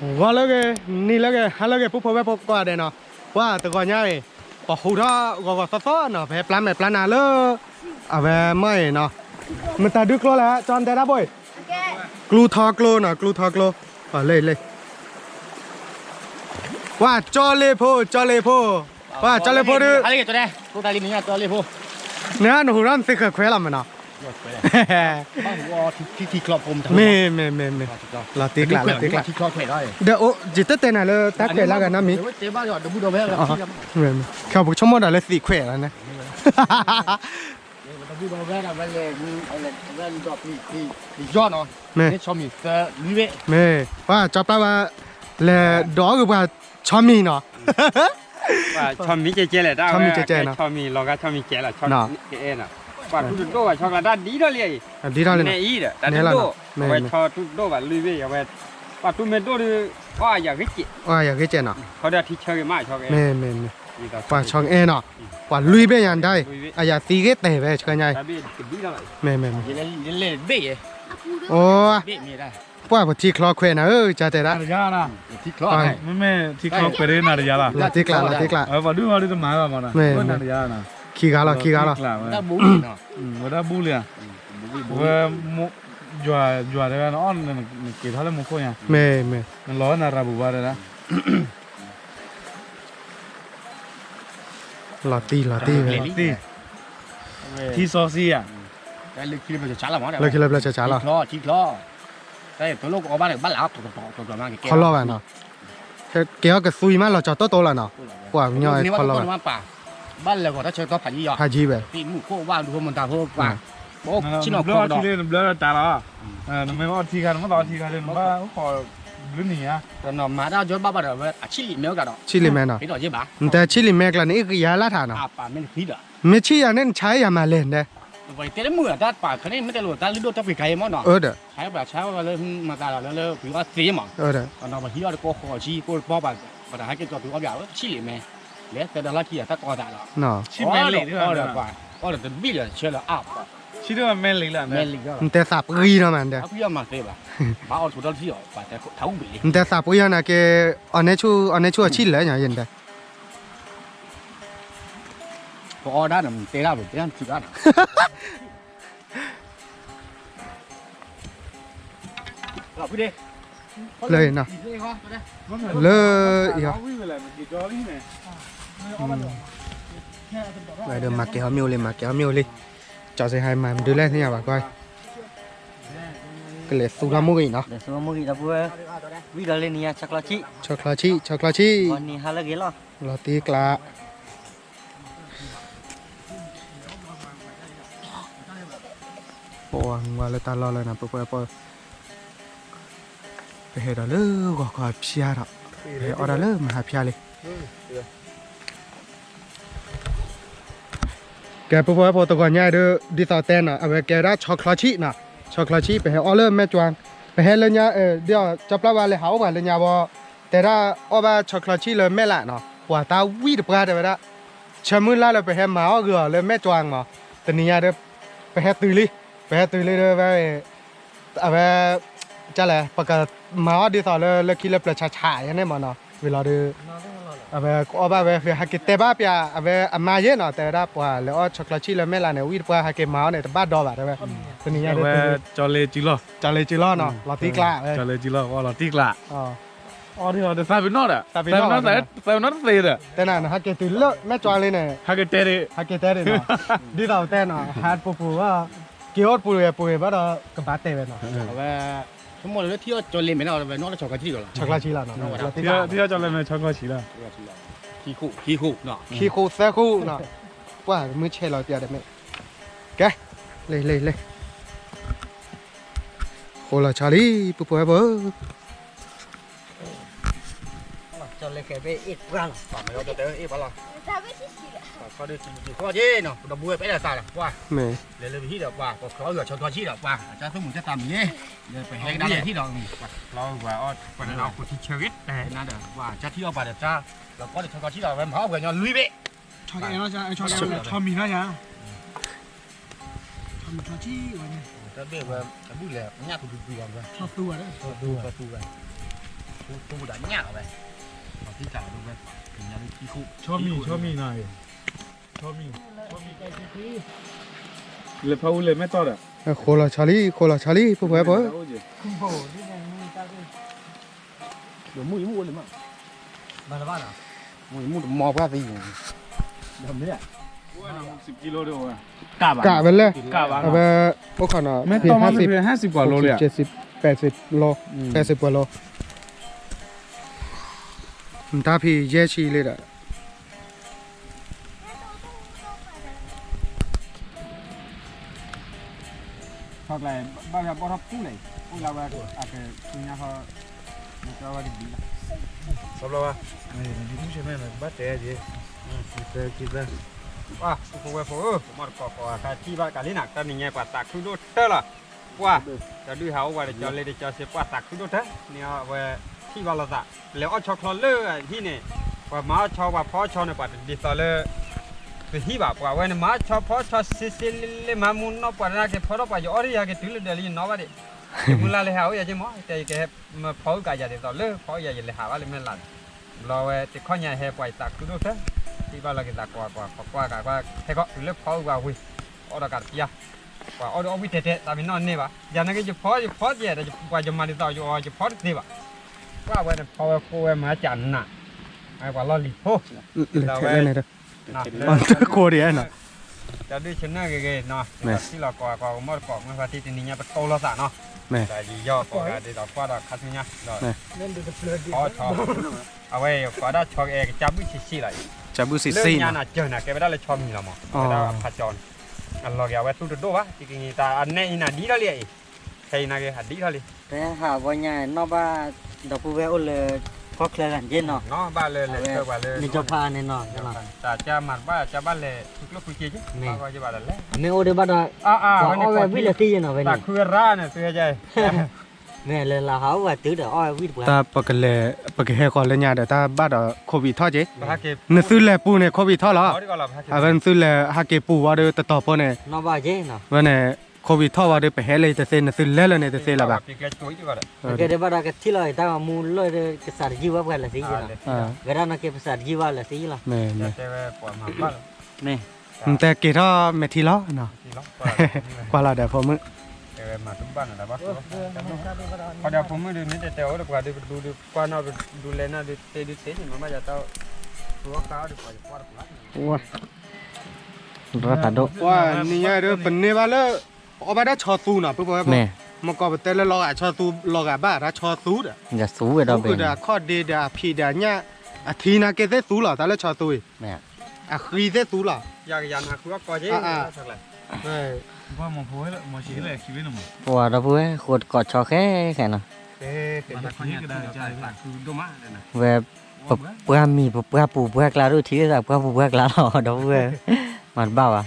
ဂီၤလၢဂ့ၤ, နံၤလၢဂ့ၤ, ဟါလၢဂ့ၤ ပုၢ်ဖိဝဲၢ်ဖိကိးဂၤဒဲးနီၤ, ပှၤတဂီၤညါအံၤ, ပှၤဟူးထီၣ်ဂီၤဂီၤသီသီနီၤ, ပဟဲပျၢ်မဲာ်ပျၢ်နါလၢ အဝဲမ့ၢ်အံၤနီၤ, မတၤဒုကျိလဲၣ် ကၠီတဲတၢ်ဘိအံၤ, ကျူထီကျိနီၤ, ကျူထီကျိ, လၢလၢ ပှၤကၠီလ့ဖိ, ကၠီလ့ဖိ, ပှၤကၠီလ့ဖိဒုး, န့ၣ်နဟူးထီၣ်နသ့ဃၢၤခွဲးလီၤမ့ၢ်နီၤ, မ့ၢ်မ့ၢ်မ့ၢ်မ့ၢ်, လီၤတံၢ်ကျးလီၤတံၢ်ကျး, ဒီးအိၣ်ယတတဲနၤလၢတၢ်ခွဲးလၢအဂၤနီတမံၤ, ခဲအံၤပကဆိကမိၣ်ဒီးလၢသံးခွဲးလီၤန့ၣ် မ့ၢ်, ပှၤကၠီပျၢ်ဝဲ လဲၤဒီးအီၣ်ဂ့ၤပှၤဆီမံၤနီၤ, ဆီမံၤကဲကဲလဲၣ်, ဆီမံၤကဲကဲနီၤ, ဆီမံၤလီၤဂာ်ဆီမံၤကဲလီၤ, ပှၤတူၢ်တဒိၣ်ဘၣ် ဆီကျါတၢ်ဒ်ထီၣ်လံအံၤ, ဒ်ထီၣ်လံ, မ့ၢ်အံၤဒီး တၢ်တဒိၣ်, အဝဲဆီတူၢ်တဒိၣ်ဘၣ် လွံၢ်ဘ့ၣ် အဝဲ, ပှၤတူၢ်မ့ၢ်ဒိၣ်ဒုး, အီၣ်အယၤဂ့ၤကဲး, အီၣ်အယၤဂ့ၤကဲးနီၤ, ထီဒီးထံဆၢဂ့ၤမးဆီဂ့ၤ, မ့ၢ်မ့ၢ်မ့ၢ်, ပှၤဆီအ့နီၤ, ပှၤလွံၢ်ဘ့ၣ်ညါဒၣ်အံၤ, အယၤသံဂ့ၤတဲာ်ဝဲဆှၢညါအံၤ, မ့ၢ်မ့ၢ်မ့ၢ်, အိ, ပှၤပထံချီခွဲးနၤဧၢ, ကၢ်တဲဒၣ်, မ့မ့ၢ်ထံချီခွဲးဒ်နၤတယၤလီၤ, လီၤတံၢ်ကျးလီၤတံၢ်ကျး, ပှၤဒုးအီၤဒုးတမၤဘၣ်မးနီၤ, ခံဂၤလီၤခံဂၤလီၤ, ဝဲဒၣ်ဘူၣ်လံဧါ, ဝဲ, ယွၤတဲဝဲနအီၣ်နက့ၤထီၣ်လၢမူခိၣ်ညါ, မ့ၢ်မ့ၢ်, နလီၤဝဲနရၤပူၤဘၣ်တဲဒၣ် လီၤတံၢ်လီၤတံၢ်ဝဲ, ထံစီဆှံဧါ, လၢခံလၢပျၢၤဆးဆးလီၤ, ခီလီၤဘၣ်နီၤ, ကဲအီၣ်ကသွံမးလီၤကၠီၤတိၢ်တိၢ်လီၤနီၤ, ပှၤကညီအံၤခီလီၤဘၣ်, ဘၣ်လဲၤဂီၤတၢ်ဆၢကတီၢ်ဖးယံၤယီၤ, ဖးယံၤဝဲ, ဘၣ်လၢအီၣ်ထံလၢနဘျၢတၢ်လီၤ, နမ့ၢ်အီၣ်ထံခါနမ့ၢ်သီအီၣ်ထံခါဒ်နဘၣ်အိၣ်ခိးဘျုးနံၤဧါ, မၤတၢ်ကၠီဘၣ်ဘၣ်ဒီးဝဲအဆံးလံာ်မဲကဒီး, ဆံးလံာ်မဲနီၤ, နတဲဆံးလံာ်မဲကျါန့ၣ် ယၤလၢထးနီၤ, မ့ၢ်ဆံးယၤန့ၣ် နဆါယၤမၤလဲၣ်နတဲ ပတဲတမုာ်တၢ်ပာ်ခါန့ၣ် မ့ၢ်တဲလိာ်တၢ်လုၢ်ဒိၣ်တၢ်ပှ့ၤကါအံၤမ့ၢ်နီၤ, ဆါပှၤဆါဝဲလၢမၤသးဒီးလၢလၢပှ့ၤအီၣ်သ့မး, ပှၤဟံးအီၣ်တကိးဃီၤဆံကိးတပီၢ်ပှၤ, ပှၤတဟဲက့ၤကၠီၤပှ့ၤအီၣ်ဘၣ်ဝဲဆံးလံာ်မဲ, လဲၤသၢဒီလီၢ်ခံဒီးတၢ်ကီသးဒီး, ဆံးမဲလံာ်, အီၣ်ဒီးတဘ့ၣ်ဒီးဆၢလီၤအါပှၤ, ဆံးမဲလံာ်လီၤ, နတဲသးပှံၤနီၤမးနတဲ, နတဲသးပှံၤနီၤနက့ၤ, အီၤန့ၣ်ဆူၣ်အီၤန့ၣ်ဆူၣ်အဆံးလဲၣ်ညါယဲနတဲ ပအီၣ်ဒၣ်န့ၣ် တဲဒၣ်ပတဲဒၣ်န့ၣ်, လၢအံၤနီၤ, လၢအံၤ, ဝဲဒီးမၤကဲၤဟီၣ်မ့ၣ်အူလံ မၤကဲၤဟီၣ်မ့ၣ်အူလံ, ကၠီစ့ဟါမၤမနုၤလဲၣ်သ့ၣ်ညါဘၣ်ကွၢ်, ကလဲၤသူထီၣ်မူဂ့ၤနီၤ, ဝံၤဒီးလၢနံၤညါ ဆီချီဆံး, ဆီချီဆံး, ဆီချီဆံး, လီၤတံၢ်ကျါ ပဝဲလၢတၢ်လီၢ်လၢနၤ ပပှဲၤပီ, ပဟဲဒီးလၢဂီၤခီဖျါဒီး, ပဟဲအီၣ်ဒၣ်လၢမဟါဖျါလံ. ကဲ ပပှဲၤပီတဂီၤညါဒီး ဒ်သိးတဲနီၤ အဝဲကဲဝဲဒၣ်ဆီချီဆံးနီၤ, ဆီချီဆံး ပဟဲအီၣ်လၢမဲၢ်ကၠွါ, ပဟဲလၢညါ, ဒ်သိးကၠီပျၢ်ဝါလဲၤဟးအိၣ်ပှၤလၢညါဘီ, တဲဒၣ်အီၣ်ဘၣ်ဆီချီဆံးလၢမဲၢ်လးနီၤ, ပှၤတၢ်ဝံၣ်တပှၢ်တဲဝဲဒၣ်, ဆၢမုၢ်လၢ်လၢပဟဲမၤအီၣ်ဂုာ်အီၤလၢမဲၢ်ကၠွါမး, တနံၤညါဒီး ပဟဲတုၤလံ, ပဟဲတုၤလံဒီးဝဲ အဝဲ, ကလဲၣ် ပကမၤအီၣ်ဒ်သိးလၢလၢခံလၢပျၢၤဆးဆးယဲန့ၣ်မးနီၤ, ဝံၤလီၤဒီး, အဝဲကအီၣ်ဘၣ်ဝဲ ဟဲက့ၤတဲဘၣ်ပၠး အဝဲအမါယဲနီၤ, တဲဝဲဒၣ်ပှၤလဲၤအီၣ်ဆီချီဆံးလၢမဲၢ်လးန့ၣ် ဝံၣ်တပှၢ် ဟဲက့ၤမၤအီၣ်န့ၣ် တဘၣ်ဒီးဘၣ်တဲဝဲ, တနံၤညါဒီး, ကၠီလ့ကၠူလီၢ်, ကၠီလ့ကၠူလီၢ်နီၤ လီၤတံၢ်ကျး, ကၠီလ့ကၠူလီၢ် လီၤတံၢ်ကျး အီၣ်ဒ်သိးဒီးသးပ့ၤနီၣ်ဒီး, သးပ့ၤနီၣ်တသ့ဒီး, တဲနၤ နဟဲက့ၤတုၤလၢမဲၢ်ကၠွါလံန့ၣ်, ဟဲက့ၤတဲဒၣ်, ဟဲက့ၤတဲဒၣ်နီၤ, ဒ်သိးပတဲနီၤ ဟးပူၤပူၤ, က့ၤအိၣ်တပူၤဂ့ၤပူၤဂ့ၤဘၣ်ဒီး ကဘၣ်တဲဝဲနီၤ, အဝဲ, ဆိကမိၣ်လၢထံအီၣ်ကၠီလ့မဲာ်နီၤ ဝဲနီၣ်လၢဆီချီဆံးလီၤ, ဆီချီဆံးလီၤနီၤ, ထံအီၣ်ကၠီလ့မဲာ်ဆီချီဆံးလီၤ, ခံဃိးသၢဃိးနီၤ, ပှၢ်မုၢ်ဆဲးလီၤပၠးဒီးမ့ၢ်, ကဲ, လ့လ့လ့, ဃိလီၤဆီလံ ပူၤပူၤဝဲပူၤ ကၠီလ့ခဲဘ့ၣ်အ့ၣ်ပှၢ်လီၤ, ပှၢ်မ့ၢ်လီၤကၠီတဲအ့ၣ်ပှၢ်လီၤ, ခီဒုးတံၤတံၤဃီက့နီၤ ပဒီပုၢ်ဝဲၢ်ပအဲၣ်ဒိးသးဒီးပှၢ်, လဲၤလၢပဟံၣ်ဒီးပှၢ် ပဖျီအီၣ်ဂုာ်ဆီခီဆံးဒီးပှၢ် အတၢ်သူၣ်မုာ်သးမုာ်န့ၣ်, လဲၤပဟဲကဒါလၢဟံၣ်ဒီး, ပှၢ်ဖျီအီၣ်ဂုာ်အီၣ်ပှၢ်န့ၣ်ဒီး ပှၢ်တၢ်ထံအီၣ်ပှၢ်ဒီးတၢ်, လီၤကီဒီးဆီခီဆံးဒီး အဝဲမၤအီၣ်ပှဲၤညီလွံၢ်ဘ့ၣ် ဆီမံၤထီၣ်ယၤ, တၢ်ဘ့ၣ်ဝဲအဘူၣ်လဲၣ် ညၣ်သူသူသူအီၤ, သူသူဝဲ, ပူၤဒၣ်ညၣ်လီၤဝဲ, အီၤသံတၢ်ဒိဝဲ, ညၣ်လၢခံခိၣ်, ဆီမံၤ, ဆီမံၤနၤ, ဆီမံၤ, ဆီမံၤ, လဲၤဖးအူလဲၤမဲာ်တီၢ်ဒီး, ဃိလီၤဆါလံ, ဃိလီၤဆါလံ, ဖိၣ်ဃဲဖိ, မုၢ်ယမုၢ်အိၣ်လၢမး, မုၢ်ယမုၢ်တမီၤပှၢ်သံ, ကးဝဲလဲၣ်, အဝဲ, အိၣ်ခိးနီၤ, ဟ့ၣ်ဟါစံး, ဟ့ၣ်စံးပှၤလီလံ, ပှဲၤစံးပှဲၤလီ, နတၢ်ဖံးယဲၢ်ဆံလံဒီး ထီၣ်ကျဲ ဘၣ်ဝဲဘီၣ်ထီၣ်ပူၤလဲၣ်, အိၣ်လၢဝဲအကဆူညါထီၣ်, နကဝဲတဘံလီၤ, ဘၣ်တဲ, ပှၤဖိဝဲဖိဧၢ, မီၢ်တကိးကိးအခါထံၣ်ဘၣ်တကးလံနၤ, တၢ်နံၤညါပှၤသးခုဒိၣ်တၢ်လီၤ, ပှၤ, ကၠီဒုၣ်ဟးအိၣ်ဝဲဒီးကၠီလ့ဒီးကၠီစ့ ပှၤသးခုဒိၣ်တၢ်, န့ၣ်အဝဲထံၣ်ဘၣ်လိာ်သး, ပလဲၤအီၣ်ဆီချီလၢအဟံၣ်န့ၣ်, ပှၤမၤအီၣ်ဆီပှၤဖီအီၣ်ဆီန့ၣ် ပှၤတဒ်သိးလၢ ပဟံၣ်ဘၣ်, ပှၤဝဲန့ၣ်မၤအီၣ်ဆီဖီအီၣ်ဆီစ့စ့လ့လ့ မၤမူနီၢ်ပှၤတနာ်က့ၤဖီထီၣ်ပှၤ ယအီၣ်ဒၣ်ယၤက့ၤတုၤလၢဒၢးလံယနီၣ်ဘၣ်ဒံး, ယမုၢ်လၢ်လၢဟးအိၣ်ယၤက့ၤမး, တဲယကဟဲ, မ့ၢ်ဖီအုၣ်ကးယၤဒ်သိးလၢဖီအုၣ်ယၤယလဲၤဟးဘၣ်လၢမဲာ်လးန့ၣ်, ဘျီဝဲတခီညါဟဲပှၤယသးခုဒိၣ်တၢ်, ထံၣ်ဘၣ်လီၤက့ၤသးကွၢ်ကွၢ်ကွၢ်ကွၢ်ကွၢ် ဟဲကီးတုၤလၢဖီအုၣ်ပှၤဝံၤ, အီၣ်ဒီးကးတပျၢ်, ပှၤအီၣ်ဒၣ်အီၣ်ဝံၣ်တဲတဲ တၢ်မံနီၣ်န့ၢ်ဘၣ်, ယၤနာ်က့ၤယဖီယဖီယဲဒီးပှၤယမၤဒ်သိးယအီၤယဖီတသ့ဘၣ်, ပှၤဝဲန့ၣ်ဖီဝဲဃိဝဲမၤစၢ်နး, ပှၤလီၢ်လံၤဖိ, လၢဝဲ တၢ်ခိၣ်ဒံးနီၤ, တၢ်ဒုးဆနၢၣ်ဂ့ၤဂ့ၤနီၤ, ထံၣ်လီၤကိးဂၤကိးဂၤမီၢ်တကိး မ့ၢ်ဖါတံၢ်တနံၤညါပတိလိာ်သးနီၤ, ဒီးယယီၢ်ကိးဂၤဒ်သိးကွၢ်ဒီးခါဆူညါ, ဒီး, အဝဲယကွၢ်ဒၣ်ဆီကအဲၣ်ကစၢ်ဘုၣ်ဆံးဆံးလီၤ, လၢညါနၤစၢၤနၤကဲဝဲဒၣ်လၢဆီမံၤလီၤမး, ဝဲဒၣ်ဖါကၠီန့ၣ်, အလီၤက့ၤအဝဲသူၣ်တဒိၣ်ဘၣ်, တနံၤတၢ်အနဲအံၤနၤဒ်ထီၣ်လံအံၤ, ခဲအံၤနာ်က့ၤဟးဒ်ထီၣ်လံ, ပဟးဝဲညါနီၣ်ဘၣ်, ဒီပုၢ်ဝဲၢ်အိၣ်လၢကီၢ်ချၢဂၤန့ၣ်နီၤ, နကၠီဖးန့ၣ်နီၤ, တၢ်ကၢ်မၤတဘၣ် ကၢ်ဘၣ်လဲၤဃုကျိၣ်ဃုစ့, မ့ၢ်အိၣ်ဒံးဘၣ်ဒီး, ပှၤအီၣ်ဝဲဝံၣ်လၢသံယဲနီၤဝဲန့ၣ်, မ့ၢ်လဲၤလီၤဟးအိၣ်ဝဲတုၤဒီးအီၣ်ဝဲဝံၣ်တပှၤ, ပကဟဲဃီၤလၢညါဒီးတၢ်ဘၣ်ဒီး COVID ထီၣ်က့ၤ, နသုလဲၤပူၤန့ၣ် COVID ထီၣ်လီၤ, အဝဲနသုလဲၤဟးက့ၤပူၤဝံၤဒီးတတီၤဖိန့ၣ်, ဝဲန့ၣ်, COVID ထီၣ်ဝံၤဒီးပဟဲလၢတသ့ နသုလဲၤလၢန့ၣ်တသ့လၢၤဘၣ်, ကဲဘၣ်ဒီးကထံၣ်လီၤ တၢ်ဂီၤမူလၢကစးတယုၢ်ဘၣ်ပှၤလၢသံယဲနီၤ, ဝဲဒၣ်နာ်က့ၤပစးတယုၢ်ဘၣ်လၢသံယဲလီၤ, မ့ၢ်, နတဲက့ၤထီၣ်မဲာ်ထံလီၤ, ကွၢ်လီၤဒီးဖိမုၣ်, နံၤညါဒီးပန့ၢ်ဘၣ်လၢ, အီၣ်ဘၣ်တၢ်ဆီသူနီၤ ပုၢ်ဖိဝဲၢ်ဖိ, မ့ၢ်ကီးပတဲလၢလီၤဂာ်ဆီသူ လီၤဂာ်ဘၣ်တၢ်ဆီသူဒီး, ဃုာ်ဒီးအခီၣ်ဒ့ဒီးအဖံးဒီးအညၣ်, အထံနာ်က့ၤသ့ၣ်သူလီၤ တၢ်လၢဆီသူအံၤ, အဃံသ့ၣ်သူလီၤ, ပှၤဒီပုၢ်ဝဲၢ်ဃိတကိးဆီဃဲဃဲနီၤ, ဝဲ, ပပှၢ်မံၤ ပပှၢ်ပူၤပှၢ်ကျါဒိၣ်ထံၣ်သးပှၢ်ပူၤပှၢ်ကျါလီၤ ဒီပုၢ်ဝဲၢ်, မၤတဘၣ်ဘၣ်,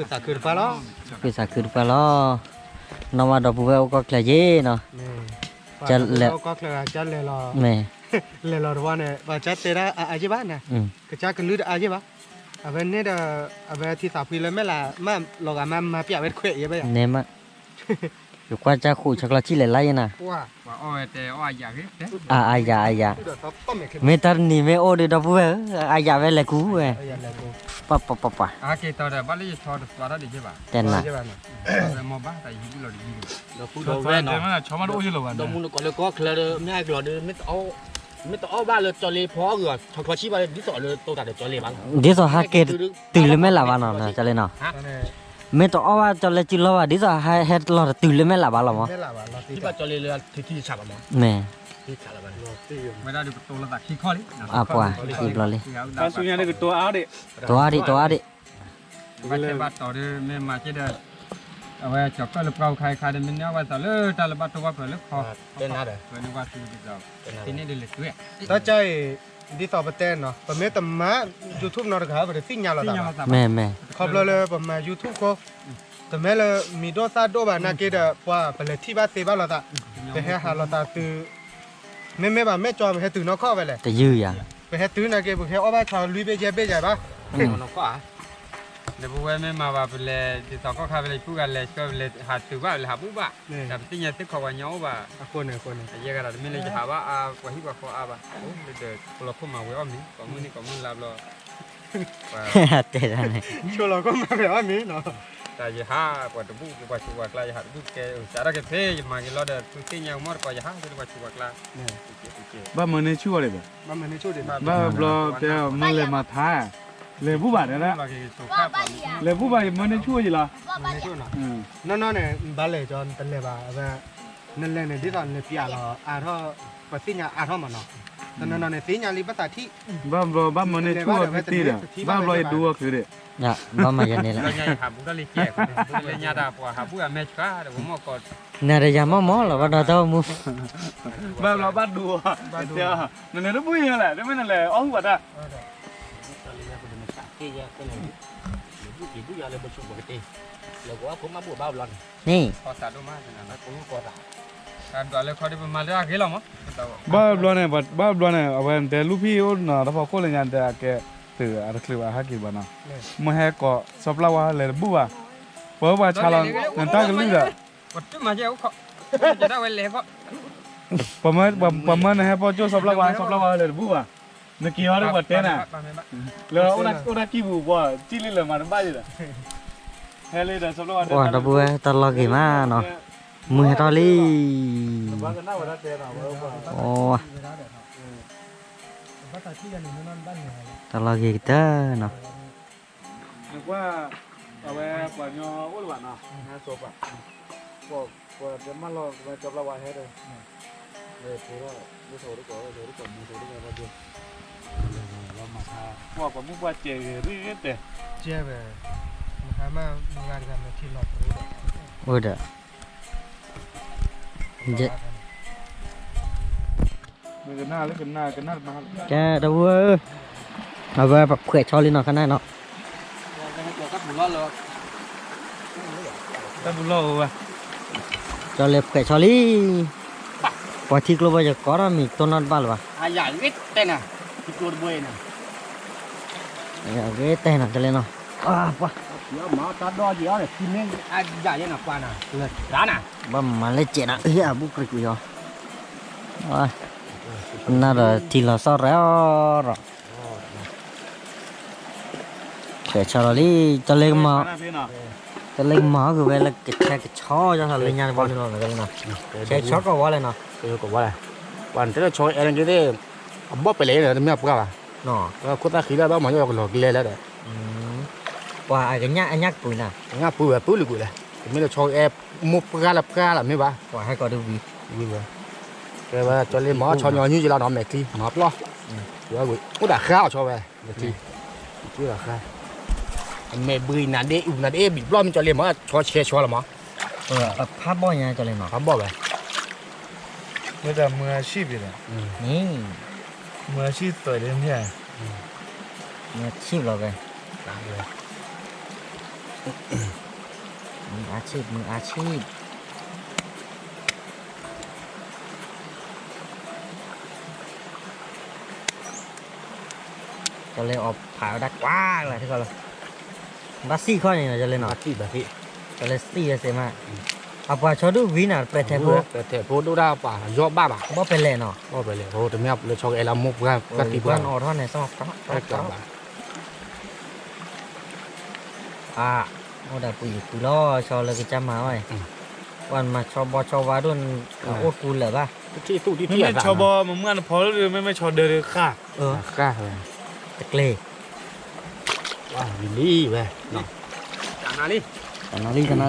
သးခုတပှၢ်လီၤ, နီၢ်မးဒီပုၢ်ဝဲၢ်အိၣ်ကီၢ်ချၢယ့ၣ်နီၤ, လဲၤ, လဲၤလီၤတဝီန့ၣ် ပှၤကၢ်တဲဒၣ်အါအါယ့ၣ်ဘၣ်န့ၣ်, ကစၢ်ကလုၢ်တအါယ့ၣ်ဘၣ်, အဝဲန့ၣ်ဒီး, အဝဲထံသးဖှံလၢမဲာ်လး, မၢလီၤဂာ်မးမၤပျးဝဲတခွဲးအံၤဘၣ်ယၤ, နဲမး, ယကွၢ်ကၢ်ဃုာ်ဆီကျီၢ်ဆံၣ်လဲၤလါယ့ၣ်နၤ, အါအါယၤအါယၤ, မ့ၢ်တၢ်တနံၤမ့ၢ်အိၣ်ဒီးဒီပုၢ်ဝဲၢ်ဧၢ, အါယၤဝဲလဲၤကူဝဲ, ပှၤပှၤပှၤပှၤ, တဲနၤ, ဒီးမ့ၢ်ဘၣ်တၢ်ယဟံးဒုလီၤတယံၤ, မ့ၢ်တအီၣ်ဘၣ်လၢကၠီလ့ဖီအီၣ်ဂီၤ ဆီချီဆံၣ်ဘၣ် ဒ်သိးလၢတိတၢ်ဒီးကၠီလ့ဘၣ်, ဒ်သိးဟးက့ၤတုၤလၢမဲာ်လးဘၣ်နီၤ ကၠီလ့နီၤ, မ့ၢ်တအီၣ်ဘၣ်ကၠီလ့စုလီၤဘၣ် ဒ်သိးဟဲလီၤတတုၤလၢမဲာ်လးဘၣ်လီၤမး, မ့ၢ်, တိအါဒံး, တိအါဒံး, ဘၣ်ဆဲးဘၣ်တီၤဒီး မ့ၢ်မၤက့ၤဒီး, အဝဲကၠီၤကၢၣ်လၢပှၢ်ပူၤခါခါဒီး မ့ၢ်န့ၢ်အီၣ်ဝဲသးလၢတၢ်လၢဘၣ်တိၢ်ဘၣ်ဖျၢၣ်လၢခီ, ဝဲန့ၣ်ဘၣ်သုဒ်သိး, တၢ်န့ၣ်ဒ်လဲၣ်, တၢ်ကၢ်အံၤ, ဒ်သိးပတဲနီၤ ပမ့ၢ်တမၤ YouTube နီတဂၤ ပတသ့ၣ်ညါလိာ်သးဘၣ်, ခီဖျိလၢပမၤ YouTube ဃိ, တမ့ၢ်လၢမံၤဒိၣ်သၣ်ဒိၣ်ဘၣ်နာ်က့ဒီး ပှၤပလဲၤထံၣ်ဘၣ်သ့ဘၣ်လိာ်သး, ပဟဲဟးလိာ်သးသု မ့မ့ၢ်ဘၣ် မ့ၢ်ကၠီ ပဟဲတုၤနီၢ်ခီၣ်ဝဲလဲၣ်, ပဟဲတုၤနာ်က့ ပကဟဲအီၣ်ဘၣ်ဆီလွံၢ်ဘ့ၣ်ယဲၢ်ဘ့ၣ်ယၤဘၣ်, နီၢ်ခီၣ်ဧါ, နပဝဲမ့ၢ်မၤဘၣ်ပလဲၤ ဒ်သိးကီၢ်ခါပလဲၤ ပူၤဂၤလဲၤဆှၢပလဲၤ ဟးတုၤဘၣ်ပလဲၤဟးပူၤဘၣ်, တၢ်ပသ့ၣ်ညါသ့ၣ်ခီပှၤညီအိၣ်ဘၣ်, အဃိန့ၣ် အဃိန့ၣ် အယဲၢ်ဂၤဒီးတမ့ၢ်လၢယဟးဘၣ်အါ ပှၤဟံၣ်ပှၤဃီအါဘၣ်, အိၣ်လၢဒီး ပလီၤခိၣ်မၤဝဲအီၣ်မ့ၤ ကိးမုၢ်နံၤကိးမုၢ်လါဘျီ တဲဒၣ်န့ၣ် ဆိလီၤကီၢ်မၤဝဲအီၣ်မ့ၤနီၤ, တၢ်ယဟး ပှၤတဘူၣ် ပှၤဆူးပှၤကျါ ယဟးတဘူၣ်ကဲ စးထီၣ်က့ၤဖဲ ယမၤက့ၤလီၤဒီး သုသ့ၣ်ညါကမီၢ်တကိး ယဟးလၢပှၤဆူးပှၤကျါ ဘၣ်မၢန့ၢ်ဆူၣ်အီၤဒံးဘၣ်, ဘၣ်ဘျီတဲမ့ၢ်လဲၤမၤထါ, လဲၤဘူၣ်ဘၣ်တဲဒၣ်, လဲၤဘူၣ်ဘၣ် ယမၢန့ၢ်ဆူၣ်အီၤယံၤလီၤ, နီၢ်နီၢ်န့ၣ် ဘၣ်လဲၤကီနတလဲၤဘၣ်, အဝဲ နလဲၤန့ၣ် ဒ်သိးနလဲၤပျးလီၤအါထီၣ်, ပသ့ၣ်ညါအါထီၣ်မးနီၤ, တနီၤနီၤန့ၣ် သ့ၣ်ညါလံဘၣ်သးထံၣ်, ဘၣ်ဘျီဘၣ်မၢန့ၢ်ဆူၣ်အီၤဖဲတ့ၢ်ဒီး, ဘၣ်ဘျီယဒိအီၤချုးဒီး, ဘၣ်မၤယဲန့ၣ်လီၤ, လၢညါတၢ်ပှၤဟးဘူၣ်အမဲာ်ဆှးဒီး ပမီၢ်ကီး နၤဒီးယၤမီၢ်မီၢ်လီၤ ဘၣ်ဒီးတၢ်အိၣ်မူ, ဘၣ်ဘျီဘၣ်ဒိအီၤ, နလဲၤတဘူၣ်ယဲလဲၣ် တမ့ၢ်နလဲၤအီၣ်ဟုၣ်ဘၣ်တၢ်, န့ၣ် ဘၣ်ဘျီန့ၣ် ဘၣ်ဘျီန့ၣ် ဘၣ်ဘျီန့ၣ် အဝဲ တဲလူၢ်ဖံၣ်အိၣ်နီၤ တၢ်ဖီခိၣ်လၢညါတဲအကဲ တုၤအတချုးဘၣ်ဟဲက့ၤဘၣ်နီၤ, မ့ၢ်ဟဲကိး စီၤပျၢ်ဝါလဲၤတဘူၣ်ဘၣ်, ပှၤပှၤဆါလီၤ နတၢ်ကလုၢ်ဒီး ပှၤမၢနဟဲပီၣ်ကၠိစီၤပျၢ်ဝါ စီၤပျၢ်ဝါလဲၤတဘူၣ်ဘၣ်, နက့ၤအီၤဒီးပှၤတဲနၤ, လၢအိၣ်ဒၣ်ကံၢ်ပူၤပှၤ စံၣ်လံလၢမၤတဘၣ်ယဲဒီး, ဟဲလံဒီးစီၤပျၢ်ဝါ ပှၤဒီပုၢ်ဝဲၢ်တၢ်လီၢ်ဂ့ၤမးနီၤ, မုၢ်ဟဲထီၣ်လံ, တၢ်လီၢ်ဂ့ၤကတၢၢ်နီၤ, နကွၢ် အဝဲပှၤညီအိၣ်လၢၤဘၣ်နီၤ, နဟဲစိာ်ပာ်, ပှၤတမၢလီၤ ပှၤစီၤပျၢ်ဝါဟဲဒီး, လၢဖိဒီး လၢစီၤဒိၣ်ကီး စီၤဒိၣ်ကီးမူ စီၤဒိၣ်ကီးဘၣ်ဒိ, ပှၤမူပှၤစဲးဂ့ၤရ့ၣ်ဂ့ၤတဲ, ကဲဝဲ, မဟါမၢ်မုၢ်ဂၤတဂၤမဲာ်ထံလီၤပှၤ, အိၣ်ဒီး ကဲတဝဲ, အဝဲပဖှဲးဆီလံနီၤ ခါနၢ်နီၤ, တၢ်ပူၤလီၢ်ဝဲ, ကၠီလဲၤဖှဲးဆီလံ, ပှၤထံကျိဘၣ်ယကိးထီၣ်မံၤတိၢ်နီၣ်တဘၣ်လၢၤဘၣ်, အဂ့ၤတဲနၤ, ထံကျိတဘိအံၤန့ၣ်, အဂ့ၤတဲနၤ ကၠီလဲၤနီၤ, ပှၤ မၤတၢ်ဒီယံၤအီၤဒီး ထံမ့ၢ်အဂၤယဲနၤ ပှၤနၤ, လၢတၢ်နၤ, ဘၣ်မၤလၢကဲးနၤ အ့ၣ် အဘူးကြံးကွံာ်အီၤ, နၤဒီးထံလီၤစီၣ်ရဲၣ်အီၤဒီး, ဖှဲးဆီလီၤလံ, ကၠီလ့ကမၤ, ကၠီလ့ကမၤအီၤက့ၤဝဲလၢကဆဲကဆီ ကၠီလ့ညါတဘီန့ၣ်လီၤ, ဆဲဆီကီးဝဲလဲၣ်နီၤ, ကီးဝဲလဲၣ်, ပှၤနတဲလၢဆီအဲၣ်န့ၣ်က့ၤသ့ၣ်, အဘီၣ်ပဲၤလဲၣ်န့ၣ် တမ့ၢ်အပှၢ်ဘၣ်, ခိၣ်သၣ်ဃံလၢဘၣ်မၤယီၢ်ကလီၤကျဲလၢဒီး, ပှၤအကညၣ်အညၣ်ကပူၤနၤ, အညၣ်ပူၤဝဲပူၤလံကွံာ်လဲၣ်, တမ့ၢ်လၢဆီအဲၣ်မိၢ်ပှၢ်လၢပှၢ်လီၤမ့ၢ်ဘၣ်, ပှၤဟဲကီးဒုးဝံၤ, ဝံၤဝဲ, ကဲဝဲကၠီလ့မၤအီၣ်ဆီညီနုၢ်ယလီၤနီၤ မဲာ်ချံမၤပျီၢ်, အိၣ်ဒၣ်ဃါအီၤဆီဝဲ, မဲာ်ချံ, အိၣ်ဒၣ်ဃါ, အမဲာ်ဘှံးနၤဒ့အူနၤဒ့ဘံၣ်ဘျီၣ်မ့ၢ်ကၠီလ့မၤအီၣ်ဆီဆဲဆီလီၤမး, ဖးဘီၣ်ညါကၠီလ့နီၤ, ဖးဘီၣ်ဝဲ, မ့ၢ်တၢ်မုၢ်အဆံၣ်ဘၣ်လဲၣ်, မုၢ်အဆံၣ်သွဲးဒ်မ့ၢ်ဧါ, မုၢ်အဆံၣ်လီၤဝဲ, မုၢ်အဆံၣ် မုၢ်အဆံၣ် ကၠီလ့အီၣ်ဖးဝဲဒၣ်ကွၢ်လၢထံကီၢ်လီၤ, ဘၣ်စံၣ်ခီၣ်န့ၣ်နီၤ ကၠီလ့နီၤ, ကၠီလ့စံၣ်ဝဲစ့မး, အပှၤဆီဒုၣ်ဝံၤနၤ ပဲာ်ထဲးဖိ, ပဲာ်ထဲးဖိဒိၣ်ဒၣ်ပှၤယီၢ်ဘၣ်ဘၣ်, ဘၣ်ပဲလဲၣ်နီၤ, ဘၣ်ပဲလဲၣ် တမ့ၢ်လၢဆီကအဲၣ်လၢမိၢ်ပှၢ်ကတံၢ်ပှၢ်, အီၣ်ထီၣ်န့ၣ် အါ, အိၣ်ဒၣ်ပှၤယံၤပှၤလီၤ ဆီလၢကစၢ်မၤအီၣ်, ပှၤမၤဆီဘီဆီဝါဒိၣ်, အအိၣ်တကူလၢာ်ဘၣ်, မ့မ့ၢ်ဆီဘီ မမုၢ်နဖီလၢမ့မ့ၢ်ဆီဒၢတဃၣ်, တကျ့ၤ, ဝဲ, တနၤလံ, တနၤလံ, တနၤလံ,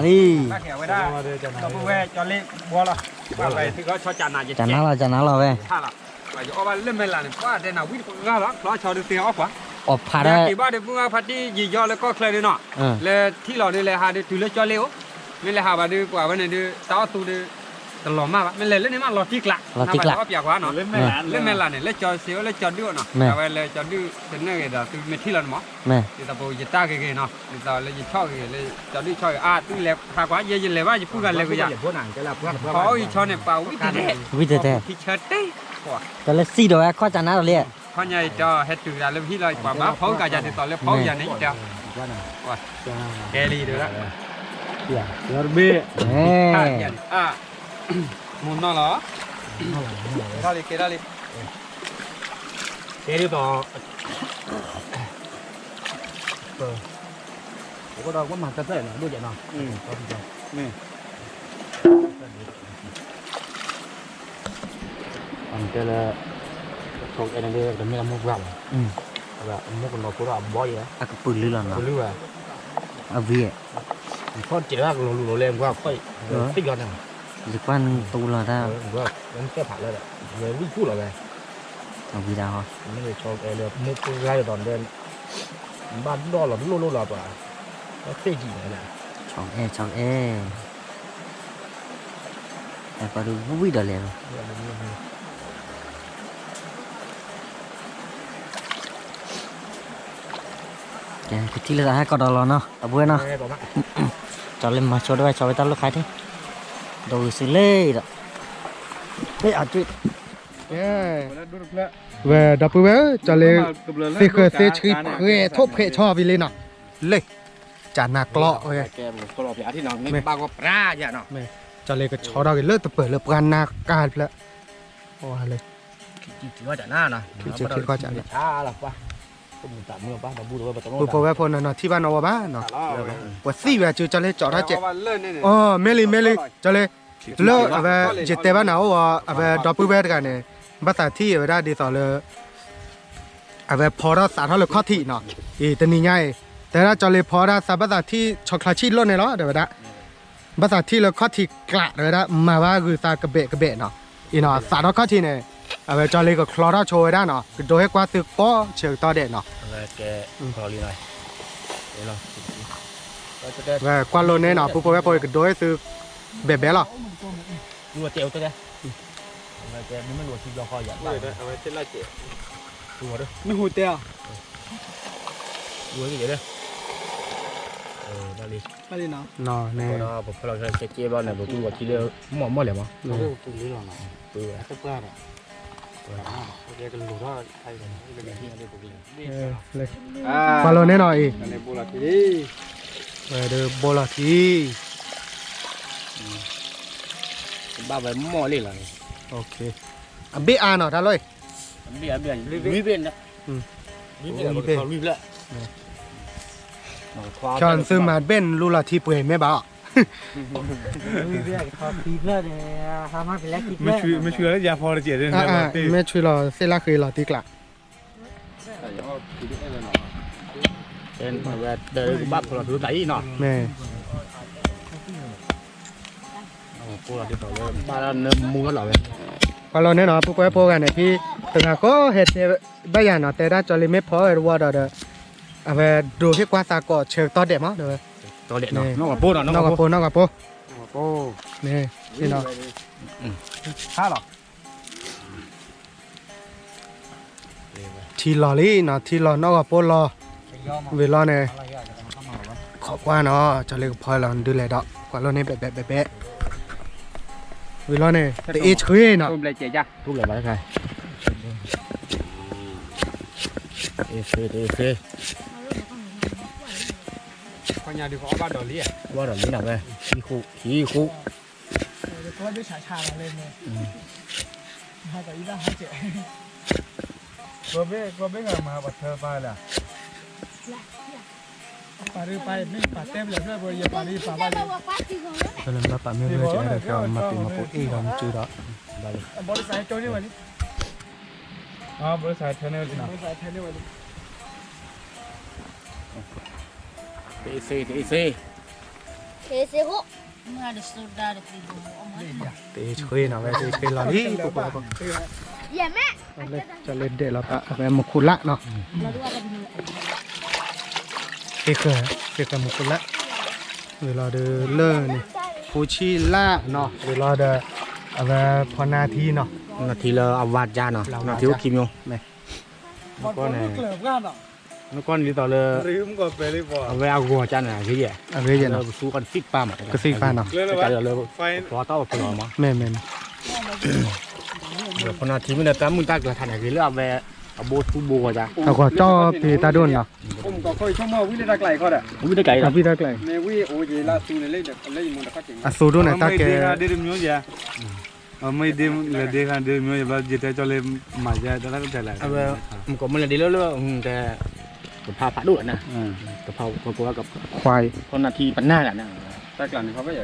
ဝဲဒၣ်, ဒီပုၢ်ဝဲၢ်ကၠီလ့ဘီလီၤ, ကၠနါလီၤ ကၠနါလီၤဝဲ ယအီၣ်ဘၣ်လၢမဲာ်လးန့ၣ် ပှၤတဲနၤဝံတပှၢ်လီၤ ချီဆီဒုးသ့အီၣ်ပှၤ, အီၣ်ဖးဒီး ယက့ၤဘၣ်ဒီးပုၢ်ဝဲၢ်ဖါတံၢ်ယံာ်ယီၤလၢကီၢ်ချၢဒုးနီၤ, လၢထံၣ်လီၤဒုးလဲၤဟးဒုးတုၤလၢကၠီလ့အိၣ်, မ့ၢ်လဲၤဟးဘၣ်ဒုးပှၤဝဲန့ၣ်ဒုး တၢ်အီၣ်သူဒုး တလီၤမၢ်ဘၣ်, မ့ၢ်လဲၤလၢန့ၣ်မးလီၤတံၢ်ကျး, လီၤတံၢ်ကျး, အီၣ်ပၠးကွၢ်နီၤ, လၢမဲာ်လးန့ၣ် လၢကၠီစ့အိၣ်လၢကၠီဒုၣ်အိၣ်နီၤ, အဝဲလၢကၠီဒုၣ်တနၢၣ်ဂ့ၤဒီး သုမ့ၢ်ထံၣ်လီၤန့ၣ်မး, ဒ်သိးပယတၢ်ဂ့ၤဂ့ၤနီၤ, ဒ်သိးလၢယဆီၣ်ဂ့ၤဂ့ၤလၢကၠီဒုၣ်ဆီၣ်ဂ့ၤ အါ သုလဲၤဟးကွၢ် ယဲယလဲၤဘၣ်ယပုၢ်ဂၤလဲၤကွၢ်ယၤ ဖီအီၣ်အံၤဆီန့ၣ် ပှၤဝံတတဲာ်, ဝံတတဲာ်, ထံဆၢတဲာ်, တၢ်လၢစံၣ်ဒီးဝဲခီၣ်ကၠနါဒီးလံ, ခီၣ်ညါအံၤတဲဟဲတုၤဒၣ်လၢပဟံၣ်လီၤ ပှၤဘၣ်ဖီအုၣ်ကးယၤဒ်သိးလၢဖီအုၣ်ယၤန့ၣ်တဲ, ကဲလံဒီးလၢ ယီတဘ့ၣ် မိၢ်နီၢ်လီၤ ကဲထီၣ်လံ ကဲထီၣ်လံ ကဲဒ်သိး ပကဒီးကွၢ်မၤတၢ်တၢ်နီၤ ဒိၣ်ကဲနီၤ မ့ၢ် တဲလၢ ဆိကဲန့ၣ်ဒ်တမ့ၢ်အမိၢ်ပှၢ်ဘၣ် အမိၢ်ကနီၤဖိဒီးအဘီယဲ အကပုာ်လုၢ်လီၤနီၤ ပုာ်လုၢ်ဘၣ် အဝံၤ ထီၣ်စဲးလၢကလီၤလူၤလီၤလဲၤကွၢ်ခီၣ် သ့ၣ်ယီၤန့ၣ် ယကွၢ်တူလီၤတၢ် ဝဲသ့ၣ်ဖးလၢ ဝဲဝံၣ်ဖူၣ်လီၤဝဲ အဝံၤဒၣ်ဟီ မ့ၢ်ဆိကဲလၢမိၢ်ပှၢ်ယဲဒီး ဘၣ်ဒီၣ်လီၤလိၣ်လိၣ်လီၤပှၤ သ့ၣ်ဒံးန့ၣ် ဆိကအဲ ဆိကအဲ ပှၤဒုးဝံၣ်ဒီးလဲၤလီၤ ကထံၣ်လၢသးဟဲကီးဒီးလီၤနီၤ တဘှဲနီၤ ကၠီလ့မၤဆိဒိဝဲ ကၠီဝဲတၢ်လိၣ်ခါထံၣ် ဒီးဂုာ်စုလ့ဒီး လ့အတု ဝဲဒီပုၢ်ဝဲၢ် ကၠီလ့ သ့ဃၢၤသ့ဆှံဖှဲးထိၣ်ဖှဲးဆီဖံလ့နီၤ လ့ ကၠနၤကျီဝဲ မ့ၢ် ကၠီလ့ကဆီထီၣ်က့ၤလၢတပၢၤလၢပှၢ်နါကါတဖျၢၣ် အိၣ်ဝဲလၢ ထံဆၢထံခီကၠနၤနီၤ ပုၢ်ဖိဝဲၢ်ဖိနီၤနီၤ ထံၣ်ဘၣ်နီၤဝဲဘၣ်နီၤ ပှၤသံဝဲကၠီလ့ကၠီထီၣ်ကဲး အိၣ် မ့ၢ်လံ မ့ၢ်လံ ကၠီလ့ လၢအဝဲ ယတဲဘၣ်နၤအိၣ်ဝဲ အဝဲဒီပုၢ်ဝဲၢ်တဂၤန့ၣ် ဘၣ်သးထံၣ်ဝဲဒၣ်ဒ်သိးလၢ အဝဲဖီထီၣ်သးထီၣ်လၢခီၣ်ထံးနီၤ အံၤတနံၤညါအံၤ တဲဝဲဒၣ်ကၠီလ့ဖီဒၣ်သးဘၣ်သးထံၣ်ဆီချါဆံၣ်လိၣ်န့ၣ်လီၤ တဲဝဲဒၣ် ဘၣ်သးထံၣ်လၢခီၣ်ထံးကျး တဲဝဲဒၣ် မၤဘၣ်ဂုာ်သးကဘဲးကဘဲးနီၤ အံၤနီၤ သးထီၣ်ခီၣ်ထံးန့ၣ် အဝဲကၠီလ့ကချီထီၣ်ဆိဝဲဒၣ်နီၤ ကဒိဟ့ၣ်ကွၢ်သုကိးဆၢကတီၢ်ဒဲးနီၤ ဝဲကွၢ်လိန့ၣ်နီၤ ပုၢ်ဖိဝဲၢ်ဖိကဒိဟ့ၣ်သု ဘဲးဘဲးလီၤ မ့ၢ်ဟူတဲအီၤ ဘၣ်လံနီၤ ပဖီလီၤခဲစ့က့ဘၣ်န့ၣ် ပတူၢ်ဝဲထံလၢ မီၢ်မီၢ်လဲၣ်မး ပူၤဝဲ ကွၢ်လိန့ၣ်နီၤအံၤ ဝဲဒၣ်ဘိလီၤထံ ဘၣ်ဝဲမီၢ်လံလီၤန့ၣ် အဘ့ၣ်အါနီၤ တၢ်လီၢ်အံၤ ဝံၣ်ဘ့ၣ် ဝံၣ်ဘ့ၣ် ခီသုမၤတဘ့ၣ်နလူလီၤထံပှဲၤမ့ၢ်ဘၣ်အီၤ မ့ၢ်ဆှံလီၤလၢယၤဖီတကဲး မ့ၢ်ဆှံလီၤသ့ၣ်လၢဃ့လီၤတံၢ်ကျး ဝဲတဲကဘၣ်ဖီလီၤထူတၢ်အံၤနီၤ မ့ၢ် ပှၤလီၤန့ၣ်နီၤ ပုၢ်ဖိဝဲၢ်ဖိဂၤန့ၣ် ဖံ တဂၤဃီဟဲတဲဘၣ်ယၤနီၤ တဲဒၣ်ကၠီလ့မ့ၢ်ဖီဝဲတဝီဒီးဒီး အဝဲဒိးဟ့ၣ်ကွၢ်သးကိးဆၢကတီၢ်ဒဲးမး နီၢ်ဂီၤပိ နီၢ်ဂီၤပိ နီၢ်ဂီၤပိ န့ၣ် ဟါလီၤ ထံလီၤလံနီၤ ထံလီၤနီၢ်ဂီၤပိလီၤ ဝံၤလီၤန့ၣ် ခိးကွၢ်နီၤ ကၠီလ့ကဖီလီၤ ဒုးလဲၤဒီး ကွၢ်လိန့ၣ် ဘဲးဘဲးဘဲးဘဲး ဝံၤလီၤန့ၣ် တအ့ၣ်ဆှံနီၤ တအ့ၣ်ဆှံ တအ့ၣ်ဆှံ ဘၣ်ဒီးလံနီၤဝဲ ဟံဃူ ဟံဃူ ကဘ့ၣ်ကဘ့ၣ်ဂၤမၤပှၤထၢပၢ်လၢ ပာ်ဒုးပာ်မ့ၢ်ပာ်တဲပလၢဖျၢၣ်ဖိ ယပာ်ဒုးယပာ်ဘၣ်လံ တလၢမၤပာ်မ့ၢ်ဖျၢၣ်ကဲဒီး မၤပ့ၤမၤပိာ်အ့ၣ်ဒီးမစုဒီး ဘရိษัทเทนเนอร์ ဘရိษัทเทนเนอร์ တအ့ၣ်ဆှံ တအ့ၣ်ဆှံ တအ့ၣ်ဆှံနီၤ ဝဲတအ့ၣ်ဆှံလီၤလံ ပှၤ ကၠီလ့ဒဲးလီၤ အဝဲမူခိၣ်လၢ်နီၤ သ့ဃၢၤ သ့ဃၢၤမူခိၣ်လၢ် ဝံၤလီၤဒီးလၢန့ၣ် ဖိဆံးလၢ်နီၤ ဝံၤလီၤဒီး အဝဲဖီနါထံနီၤ နါထံလၢအဝါကၠါနီၤ နါထံအိၣ်ခံမျိၤ မ့ၢ် နကွၢ်န့ၣ် နကွၢ်န့ၣ်ဒ်သိးလၢ အဝဲအဂီၤကၠါန့ၣ် အဂ့ၤယဲၢ် အဂ့ၤယဲၢ်နီၤ ပသူကီၢ်တသံၣ်ပၢ်မး ကသံၣ်ပၢ်နီၤ ကၠါလၢပဖျီတီၢ်ပဖျီမး မ့ၢ်မ့ၢ် ဖီနါထံမ့ၢ်လၢတၢ်မုၢ်တၢ်ကျါခါန့ၣ် ဂ့ၤလၢအဝဲ အဘိသူဘိဂီၤကၠါ အဂီၤကၠီဖံးတၢ်ဒိၣ်နီၤ ကီၢ်ခိၣ်အံၤဆိကမိၣ်ဝံၣ်လၢတၢ်ကျါအံၤခီဒီး, ဝံၣ်တၢ်ကျါအံၤ, ဝံၣ်တၢ်ကျါအံၤ, မ့ၢ်ဝံၣ်အိၣ်က့ၤလၢအသူန့ၣ်လၢ လၢယမိၢ်တခီက့ၤ, အသူဒိၣ်န့ၣ်တၢ်ကဲ, မ့ၢ်ဒ့ခါဒ့တမျိုးယၤ, မ့ၢ်ဒ့ခါဒ့တမျိုးယၤဘျီ ယတဲကၠီလ့မၤယၤတၢ်လၢကတဲလၢ, မ့ၢ်ကိးမ့ၢ်လၢဒ့လၢလၢ, ကဖးဖးဒိၣ်လၢနၤ, ကဖးကိးကိး, ခွါအံၤ, ဖီနၢ်ထံပနၢ်လၢနၤ, တၢ်ကျါန့ၣ်ခီဘၣ်ယၤ,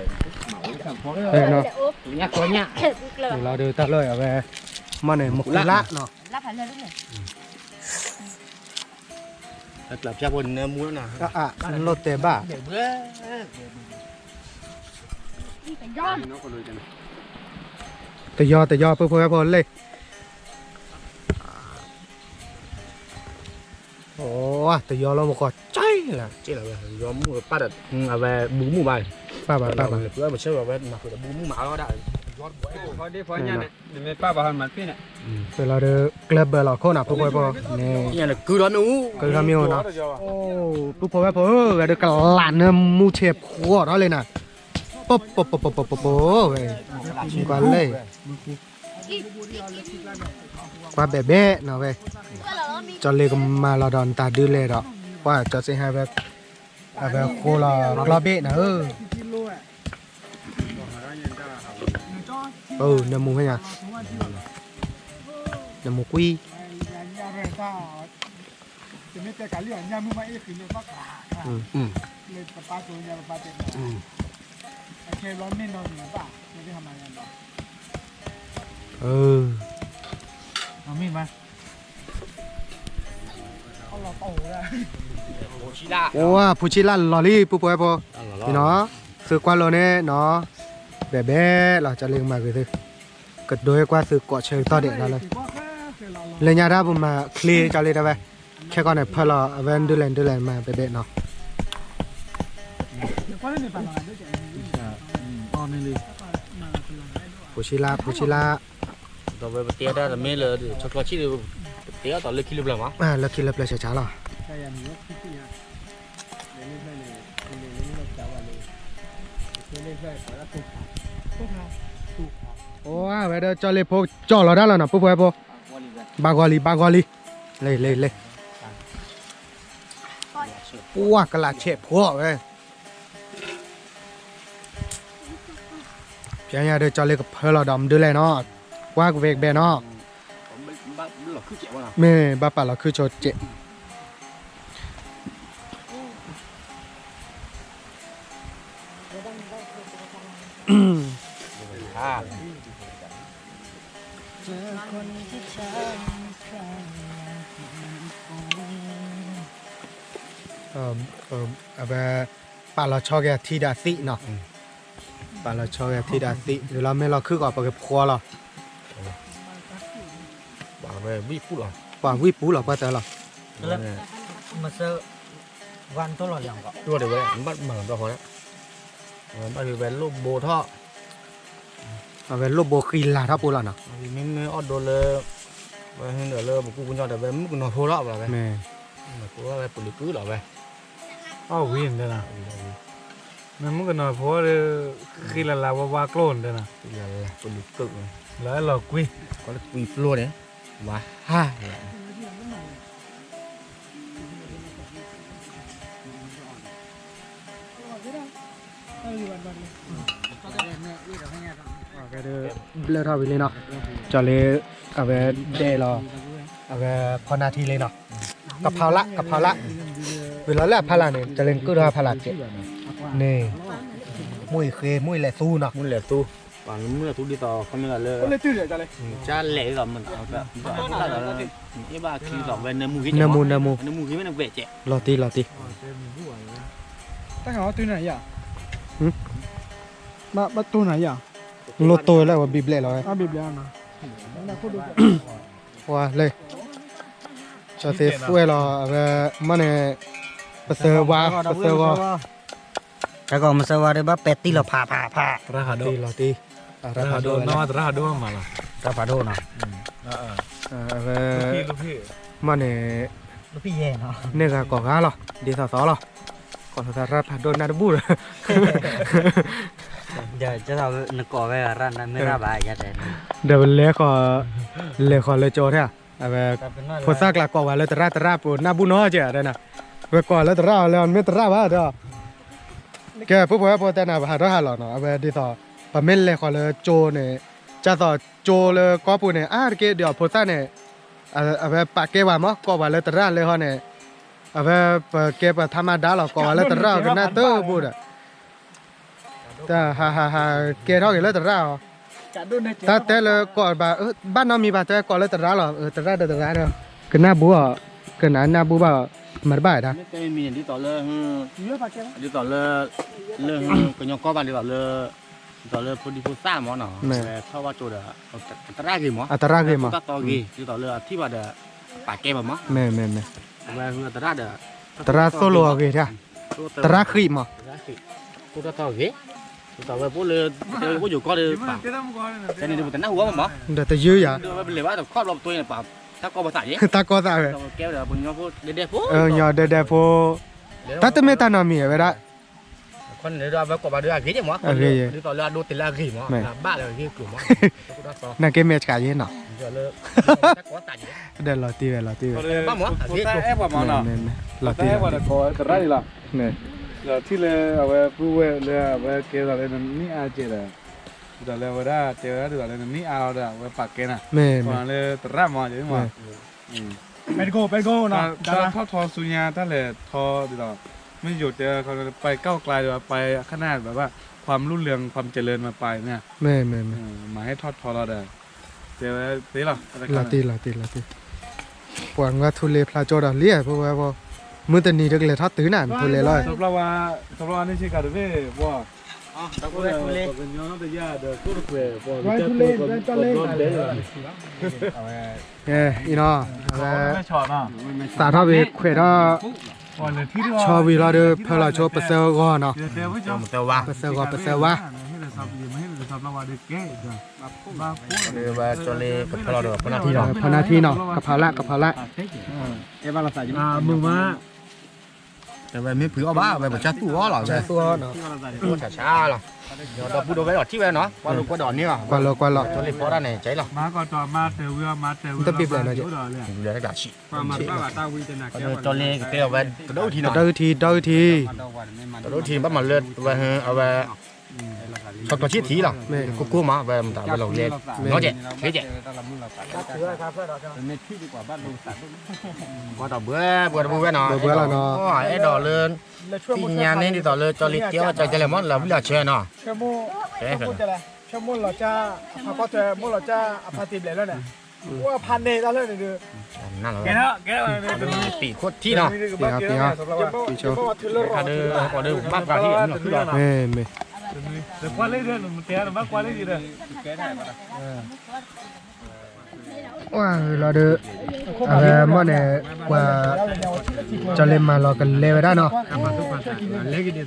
ညါခီညါ, လီၤဒီးတၢ်လီၢ်အဝဲ, မ့ၢ်န့ၣ်မ့ၢ်ကူလၢ်နီၤ, တၢ်ကျါဖၠၣ်ဖိနၢမူလီၤနၤ, အၢ လိၣ်တဲဘၣ်, တယီတယီ ပုၢ်ဖိဝဲၢ်ဖိလ့ၣ်, အိ တယီလၢမူကီၢ်ကၠဲလၢ, ယီမူပၢ်ဒီး, အဝဲဘူးမူဘၣ်, ပၢ်ဘၣ်ပၢ်ဘၣ်, ပဝဲပဆၢဝဲဝဲနၢ်ဃုာ်ဒီးဘူးမူမးအီၤဒၣ်, ပလီၤဒီးကျၢၢ်ဘၢလီၤခိၣ်နၤ ပုၢ်ဖိဝဲၢ်ဖိန့ၣ်, ကၢထီၣ်မ့ၢ်အိၣ်နီၤ, ပုၢ်ဖိဝဲၢ်ဖိဧၢ, ဝဲဒၣ်ကလးနၢမူဆဲးဖှီၣ်ထီၣ်လံနၤ, ပပပပပပပဝဲ, ကွၢ်လၢ ကွၢ်ဘဲးဘဲးနီၤဝဲ, ကၠီလ့ကမၤလီၤဒီးနတၢ်ဒုးလဲၣ်ဒီး, ကွၢ်ကၠီစ့ဟဲဝဲ, အဝဲဃိလီၤကျီဘ့ၣ်နၤဧၢ, အိ နၢမူဖဲညါ, နၢမူကွံ, အိ ဖိဆံးလၢ်လီၤလံ ပုၢ်ဖိဝဲၢ်ဖိ, နီၤ, သုကွၢ်လိန့ၣ်နီၤ, ဘဲးဘဲးလီၤ ကၠီလ့ကမၤဂ့ၤသု, ကဒိကွၢ်သုကိးဆၢကတီၢ်ဒဲးလီၤလၢ, လၢညါတၢ်ပမၤချ့ကၠီလ့တဲဝဲ, ခဲကီးန့ၣ်ဖၢလီၤ အဝဲဒုးလဲၣ်ဒုးလဲၣ်မၤဘဲးဘဲးနီၤ, ဖိဆံးလၢ် ဖိဆံးလၢ်, ဒီးဝဲပတဲတၢ်တမ့ၢ်လၢ ဆီကျီဆံၣ်ဒီး, ပတဲအီၤဒီးလၢခံလၢပျၢၤမး, လၢခံလၢပျၢၤဆဲးဆးလီၤ, အိ ဝဲဒီးကၠီလ့ဖိကၠီလီၤတၢ်လီၤနီၤ ပုၢ်ဖိဝဲၢ်ဖိ, ဘၣ်ဂီၤလံ ဘၣ်ဂီၤလံ, လ့လ့လ့, ပှၢ်ကလးဆဲးဖှီၣ်ဝဲ ပျဲညါဒီးကၠီလ့ကဖၢလီၤဒီးမဒုးလဲၣ်နီၤ, ကွၢ်ကဝဲကဘဲနီၤ, မ့ၢ်ဘၣ်ပာ်လီၤခုၣ်ဆိစဲး, အဝဲ, ပာ်လီၤဆီက့ၤအထံဒီးအသံၣ်နီၤ, ပာ်လီၤဆီက့ၤအထံဒီးအသံၣ် ဒုးလီၤမ့ၢ်လီၤခုၣ်ကီး ပကဖှီလီၤ, ပှၤဝံၣ်ပူၤလီၤ ပှၤသၢလီၤ, မၤလီၤဘျီဃီ, ဘၣ်ဝဲလိၣ်ဘိထီၣ်, အဝဲလိၣ်ဘိဃံလၤထီၣ်ပူၤလီၤနီၤ, မ့မ့ၢ်အီၣ်ဒိလၢ, ဝဲဟဲဒီးလၢပကူပညီဒီးဝဲမုၣ်ကနီၤဖိထီၣ်ဘၣ်ဝဲ, မ့ၢ်ပလူၤကုၢ်လီၤဝဲ, အီၣ်ဝံၤန့ၣ်, မ့ၢ်မုၣ်ကနီၤဖိဒီး, ဃံလၤလၤဝါဝါကျိၣ်န့ၣ်, လီၤအဲၣ်လီၤကွံ, ကွၢ်လၢကွံပျိန့ၣ်, ဝါဟါ ဘျၢထီၣ်ဝံၤလံနီၤ, ကၠီလ့, အဝဲဒဲးလီၤ, အဝဲဖီနၢ်ထံလံနီၤ, ကဖီလၢ် ကဖီလၢ်, ဝံၤလီၤလၢအဖီလာ်န့ၣ် ကၠီလ့နကုၢ်ထီၣ်အဖီလာ်ကဲး, န့ၣ်, မုၢ်အံၤဃ့ မုၢ်အံၤလဲၤသူနီၤ, မုၢ်လဲၤသူ, မုၢ်လဲၤသူဒ်သိးခီမ့ၢ်လၢ, ကၠီလဲၤဒ်သိး, အ့ၣ်ဘၣ်ချံသိးဝဲနၢမူဂ့ၤ, နၢမူ နၢမူ, နၢမူဂ့ၤမ့ၢ်နဝဲၢ်ကဲး, လီၤတံၢ် လီၤတံၢ်, တၢ်ဃးအီၣ်တုၤနၤယၤ, ဘၣ်တိၢ်နၤယၤ, လိၣ်တိၢ်လၢအဝဲဘံဘျဲၣ်လီၤဝဲ, ပှၤလၢ, ကၠီသ့ၣ်ဖှဲလီၤ အဝဲ, မ့ၢ်န့ၣ်, ပသၢဝါ ပသၢဝါ, တၢ်ကီမသၢဝါဒီးဘၣ်ပဲာ်တံၢ်လီၤဖးဖးဖး, တံၢ်လီၤတံၢ်, တရၣ်ဖးဒိၣ်, တရၣ်ဖးဒိၣ်မးလီၤ, တရၣ်ဖးဒိၣ်နီၤ, အဝဲ, မ့ၢ်န့ၣ်, န့ၢ်ဂၤကိးဂၤလီၤ ဒ်သိးသိးလီၤ, ကိးသးတရၣ်ဖးဒိၣ်နၢ်တဘူၣ်ဒီး နကိးဝဲရၣ်နမ့ၢ်ရၣ်ဘၣ်ယတဲ, ဒီးပလဲၤဃီၤ, လဲၤဃီၤလၢကၠီထဲ, အဝဲ, ဖိသၣ်ကျါကိးဝဲလၢတရၣ်တရၣ်ပနၢ်ဘူၣ်နီၤကဲးဒဲးနၤ, ဝဲကိးလၢသရၣ်အီၤလၢအမ့ၢ်သရၣ်ဘၣ်ဒီး, ကဲ ဖိဖိဝဲဖိတဲနၤ ပဟးထီၣ်ဟးလီၤနီၤ, အဝဲဒ်သိး ပမ့ၢ်လဲၤဃီၤလၢကၠိန့ၣ်, ကၢ်သိးကၠိလၢကီၢ်ပူၤန့ၣ် အါတက့ၢ်ဒ်အီၤဖိသၣ်န့ၣ်, အဝဲပာ်ကဲပှၤမး ကိးပှၤလၢသရၣ်လၢဟီန့ၣ်, အဝဲပကဲပှၤထါမၤဒါလီၤ ကိးပှၤလၢသရၣ်အီၤကနၣ်တဘူၣ်ဒီး တၢ်ဟးဟးဟးကဲထီၣ်က့ၤလၢသရၣ်အီၤ, တၢ်တဲလၢကိးဘၣ်, ဘၣ်နီတမံၤဘၣ် တဲကိးလၢသရၣ်လီၤ, သရၣ်ဒီးသရၣ်ဒီး, ကနၢ်ဘူၣ်အီၤ, ကနၢ်နၢ်ဘူၣ်ဘၣ်, မၤတဘၣ်ဒၣ်, ဒ်သိးလၢ, ဒ်သိးလၢ, လၢကညီကီၢ်ဘၣ်ဒ်သိးလၢ, ဒ်သိးလၢဖိဒံဖိသၣ်မးနီၤ, ထီၣ်ဘၣ်ကၠိဒီး, သရၣ်ဂ့ၤမး, အသရၣ်ဂ့ၤမး, ဒ်သိးလၢအထံၣ်ဘၣ်ဒီး, ပာ်ကဲဘၣ်မး, မ့ၢ်မ့ၢ်မ့ၢ်, သရၣ်ဒီး, သရၣ်သိၣ်လိအဂ့ၤဒၣ်, သရၣ်ဃံးမး ဒီးတယုၢ်ယၤ, တၢ်တမ့ၢ်တၢ်နီတမံၤဝဲဒၣ်, အဂ့ၤ, နာ်က့မဲာ်ဆှးယဲနီၤ, ဒီးလီၤတံၢ်ဝဲလီၤတံၢ်ဝဲ, လီၤတံၢ်လီၤတံၢ်လီၤ, ထံၣ်လၢအဝဲပုၢ်ဝဲၢ်လၢအဝဲကဲသးလၢ နနံၣ်အါကဲဒီး, ဒ်သိးလၢအဝဲဒၣ်တဲဝဲဒၣ်ဒ်သိးလၢနနံၣ်အါအီၤဒီး အဝဲပာ်ကဲနၤ, မ့ၢ်လၢသရၣ်မး, မ့ၢ်, တၢ်ထီၣ်ထီဆူညါတၢ်လဲၤထီဒ်သိး, မ့ၢ်ယိၤတဲခီ ပၢၤကီၢ်ကျါဒီး ပၢၤခနၣ်ဘၣ်ဘၣ်, ความรุ่งเรือง ความเจริญ မၤပၢၤန့ၣ်, မ့ၢ်မ့ၢ်မ့ၢ်, မၤဟဲထီၣ်ထီလီၤဒီး, တဲဝဲသ့လီၤ, လီၤတံၢ်လီၤတံၢ်လီၤတံၢ်, ပှၤငါထူလ့ဖျါကၠိဒီးလံ ဖိဝဲဖိ, မုၢ်တနံၤတကလဲၤထီၣ်တုၤနၤ ထူလ့လီၤ, အံၤနီၤ, အဝဲ, သးထီၣ်ဝံၤခွဲးထီၣ်, ဆီဝံၤလီၤဒီး ဖၢလီၤဆိပသၢဂီၤနီၤ, ပသၢဂီၤ ပသၢဝါ, ကဖီလၢ်ထံနီၤ, ကဖီလၢ်, ကဖီလၢ်, မုာ်မး, ဝဲမ့ၢ်ဖုးအီၣ်ဘၣ် ဝဲပကစၢ်သူၣ်အီၣ်လီၤ, ဆါဆါလီၤ, ဒီပုၢ်ဒီဝဲၢ်လီၤထံၣ်ဝဲနီၤ, ကွၢ်လိကွၢ်ဒီးန့ၣ်လီၤ, ကွၢ်လိကွၢ်လိာ်, ကၠီလ့ဖီတၢ်န့ၣ် ကဲလီၤ, တဘ့ၣ်ဘျဲၣ်နီၤ, ကၠီလ့ကတဲအဝဲတဒၣ်အုၣ်ထံနီၤ, တဒၣ်အုၣ်ထံ တဒၣ်အုၣ်ထံ, တဒၣ်အုၣ်ထံ ဘၣ်မၤလၢဝဲအဝဲ ဆီထီၣ်ဆံထံလီၤ, ကိၢ်ကိၢ်မး ဝဲမတၤဝဲလီၤလဲ, နီကဲး, ကွၢ်ဒီးဘှဲဘှဲတဘှဲဘှဲနီၤ, အဲၣ်ဒိးလၢ, သ့ၣ်ညါန့ၣ်ဒ်သိးလၢကၠီလ့တဲအီၣ်ကၠီကလဲၣ်မး လၢဝံလီၤဆဲနီၤ, ဆိကမိၣ်လီၤကၢ်, အဖါကီၢ်ထွဲ မိၢ်လီၤကၢ် အဖါတံၢ်ဘျဲၣ်လၢန့ၣ်, အိၣ်အဖါန့ၢ်တၢ်လၢန့ၣ်ဒီး, ပံာ်ခိၣ်ထံနီၤ, ပံာ်အီၤပံာ်အီၤ, ပံာ်ဆိ, ပှၤဒီးဘၣ်ပှၤထံၣ်, မ့ၢ်မ့ၢ် အိၣ်လီၤဒီး, အဝဲမ့ၢ်န့ၣ်, ပှၤ, ကၠီလ့မၤလီၤကလဲဝဲဒၣ်နီၤ,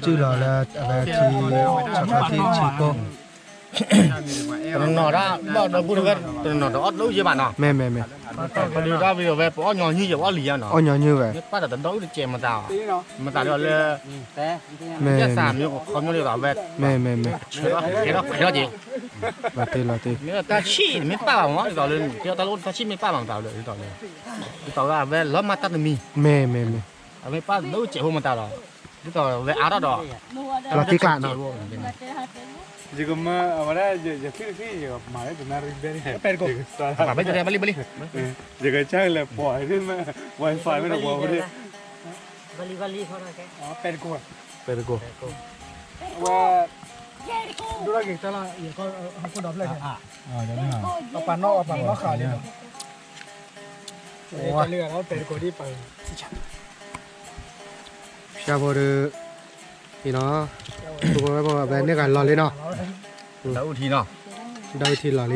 စုၣ်လီၤလၢအဝဲထံ, ဆီထီၣ်ထံဆံကိၢ်, တနီၤနီၤဒၣ်ဘၣ်ဒီပုၢ်ဒီဝဲၢ် တနီၤနီၤတအီၣ်တဒၣ်အုၣ်ယဲဘၣ်နီၤ, မ့ၢ်မ့ၢ်မ့ၢ်, ပဒုးတၢ်ဝံၤဒီးဝဲ ပအီၣ်ညီနုၢ်ယဲ ပအီၣ်လံယဲနီၤ, အီၣ်ညီနုၢ်ဝဲ, မ့ၢ်ပာ်တၢ်တဒၣ်အုၣ်တကဲးမတၤ, မ့ၢ်တၢ်လၢ, မ့ၢ်မ့ၢ်မ့ၢ်, မ့ၢ်တၢ်ဆံၣ်တမ့ၢ်ပာ်ဘၣ်မ့ၢ်ဒ်သိးလၢ, တၢ်ဆံၣ်တမ့ၢ်ပာ်ဘၣ်မးဒ်သိးလၢ, တၢ်လၢတၢ်ဆံၣ်မ့ၢ်ပာ်ဘၣ်မတၤလၢဒ်သိးလၢ, ဒ်သိးလၢအဝဲလီၤမၢ်တၢ်တမံၤ, မ့ၢ်မ့ၢ်မ့ၢ်, အမ့ၢ်ပာ်တဒၣ်အုၣ်ကဲးဖိမတၤဒီး, ဒ်သိးဝဲအါထီၣ်ဒီး, လီၤတံၢ်ကျးနီၤ, ယကမၤအဝဲဒၣ်ယဃံၣ်တဃံၣ် ယကမၤလၢတနၣ်ရံၣ်ဘဲန့ၣ်, ဘၣ်လံဘၣ်လံ, ယကစၢ်လဲၤပိာ်, wifi မ့ၢ်တဝီဖိန့ၣ်, ပဲတကိး, ပဲတကိး, ဝဲ, ဒိၣ်ထီၣ်က့ၤတၢ်လီၤ ယကဟီၣ်ခိၣ်ဒီဖျၢၣ်န့ၣ်, ပပာ်နီၣ်အပာ်နီၣ်ဃာ်လံနီၤ, ဝဲ, ဖၠၣ်ဖိဒီး, အံၤနီၤ, ဝဲပဝဲန့ၢ်ကလီၤလံနီၤ, ဒၣ်အုၣ်ထံလီၤလံ, အၢ လီၤတံၢ်ကျး, တံ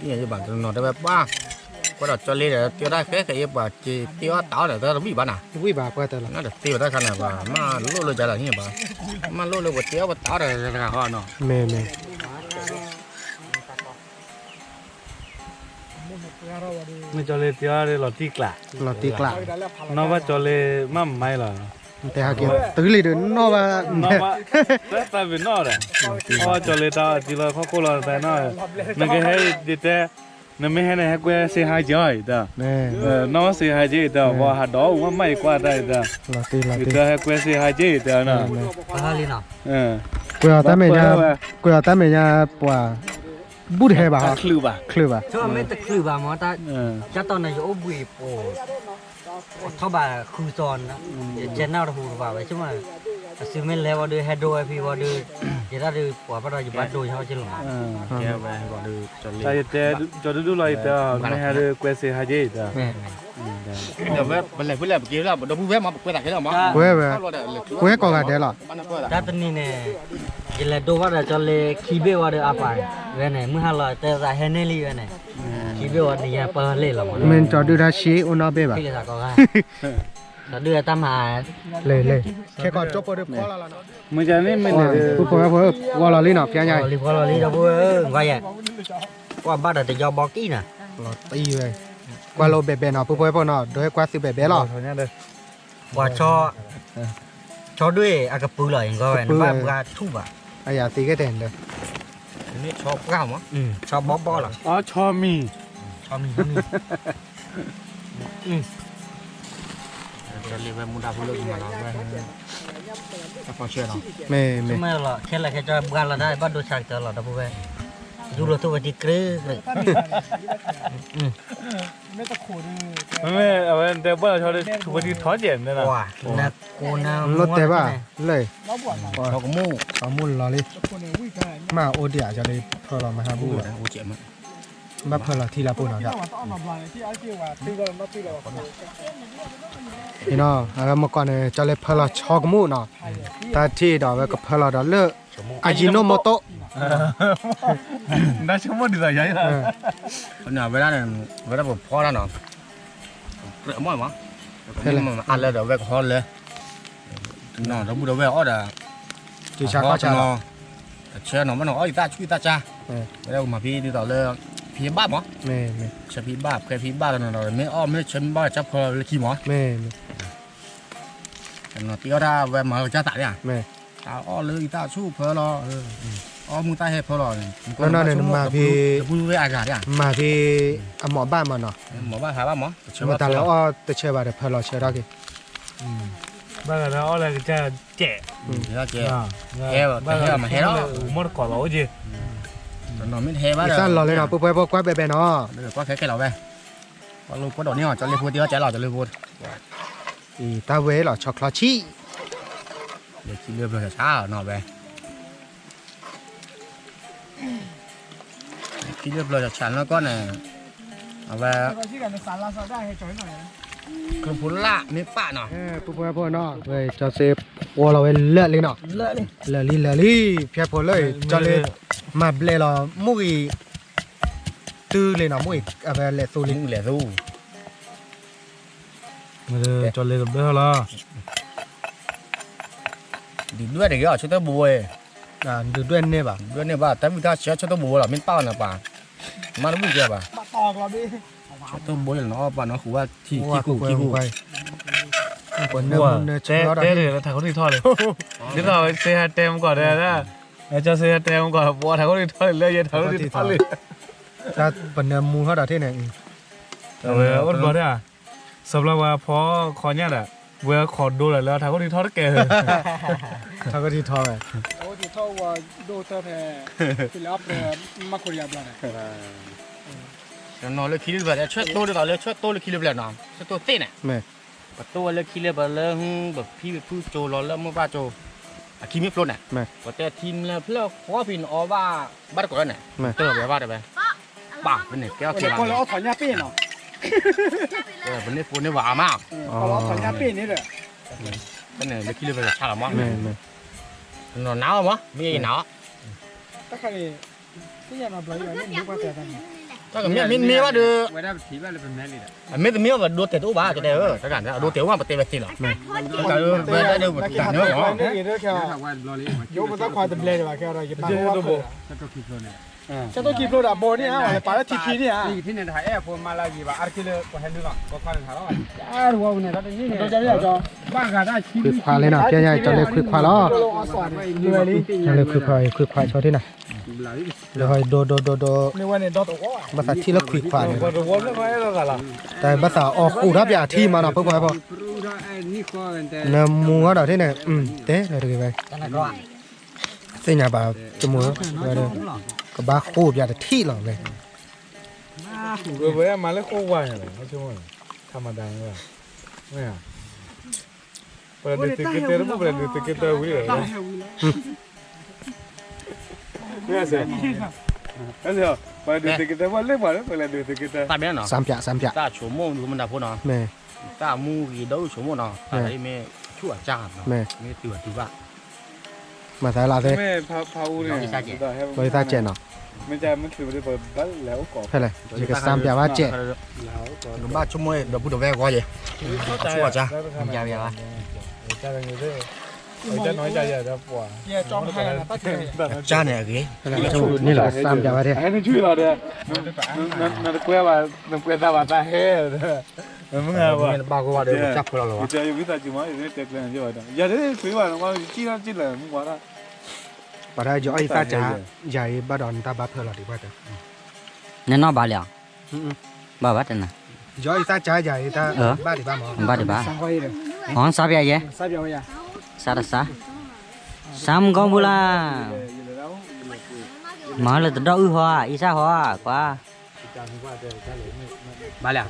ၢ်ယဘၣ်တနီၤတဲဝဲပှၤ, ကွၢ်ဒီးကၠီလ့ဒီး တဲဝဲဒၣ်ဃဲဃဲယဲပှၤက့ၤ တ့အီၣ်တၢ်အီၣ်ဒီးတၢ်တဝံၣ်ဘၣ်နၤ, တဝံၣ်ဘၣ်ပှၤတၢ်လီၤ, နတသ့ဝဲတၢ်ခါန့ၣ် ပှၤမၢလိၣ်လၢယၤလီၤန့ၣ်ဘၣ်, မၢလိၣ်လၢပှၤတ့အီၣ်ပတၢ်အီၣ်ဒီးတဂၤဃီနီၤ, မ့ၢ်မ့ၢ် မ့ၢ်ကၠီလ့တ့အီၣ်လီၤတံၢ်ကျး, လီၤတံၢ်ကျး, နီၢ်ဘၣ်ကၠီလ့မ့ၢ်မၤလီၤ, တဲဟဲက့ၤ တဂ့ၤလံဒီးနီၢ်ဘၣ်, တၢ်သးပ့ၤနီၣ်ဒီး, အီကၠီၤလ့တၢ်အီၣ်တံၢ်လီၤခီၣ်ခိၣ်လီၤသးနီၣ်, နကဟဲယတဲ, နမ့ၢ်ဟဲန့ၣ် ဟဲကွဲ say hi ကၠီၤအံၤတၢ်, နီၢ် say hi ကၠီၤအံၤတၢ်, ပှၤဟးဒီးအိၣ်မးမးယကွၢ်တၢ်အံၤတၢ်, ယတၢ်ဟဲကွဲ say hi ကၠီၤအံၤတၢ်နီၣ်, ကွဲးအီၤတၢ်မဲာ်ညါ, ကွဲးအီၤတၢ်မဲာ်ညါပှၤ, ဘူးတဟဲဘၣ်, ချုးဘၣ်, မ့ၢ်တချုးဘၣ်မ့ၢ်တၢ်, ကၢ်တီၢ်န့ၣ် ယအိၣ်ဘှံးပိာ်, ထီၣ်ဘၣ်ဃုသီ, ယကဲနၢ်တဟူတဘၣ်ဝဲ, အစုမ့ၢ်လဲၤဝံၤဒီး ဟဲဒိဝဲဖဲဝံၤဒီး, ယတၢ်ဒုးပှၤဘၣ်ဒီး ယဘၣ်ဒိယဟီက့ၤလီၤမး, ကဲဝဲ, ကၠီၤဒူဒူလီၤအံၤတၢ်, မ့ၢ်ဟဲဒီးကွဲ say hi ကၠီၤအံၤတၢ်, ပလဲၤဖုလဲၣ်ပက့ၤလၢ ပဒီပုၢ်ဝဲၢ်မး ပကွဲသးခဲလၢာ်မး, ကွဲဝဲ, ကွဲကိးဂၤဒဲးလီၤ, ကွဲကိးဂၤဒဲးလီၤ, တၢ်တနံၤန့ၣ်, ယလဲၤဒိဘၣ်ဒီးကၠီၤလ့ခံဘ့ၣ်ဝံၤဒီးအပၢ်, ဝဲန့ၣ် မုၢ်ဟါလီၤတဲသးဟဲန့ၢ်လံဝဲန့ၣ်, ခံဘ့ၣ်ဝံၤန့ၣ် ယပၢ်လ့ၣ်လီၤမး, မ့ၢ်ကၠီၤဒုတၢ်ဆံးအိၣ်နီတဘ့ၣ်ဘၣ်, ကၠီၤဒုတၢ်မၤ, လ့ၣ်လ့ၣ်, ခဲကီၢ်ကၠိဖိဒီးဖီလီၤလီၤနီၣ်, မ့ၢ်ကန့ၣ်မ့ၢ်န့ၣ်, ဖီလီၤလံနီၣ် ဖျါညါ, ဖီလီၤလံဒီပုၢ်ဝဲၢ်ဧၢ, ကွၢ်ယဲ, ကွၢ်ဘၣ်ဒီးတယီဘီကံၣ်နၤ, လီၤတံၢ်ဝဲ, ကွၢ်လိဘဲးဘဲးနီၣ် ပုၢ်ဖိဝဲၢ်ဖိနီၣ် ဒိဟဲကွၢ်သုဘဲးဘဲးလီၤ, ပှၤ, ဆီဒွဲၣ်အကပုၢ်လီၤအံၤ နကွၢ်ဝဲ နဘၣ်ပှၤထူၣ်ဘၣ်, အယၤသ့ကဲတဲာ်ဒီး, ဆီပှၢ်မး, ဆီဘီဘီလီၤ, ဆီမံၤ, ဆီမံၤ, ဆီမံၤ လၢဝဲမူဒါဖိလၢကမၤလီၤ, တၢ်ဖီဆဲလီၤ, မ့ၢ်မ့ၢ်လီၤ ခဲလၢာ်ခဲဆ့ဘှါလီၤတၢ် ဘၣ်ဒိဆါကတၢၢ်လီၤ ဒီပုၢ်ဝဲၢ်, ယူၢ်လိာ်ထိၣ်ဝဲဒံးကြၢးကြၢး, မ့မ့ၢ်အဝဲတဲဘၣ်လီၤဆီဒီး ထူဝဲဒံးထီၣ်ကဲးန့ၣ်လီၤ, နကိးနၤလိၣ်တဲဘၣ်, လၢ, ကမူၣ်လီၤလံ, မ့ၢ်အိၣ်ဒံးဧါ ကၠီလ့ဖၢလီၤမဟါဘူး, ဘၣ်ဖၢလီၤထံလၢ်ပူၤနီၤ, အဝဲမ့ၢ်ကီၢ်န့ၣ် ကၠီလ့ဖၢလီၤဆီကမူၣ်နီၤ, တၢ်ထံၣ်ဒီးအဝဲကဖၢလီၤဒီးလၢ, အယံၤနိၣ်မူတိၣ်, တၢ်ဆိကမိၣ်ဒ်သိးယၤ, ဝဲဒၣ်န့ၣ်, ဝဲဒၣ်ပဖီတၢ်နီၤ, မ့ၢ်အါလၢဒီးဝဲကဟီလၢ, တနီၤဒီပုၢ်ဒီဝဲၢ်အီၣ်ဒီး, တဆၢနီၤ ဘၣ်နီၤအီၣ်ယသၣ်ဆူၣ်ယသၣ်ဆါ, ဝဲဒၣ်ပမၤဖဲဒ်သိးလၢ, ဖံဘၣ်မး, ဆၢဖံဘၣ် ဖဲဖံဘၣ်တနီၤဒီး မ့ၢ်အီၣ်မ့ၢ်ဆၢမ့ၢ်ဘၣ်ဒီး ကၢ်ဖၢလီၤလၢခံမး, တနီၤတ့အီၣ်တၢ်ဝဲမၤလီၤကၢ်သးဒၣ်, တၢ်အီၣ်လၢယသၣ်ဆူၣ်ဖၢလီၤ, အီၣ်မုၢ်သၣ်ဟဲဖၢလီၤ, တပူၤဝဲအဂၤဒၣ်, မၤဖဲ, အမၤဘၣ်မးနီၤ, မၤဘၣ်ဟးဘၣ်မး, မတၤလၢအီၣ်တဆၢဘၣ်ဒီးဖၢလီၤဆၢထီၣ်က့ၤ ဘၣ်ဂၤဒီးအီၣ်လၢကစၢ်ကဲး, ဟဲ, မ့ၢ်တကိးလီၤအိၣ်က့ၤ, တနီၤမ့ၢ်တဟဲဘၣ်ဒီး, သၣ်လီၤလံနီၤ ပုၢ်ဖိဝဲၢ်ဖိကွၢ်ဘဲဘဲနီၤ, ကွၢ်ခဲခဲလီၤဝဲ, ကွၢ်လိာ်ကွၢ်ဒိးန့ၢ်အီၤ ကၠီလ့ဖိတ့အီၣ်ကဲလီၤ ကၠီလ့ဖိ, အံၤတၢ်ဝဲလီၤ ဆီချီဆံး, လၢခံလၢပျီၤဆၣ်ဆၣ်နီၤဝဲ ခံလၢပျီၤဆၣ်ဆၣ်နီၢ်ကီၢ်န့ၣ်, အဝဲ, ကျိဖိလၢ်မ့ၢ်ပၣ်နီၤ, ပုၢ်ဖိဝဲၢ်ဖိနီၤ ဝဲကၠီစ့ဖှီလီၤဝဲလၢာ်လံနီၤ, လၢာ်လံလၢာ်လံ, ဖၠဲဖိလၢာ် ကၠီလ့, မၤဘျဲးလီၤ မူၢ်ဂံၢ်, တုၤလံနီၤ မူၢ်ဂံၢ် အဝဲလဲၤသူလံ, လဲၤသူ ကၠီလ့ကဘျၢလီၤ, ဒုးဒွဲၣ်တဂ့ၤအီၤ ဆၢထၢၣ်ဘိဝဲ, ဒုးဒွဲၣ်န့ၢ်ဘၣ်, ဒွဲၣ်န့ၢ်ဘၣ် တၢ်ဝံၣ်တၢ်ဆၢ ဆၢထၢၣ်ဘိဝဲလီၤ မ့ၢ်တပၣ်ဘၣ်န့ၣ်ပၣ်, မၤတဘူၣ်ကဲဘၣ်, ဆၢထၢၣ်ဘိလီၤနီၤ အီၣ်ပၣ်နီၤ ဃုာ်ဝဲထံထံကူၣ်ထံကူၣ်, တဲတဲလၢထးခိၣ်ထံထီၣ်လံ, ဒ်သိးဝဲစ့ဟးတဲမကီးတဲ, ကၠီစ့ဟဲတဲမကီး ပှၤထးခိၣ်ထံထီၣ်လံ လၢယဲထးခိၣ်ထံထီၣ်လံ, ပနၢမူထီၣ်ဒီးထံၣ်န့ၣ်, အဝဲအိၣ်တဘျီဒၣ်, စီၤပျီဝါဖီခီညၣ်ဒီး, ဝဲခိးဒိလီၤလၢထးခိၣ်ထံထီၣ်တကဲ, ထးခိၣ်ထံထီၣ်ဝဲ, ထးခိၣ်ထံထီၣ်ဝဲဒိၣ်တၢ်ဖဲ, ဖဲလၢအပျဲၢ်မၤခိၣ်ဒီးယၤဘျီန့ၣ်, တနီၤလၢခံလၢပျၢၤ ဆၢတိၢ်ဒ်သိးလၢဆၢတိၢ်လၢခံလၢပျၢၤနီၤ ဆၢတိၢ်သ့ၣ်န့ၣ်, ပတိၢ်ဝဲလၢခံလၢပျၢၤလၢ ပဖံပဖုကၠိလီၤလၢမိၢ်ပၢ်ကၠိ, အခံမ့ၢ်ဖျိန့ၣ်, ပတဲထံမ့ၢ်ဖျၢၣ်ဃီဖံန့ၣ်အီၣ်ဘၣ်, ဘၣ်တကိးန့ၣ်, တၢ်ဘၣ်တဘဲ, ပၢ်ဖဲန့ၣ်ကဲအီၣ်ခဲဘၣ်, ပန့ၢ်ဖိန့ၢ်ဝၤအါမး, ဖဲန့ၣ်လၢခံလၢပျၢၤဆါလီၤမး, နီၢ်နၤအီၣ်မး မ့ၢ်အံၤနၤအီၣ် တၢ်ကမ့ၢ်မ့ၢ်ဘၣ်ဒီး, အမ့ၢ်တမ့ၢ်ဘၣ်ဒီး, အဒိတဲာ်တအိၣ်ဘၣ် တဲတဲဧၢ, တၢ်အဒိတဲာ်အိၣ်မး ပတဲဝဲသ့လီၤ, တၢ်ဝဲဒၣ်ဒီးပတၢ်နၢၤမး, ယအိၣ်ပသၣ်ခွါတဘျဲၣ်ဒံးဘၣ် ခဲဒီးယပာ်အိၣ်ဘၣ်ဒီး, ဆၢတိၢ်ခံဖျိဒီးအဘိန့ၣ်ဧါ လဲၤပာ်လၢထံဖံန့ၣ်ဧါ, ထံဖံန့ၣ်တဟးအဲၣ်အဖိမါလၢဂ့ၤဘၣ် အါတက့ၢ်လၢပှၤဟဲနုာ်လီၤ ကီၢ်ခီန့ၣ်ထးလီၤ, တၢ်တဝီပူၤန့ၣ် တၢ်တန့ၢ်န့ၣ်, ခွံခွါလံနီၤ ပျဲညါ ကၠီလ့ခွံခွါလီၤ. ကၠီလ့ခွံခွါ ခွံခွါဆီထံနီၤ. ဒီးဒိဒိဒိဒိ ဘၣ်သးထံၣ်လၢခွံခွါန့ၣ် တၢ်ဘၣ်သးအီၣ်ဃူးတၢ်ပၠးထံမးနီၤ ဖိခွါဖိ နမူအီၤဒီးထံၣ်န့ၣ် တဲလၢတဂ့ၤဝဲ သ့ၣ်ညါဘၣ် တမူ ကဘၣ်ဃူးပၠးတထံၣ်လီၤဝဲ ဝဲမၤလၢဃိဝါန့ၣ်လီၤ မ့ၢ်ဆိကမိၣ်န့ၣ် ထမဒါန့ၣ်လီၤ မ့ၢ်ဧါ ပှၤဒုးသုးက့တၢတဘိ ပှၤဒုးသုးက့တၢဝံၤလီၤ မ့ၢ်ဧါ ပှၤဒုးသုးက့တၢ ပှၤလဲၤပှၤလၢ ပှၤလဲၤဒုးသုးက့တၢ စၢ်ပၠး စၢ်ပၠး တၢ်ဆိကမိၣ်ဒုးမနုၤဖိနီၤ မ့ၢ် တၢ်မူဂ့ၤဒီးအိၣ်ဆိကမိၣ်နီၤ တၢ်မ့ၢ်ဆူၣ်အကၢ်နီၤ မ့ၢ်တုၤဘၣ်တုၤဘၣ် မၤသးလီၤသ့ ပှၤသးစဲးနီၤ ဖဲလဲၣ် ယကစၢ်ပၠးဘၣ်စဲး ကဘၣ်ဆိကမိၣ်ဒီပုၢ်ဒီဝဲၢ်အဂီၢ်ယဲ ဆူၣ်အကၢ် ကၢ်န့ၣ်အဂ့ၤ န့ၣ်လီၤ စၢ်ပၠးဘၣ်ထဲ နကွဲးဘၣ် နကွဲးသးဘၣ်သးဟဲ မ့ၢ်ဘၣ်ဂီၢ်ဘၣ်ဒီး ကၢ်ဖၢလီၤလီၤဘၣ် ပှၤတၢ်ယီၤအီၣ်ယသၣ်ကၢ ယၤအံၤဘၣ်ဒီးနတၢ်ဘၣ်ဖၢလီၤဒံးဘၣ်တၢ် နနီၢ်ဘၣ်လံဧါ ဘၣ်ဘၣ်တနၤ ယီၤအံၤသၣ်ကၢ ယၤအံၤတၢ် ဘၣ်ဒံးဘၣ်မး ဘၣ်ဒံးဘၣ် ဟီ စၢ်ပၠးယဲ စၢ်တစၢ် စၢ်မုၢ်ကီၢ်ဘူလၢ် မၤလၢတဒီအုၣ်ဟီဧါ အံသၣ်ဟီဧါ ကွၢ် ဘၣ်လံ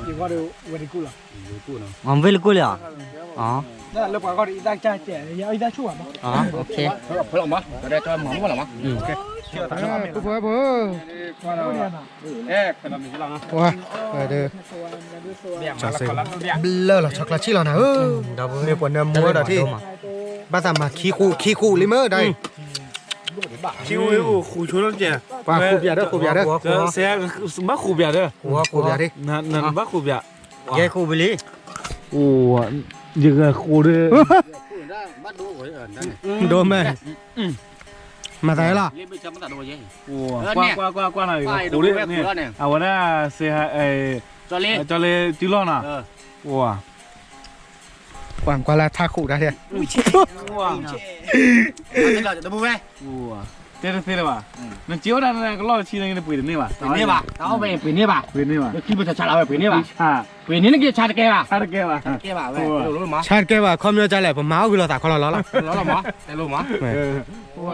ဧါ ဝဲတကူၣ်လီၤ အဝဲလၢကူၣ်လံဧါ လၢပှၤဂီၢ်ဒီးအံသၣ်ကၢ ယီၤအံသၣ်ဆူၣ်ဘၣ်မး ဖဲလီၤမး ပှၤဒီးတမၤမီၢ်လီၤမး ပှၤ ပှၤ ပှၤ ဘျၢလီၤ ဆီချီဆံၣ်လီၤနၤဧၢ မ့ၢ်ပှၤနၢမူဒီးထံၣ် ဘၣ်သးမၤခံဃူခံဃူလံမ့ၢ်ဒၣ်အံၤ ခံဃူလံဃူဆိလီၤကဲ ပှၤဃူပၠးဒီးဃူပၠးဒီး ဘၣ်ဃူပၠးဒီး ဃူပၠးဒီး ဘၣ်ဃူပၠး ယဲဃူပလံ ယကဃူဒီး ဒိမဲ မၤသးလီၤ ကွၢ်ကွၢ်ကွၢ်ကွၢ်နီၤ ဃူဒ်န့ၣ် အဝဲဒၣ် စ့ဟါ ကၠီလ့ တုၤလီၤနီၤ ပှၤကွၢ်လၢထါဃူတၢ်ထဲ တဲတသ့လၢၤဘၣ် နစ့အိၣ်ဒၣ်နကလီၢ်တဆံန့ၣ် နပှ့ၤတန့ၢ်ဘၣ် ပှ့ၤန့ၢ်ဘၣ် တၢ်အီၣ်ဝဲပှ့ၤန့ၢ်ဘၣ် ပှ့ၤန့ၢ်ဘၣ် လၢခံပတဆးလီၤဝဲပှ့ၤန့ၢ်ဘၣ် ပှ့ၤန့ၢ်နက့ၤဆါတကဲဘၣ် ဆါတကဲဘၣ် ဆါတကဲဘၣ်ဝဲ ဆါတကဲဘၣ် ခီပညီကလဲၣ် ပမၤအီၣ်ဂ့ၤလိာ်သးခီလီၤလီၤလီၤ လီၤလီၤမး တဲလိာ်မး ကၠီ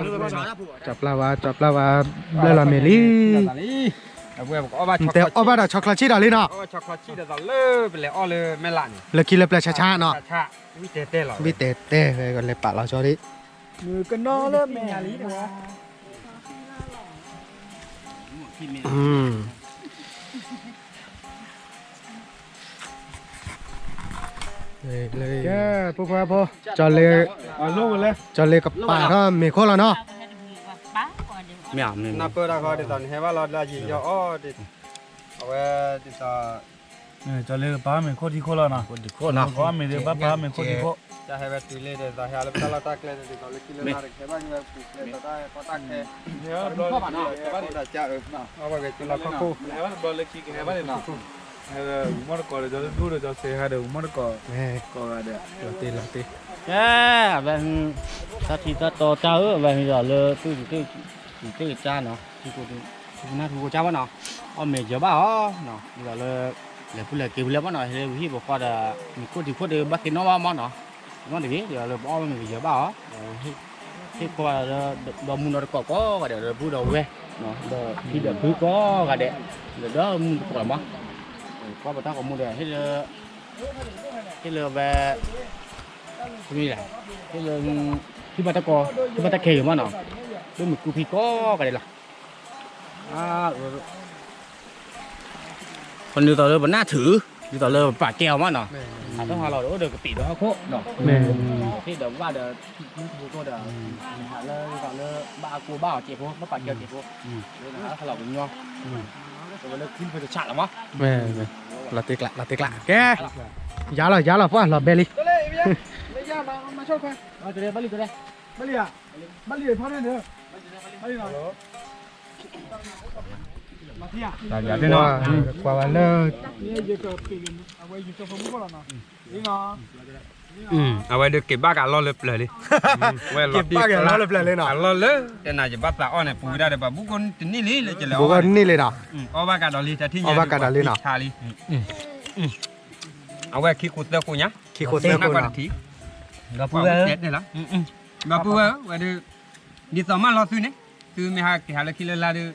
ပျၢ်ဝါ ကၠီပျၢ်ဝါ ဘျၢလီၤမ့ၢ်လံ တဲအီၣ်ဘၣ်ဒီးဆီချီဆံၣ်ဒီးလံနီၤ လၢခံလၢပျၢၤဆါဆါနီၤ ဝံတဲတဲ လဲၤပာ်လီၤကၠီဒံး ကနီလၢမဲာ်လံ ကဲ ဖိခွါဖိ ကၠီလ့ ကၠီလ့ကပာ်ထီၣ်မ့ၤခိၣ်လီၤနီၤ နၢ်ပၢၢ်တၢ်ခီဒ်သိးနဟဲဘၣ်လီၤလၢအယံာ်ယီၤအီၤဒ် အဝဲဒ်သိး ကၠီလ့ကပာ်မ့ၤခိၣ်ထံခိၣ်လီၤနီၤ ကမ့ၢ်ဒ်ဘၣ်ပာ်မ့ၤခိၣ်ထံခိၣ် တၢ်ဟဲဝဲတုၤလံဒ်သိးဟဲလၢပတၢ်လီၢ်တၢ်ကျဲဒ်သိးလၢခံလၢလါတကဲဘၣ် ဟဲဝဲပူၤကျဲဒီးတၢ်ဟဲကီတၢ်ခဲ ဟဲဘၣ်နီၤ ဟဲဘၣ်တဘျီလၢခံကဟဲဘၣ်န့ၣ်နီၤ ဟဲဝံၤမီၢ်တကိးဒီး ကၠီလ့ဒူၣ်ဒီး ကၠီစဲဟါဒီး ဝံၤမီၢ်တကိး ကိးဂၤဒီး လီၤတ့လီၤတ့ ကဲ အဝဲ တၢ်ထံတၢ်တီတၢ်အၢ အဝဲဟံးဒီးလၢသူၣ်သူၣ်ကၢ်ကၢ်နီၤ ထံဖိကနၢ်ထူကစၢ်ဘၣ်နီၤ အီၣ်မ့ၤယၢၤဘၣ်အီၤ ဒ်သိးလၢ လဲၤဖူလဲၤက့ၤဖူလဲၣ်ဘၣ်နီၤ ဟဲလၢပဟံၣ်ပဃီဒီး မ့ၤခိၣ်ထံခိၣ်ဒီးဘၣ်သ့ၣ်နီၣ်ဘၣ်မးနီၤ နီၣ်တဂ့ၤ ဒ်သိးလၢပအီၣ်မ့ၤကယၢၤဘၣ်အီၤ ဟ့ၣ်ခီဒီး ဒီမူဒီးတကိးကိးဂၤဒဲး ဒီပုၢ်ဒီဝဲၢ် ဒီဖံဒီဖုကိးဂၤဒဲး ဒီမူတကိးလီၤမး ကွၢ်ပတၢ်ကိးမူဒီး ဟ့ၣ်လၢ ဟ့ၣ်လၢဝဲ ဟ့ၣ်လၢ ထံဘၣ်တၢ်ကီ ထံဘၣ်တၢ်ခဲဂ့ၤမးနီၤ လၢမုၢ်ကူဖံကိးဂၤဒဲးလီၤ ဒ်သိးလၢပနၢ်ထုး ဒ်သိးလၢပပာ်ကဲအီၤမးနီၤ အတၢ်ဟးလီၤဒီးအိၣ်ဒီးကပံာ်ဒီးဟီၣ်ခိၣ်ဒီး ဟ့ၣ်ဒီးဘၣ်ဒီး ထံဖိကိးဒီး ဟးလၢဒ်သိးလၢ ဘၣ်အကိဘၣ်အီၤစဲးဖိ ဘၣ်ပာ်ကဲအီၤစဲးဖိ လၢနဟးလီၤကညီ လၢခံဖဲတဆးလီၤမး လီၤတ့ကျး လီၤတ့ကျး ကဲ ယါလီၤ ယါလီၤ ပှၢ်လီၤဘဲလံ ဘၣ်လံ ဘၣ်လံ ဘၣ်လံ ကွၢ်ဝဲလၢ အဝဲဒၣ်က့ၤဘၣ်က့ၤအလီၢ်လၢပျၢၤလံ, ဝဲလီၤတံၢ်ကျါအလီၢ်လၢ တဲနၤယဘၣ်သးအီၣ်န့ၣ် ပူၤဝဲဒၣ်ဒီး ပှၤဘူၣ်ကိၢ်တနံၣ်လံလၢကလဲၤအီၣ်ဘၣ်န့ၣ်, အီၣ်ဘၣ်ကးဒီးလံ တထံၣ်ညါ အီၣ်ဘၣ်ကးဒီးလံနီၤ, ဆါလံ, အဝဲခံခိၣ်သၢခိၣ်ညါ, ခံခိၣ်သၢခိၣ်နီၤ, ဒီပုၢ်ဝဲၢ်, ဒီပုၢ်ဝဲၢ်ဝဲဒၣ် ဒ်သိးမၢလီၤသုန့ၣ်, သုမ့ၢ်ဟးက့ၤဟးလၢခံလၢလာ်ဒီး,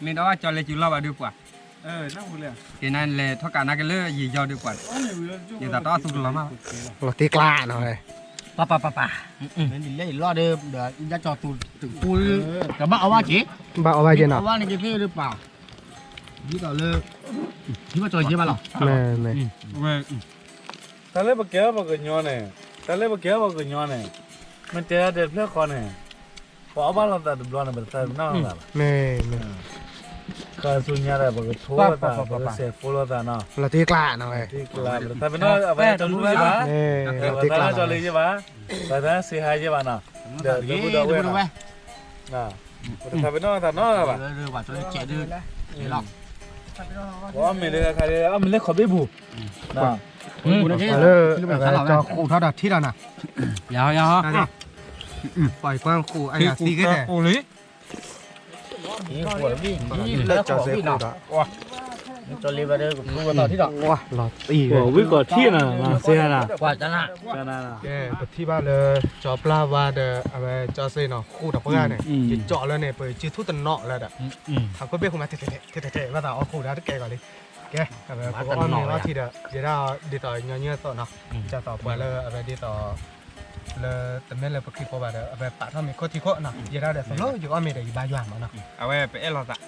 မ့ၢ်ဒီးအကၠီလဲၤစုလီၤဘၣ်ဒီးပှၤ, က့ၤနၤလဲၤထီၣ်ကးနၤက့ၤလၢယံာ်ယီၤဒီးပှၤ, ယသးတအီၣ်သူတလီၤမး, လီၤတံၢ်ကျါနီၤ, ပပပပ, လီၤဒီး ယကၠီသူတပူၤ, ကဘၣ်အီၣ်ဘၣ်က့ၤ, ဘၣ်အီၣ်ဘၣ်က့ၤနီၤ, အီၣ်ဘၣ်န့ၣ်က့ၤဖဲဒီးပှၤ, ဒ်သိးလၢ ယဘၣ်ကၠီယဲဘၣ်လီၤ, တၢ်လၢပကဲထီၣ်ပှၤကညီန့ၣ်, တၢ်လၢပကဲထီၣ်ပှၤကညီန့ၣ်, မ့ၢ်တဲဒၣ်ဒီးဖျၢၣ်ဃီန့ၣ်, ပှၤအီၣ်ဘၣ်လိာ်သးတဘျီန့ၣ် ပတသးပ့ၤနီၣ်လိာ်သးဘၣ်, ခါဆူညါဒီး ပကထိလိာ်သး ပကစဲးဖိလိာ်သးနီၤ, လီၤတံၢ်ကျါနီၤ, ပတသးပ့ၤနီၣ်အဝဲတလူယဲဘၣ်, ပတသးပ့ၤနီၣ်ကၠီလ့ယဲဘၣ်, ပတသးပ့ၤနီၣ်စံးဟါယဲဘၣ်နီၤ, ဒီးဒီပုၢ်ဒီဝဲၢ်နီၤ ပတသးပ့ၤနီၣ်သးနီတဂၤဘၣ်, ပအီၣ်မ့ၤလၢခါလၢ အီၣ်မ့ၤလၢခီၣ်ဘ့ၣ်ပူၤ, လၢ ကၠီဃိးထီၣ်ဒီးထံၣ်ဒီးနၤ, ယၤယၤ, ပှၤကွၢ်ဃိးအယၤသံကဲ, လၢကၠီစ့းခိၣ်ဒီး, ကၠီလ့ဘၣ်ဒီး ကဖုဝဲသီထံၣ်ဒီး, ဝံၤကီၢ်ထံၣ်နၤ, စ့ဟါနၤ, ပထံၣ်ဘၣ်လၢ ကၠီပျၢ်ဝါဒီး အဝဲကၠီစ့းနီၤ ဃိးဒီးပှၢ်န့ၣ် ယကၠီလၢန့ၣ် ပစုထူၣ်တနီၤလၢဒီး, ဟးခိၣ်ဘ့ၣ်ဃိမး ထဲထဲထဲထဲ ဘၣ်သးအီၣ်ဃိးဒၣ်တကဲကီးလံ, ကဲ အဝဲပကအီၣ်မ့ၤအီထံဒီး ယဲဒၣ်ဒ်သိးညီနုၢ်အသိးနီၤ, ကၠီသးပှၢ်လၢအဝဲဒ်သိး လၢတမ့ၢ်လၢပခံဖိဘၣ်ဒီး အဝဲပာ်ထီၣ်မ့ၤခိၣ်ထံခိၣ်နီၤ, ယဲဒၣ်ဒီးသလိယကအီၣ်မ့ၤဒီးယဘါယွၤမးနီၤ, အဝဲပအဲၣ်လိာ်သး,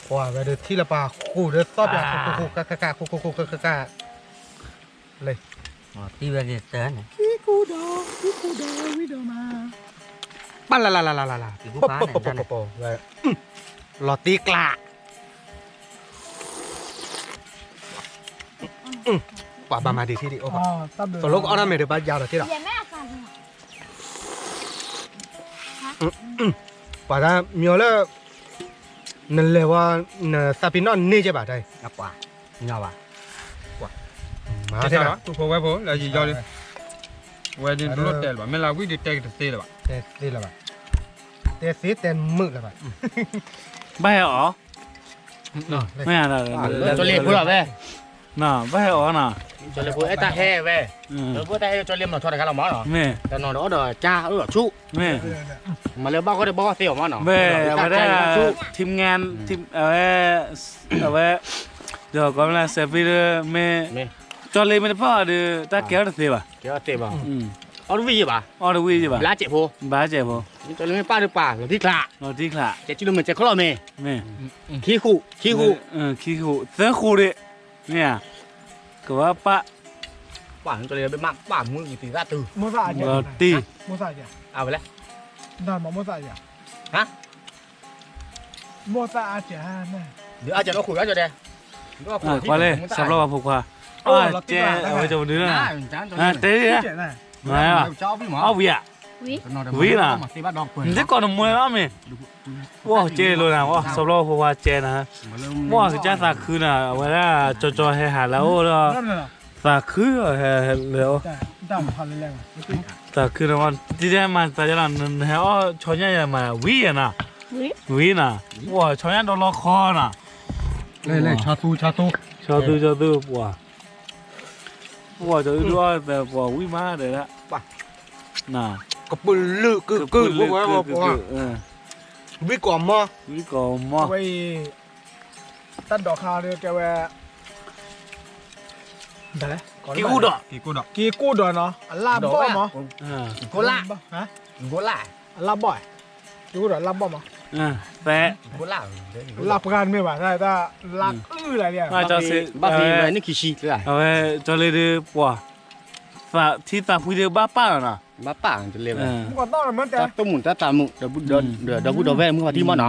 ပှၤဝဲဒၣ်ထံၣ်လၢပှၤဃိးဒီးသီၣ်ပှၤ ဃိးဃိးဃိးဃိးဃိးဃိးဃိးဃိး, လၢ သံဝဲက့ၤတၢ်န့ၣ်, ခံခိၣ်ဒီး ခံခိၣ်ဒီး ဝံၤဒီးမး, ပၢ်လၢ်လၢ်လၢ်လၢ်လၢ်, လီၤတံၢ်ကျါ ပှၤဘၣ်မၤဒံးထံၣ်ဒံးအိၣ်ဘၣ်, သလိကအီၣ်တၢ်မ့ၤဒီးဘၣ်ယါဒီးထံၣ်ဒီး, ပှၤတၢ်မ့ၢ်လၢ နလဲၤဝဲ နသးပ့ၤနီၣ်န့ၢ်ကဲဘၣ်တၢ်အံၤ, မၤသ့လီၤ, သူၣ်ဖိဝဲၢ်ဖိလၢယယီၤလံ, ဝဲဒၣ်တလိၣ်တဲလၢၤဘၣ်, မ့ၢ်လၢဝံၣ်ဒုးတဲက့ၤတသ့လၢၤဘၣ်, တဲသ့လၢၤဘၣ်, တဲသ့တဲမုာ်လၢၤဘၣ်, ဘၣ်ဟဲအီၤ, မ့ၢ်, ကၠီလ့ဖိလီၤဝဲ, ဘၣ်ဟဲအီၤနီၤ, ကၠီလ့ဖိအဲၣ်တၢ်ဟဲဝဲ, လၢဖိတၢ်ဟဲကၠီလ့မၤထီတခါလီၤမးနီၤ, တနီၤဒီးအီၣ်ဒီးကၢ်အၢၣ်အီၤဆူၣ်, မ့ၢ်လၢဘၣ်ဃီဒီးဘၣ်ဃီသ့အီၤမးနီၤ, ဝဲဒၣ် team ငါ team အဝဲ ဒီးကီးမ့ၢ်လၢ စဲးဖံဒီး မ့ၢ် ကၠီလ့မ့ၢ်တပၢ်အီၤဒီး တၢ်ကဲထီၣ်တသ့ဘၣ်, အီၣ်တဝံၣ်ယဲဘၣ်, အီၣ်တဝံၣ်ယဲဘၣ်, ဘျါစဲးဖိ, ဘျါစဲးဖိ, ကၠီလ့မ့ၢ်ပၢ်ဒီးပၢ်လီၤတံၢ်ချါ, လီၤတံၢ်ချါ, ကဲစုလိမ့ၢ်ကဲခီလီၤမ့ၢ်, ခံဃိး, ခံဃိး, ခံဃိး, သၢဃိးဒံး, မ့ၢ်ဧါ, ကဘၣ်ပၢ်, ပၢ်ကၠီလ့ဘၣ်မးပၢ်မူကံၤသံသၣ်တုၤ, လီၤတံၢ်, အဝဲလဲၣ်, ဟါ မိၢ်သၣ်အါကဲ, ကွၢ်လၢ စီၤပျီဝါဖိခွါ, ကဲ အဝဲကၠီမနုၤလၢ, တဲ, အီၣ်ဝံၤဧါ, ဝံၤနီၤ, နသ့ၣ်ကိးနမိၢ်လီၤမ့ၢ်, ဝီၤကဲလိာ်နၤ, စီၤပျီဝါဖိခွါကဲနၤ, ဝီၤကစၢ်သးခုနၤ, အဝဲဒၣ်ကၠီကၠီဟဲဟးလၢအအိၣ်ဒီး, သးခုဟဲလၢအအိၣ် သးခုန့ၣ်, တမၤသးယလီၤ, နဟဲအီၣ်ဆီညၣ်ယမၤဝံၤယနၤ, ဝံၤနၤ, ပှၤဆီညၣ်ဒီလီခီနၤ, ဆီသူ, ဆီသူ, ဆီသူ, ဆီသူ, ပှၤ, ပှၤကဒုအီၣ်သပှၢ်ဝံၤမးဒီး, ကပလုာ်ကုကု, ဝံၤကိးမီ, ဝံၤကိးမီ, တၢ်ဒိးခါဒီးတဲဝဲ က့ၤကိၣ်ဒီး, က့ၤကိၣ်ဒီးနီၤ, အလၢဘီၣ်မး, ကိၣ်လၢ, ကိၣ်လၢ, အလၢဘီၣ်, က့ၤကိၣ်ဒီးလၢဘီၣ်မး, သဲ, လၢပှၢ်တမ့ၢ်ဘၣ်, တၢ်လၢအုၣ်လၢ, ဘၣ်သ့ၣ်န့ၣ်ခံဆံ, အဝဲကၠီလ့ဒီးပှၤ, ထံသးဖှံဒီးဘၣ်ပၢ်လီၤနီၤ, ဘၣ်ပာ်ကၠီလ့ဝဲ, တၢ်သူၣ်မုာ်တၢ်သးမုာ်, ဒီပုၢ်ဒီဝဲၢ်မုၢ်ဖါတံၢ်မၢ်နီၤ, တ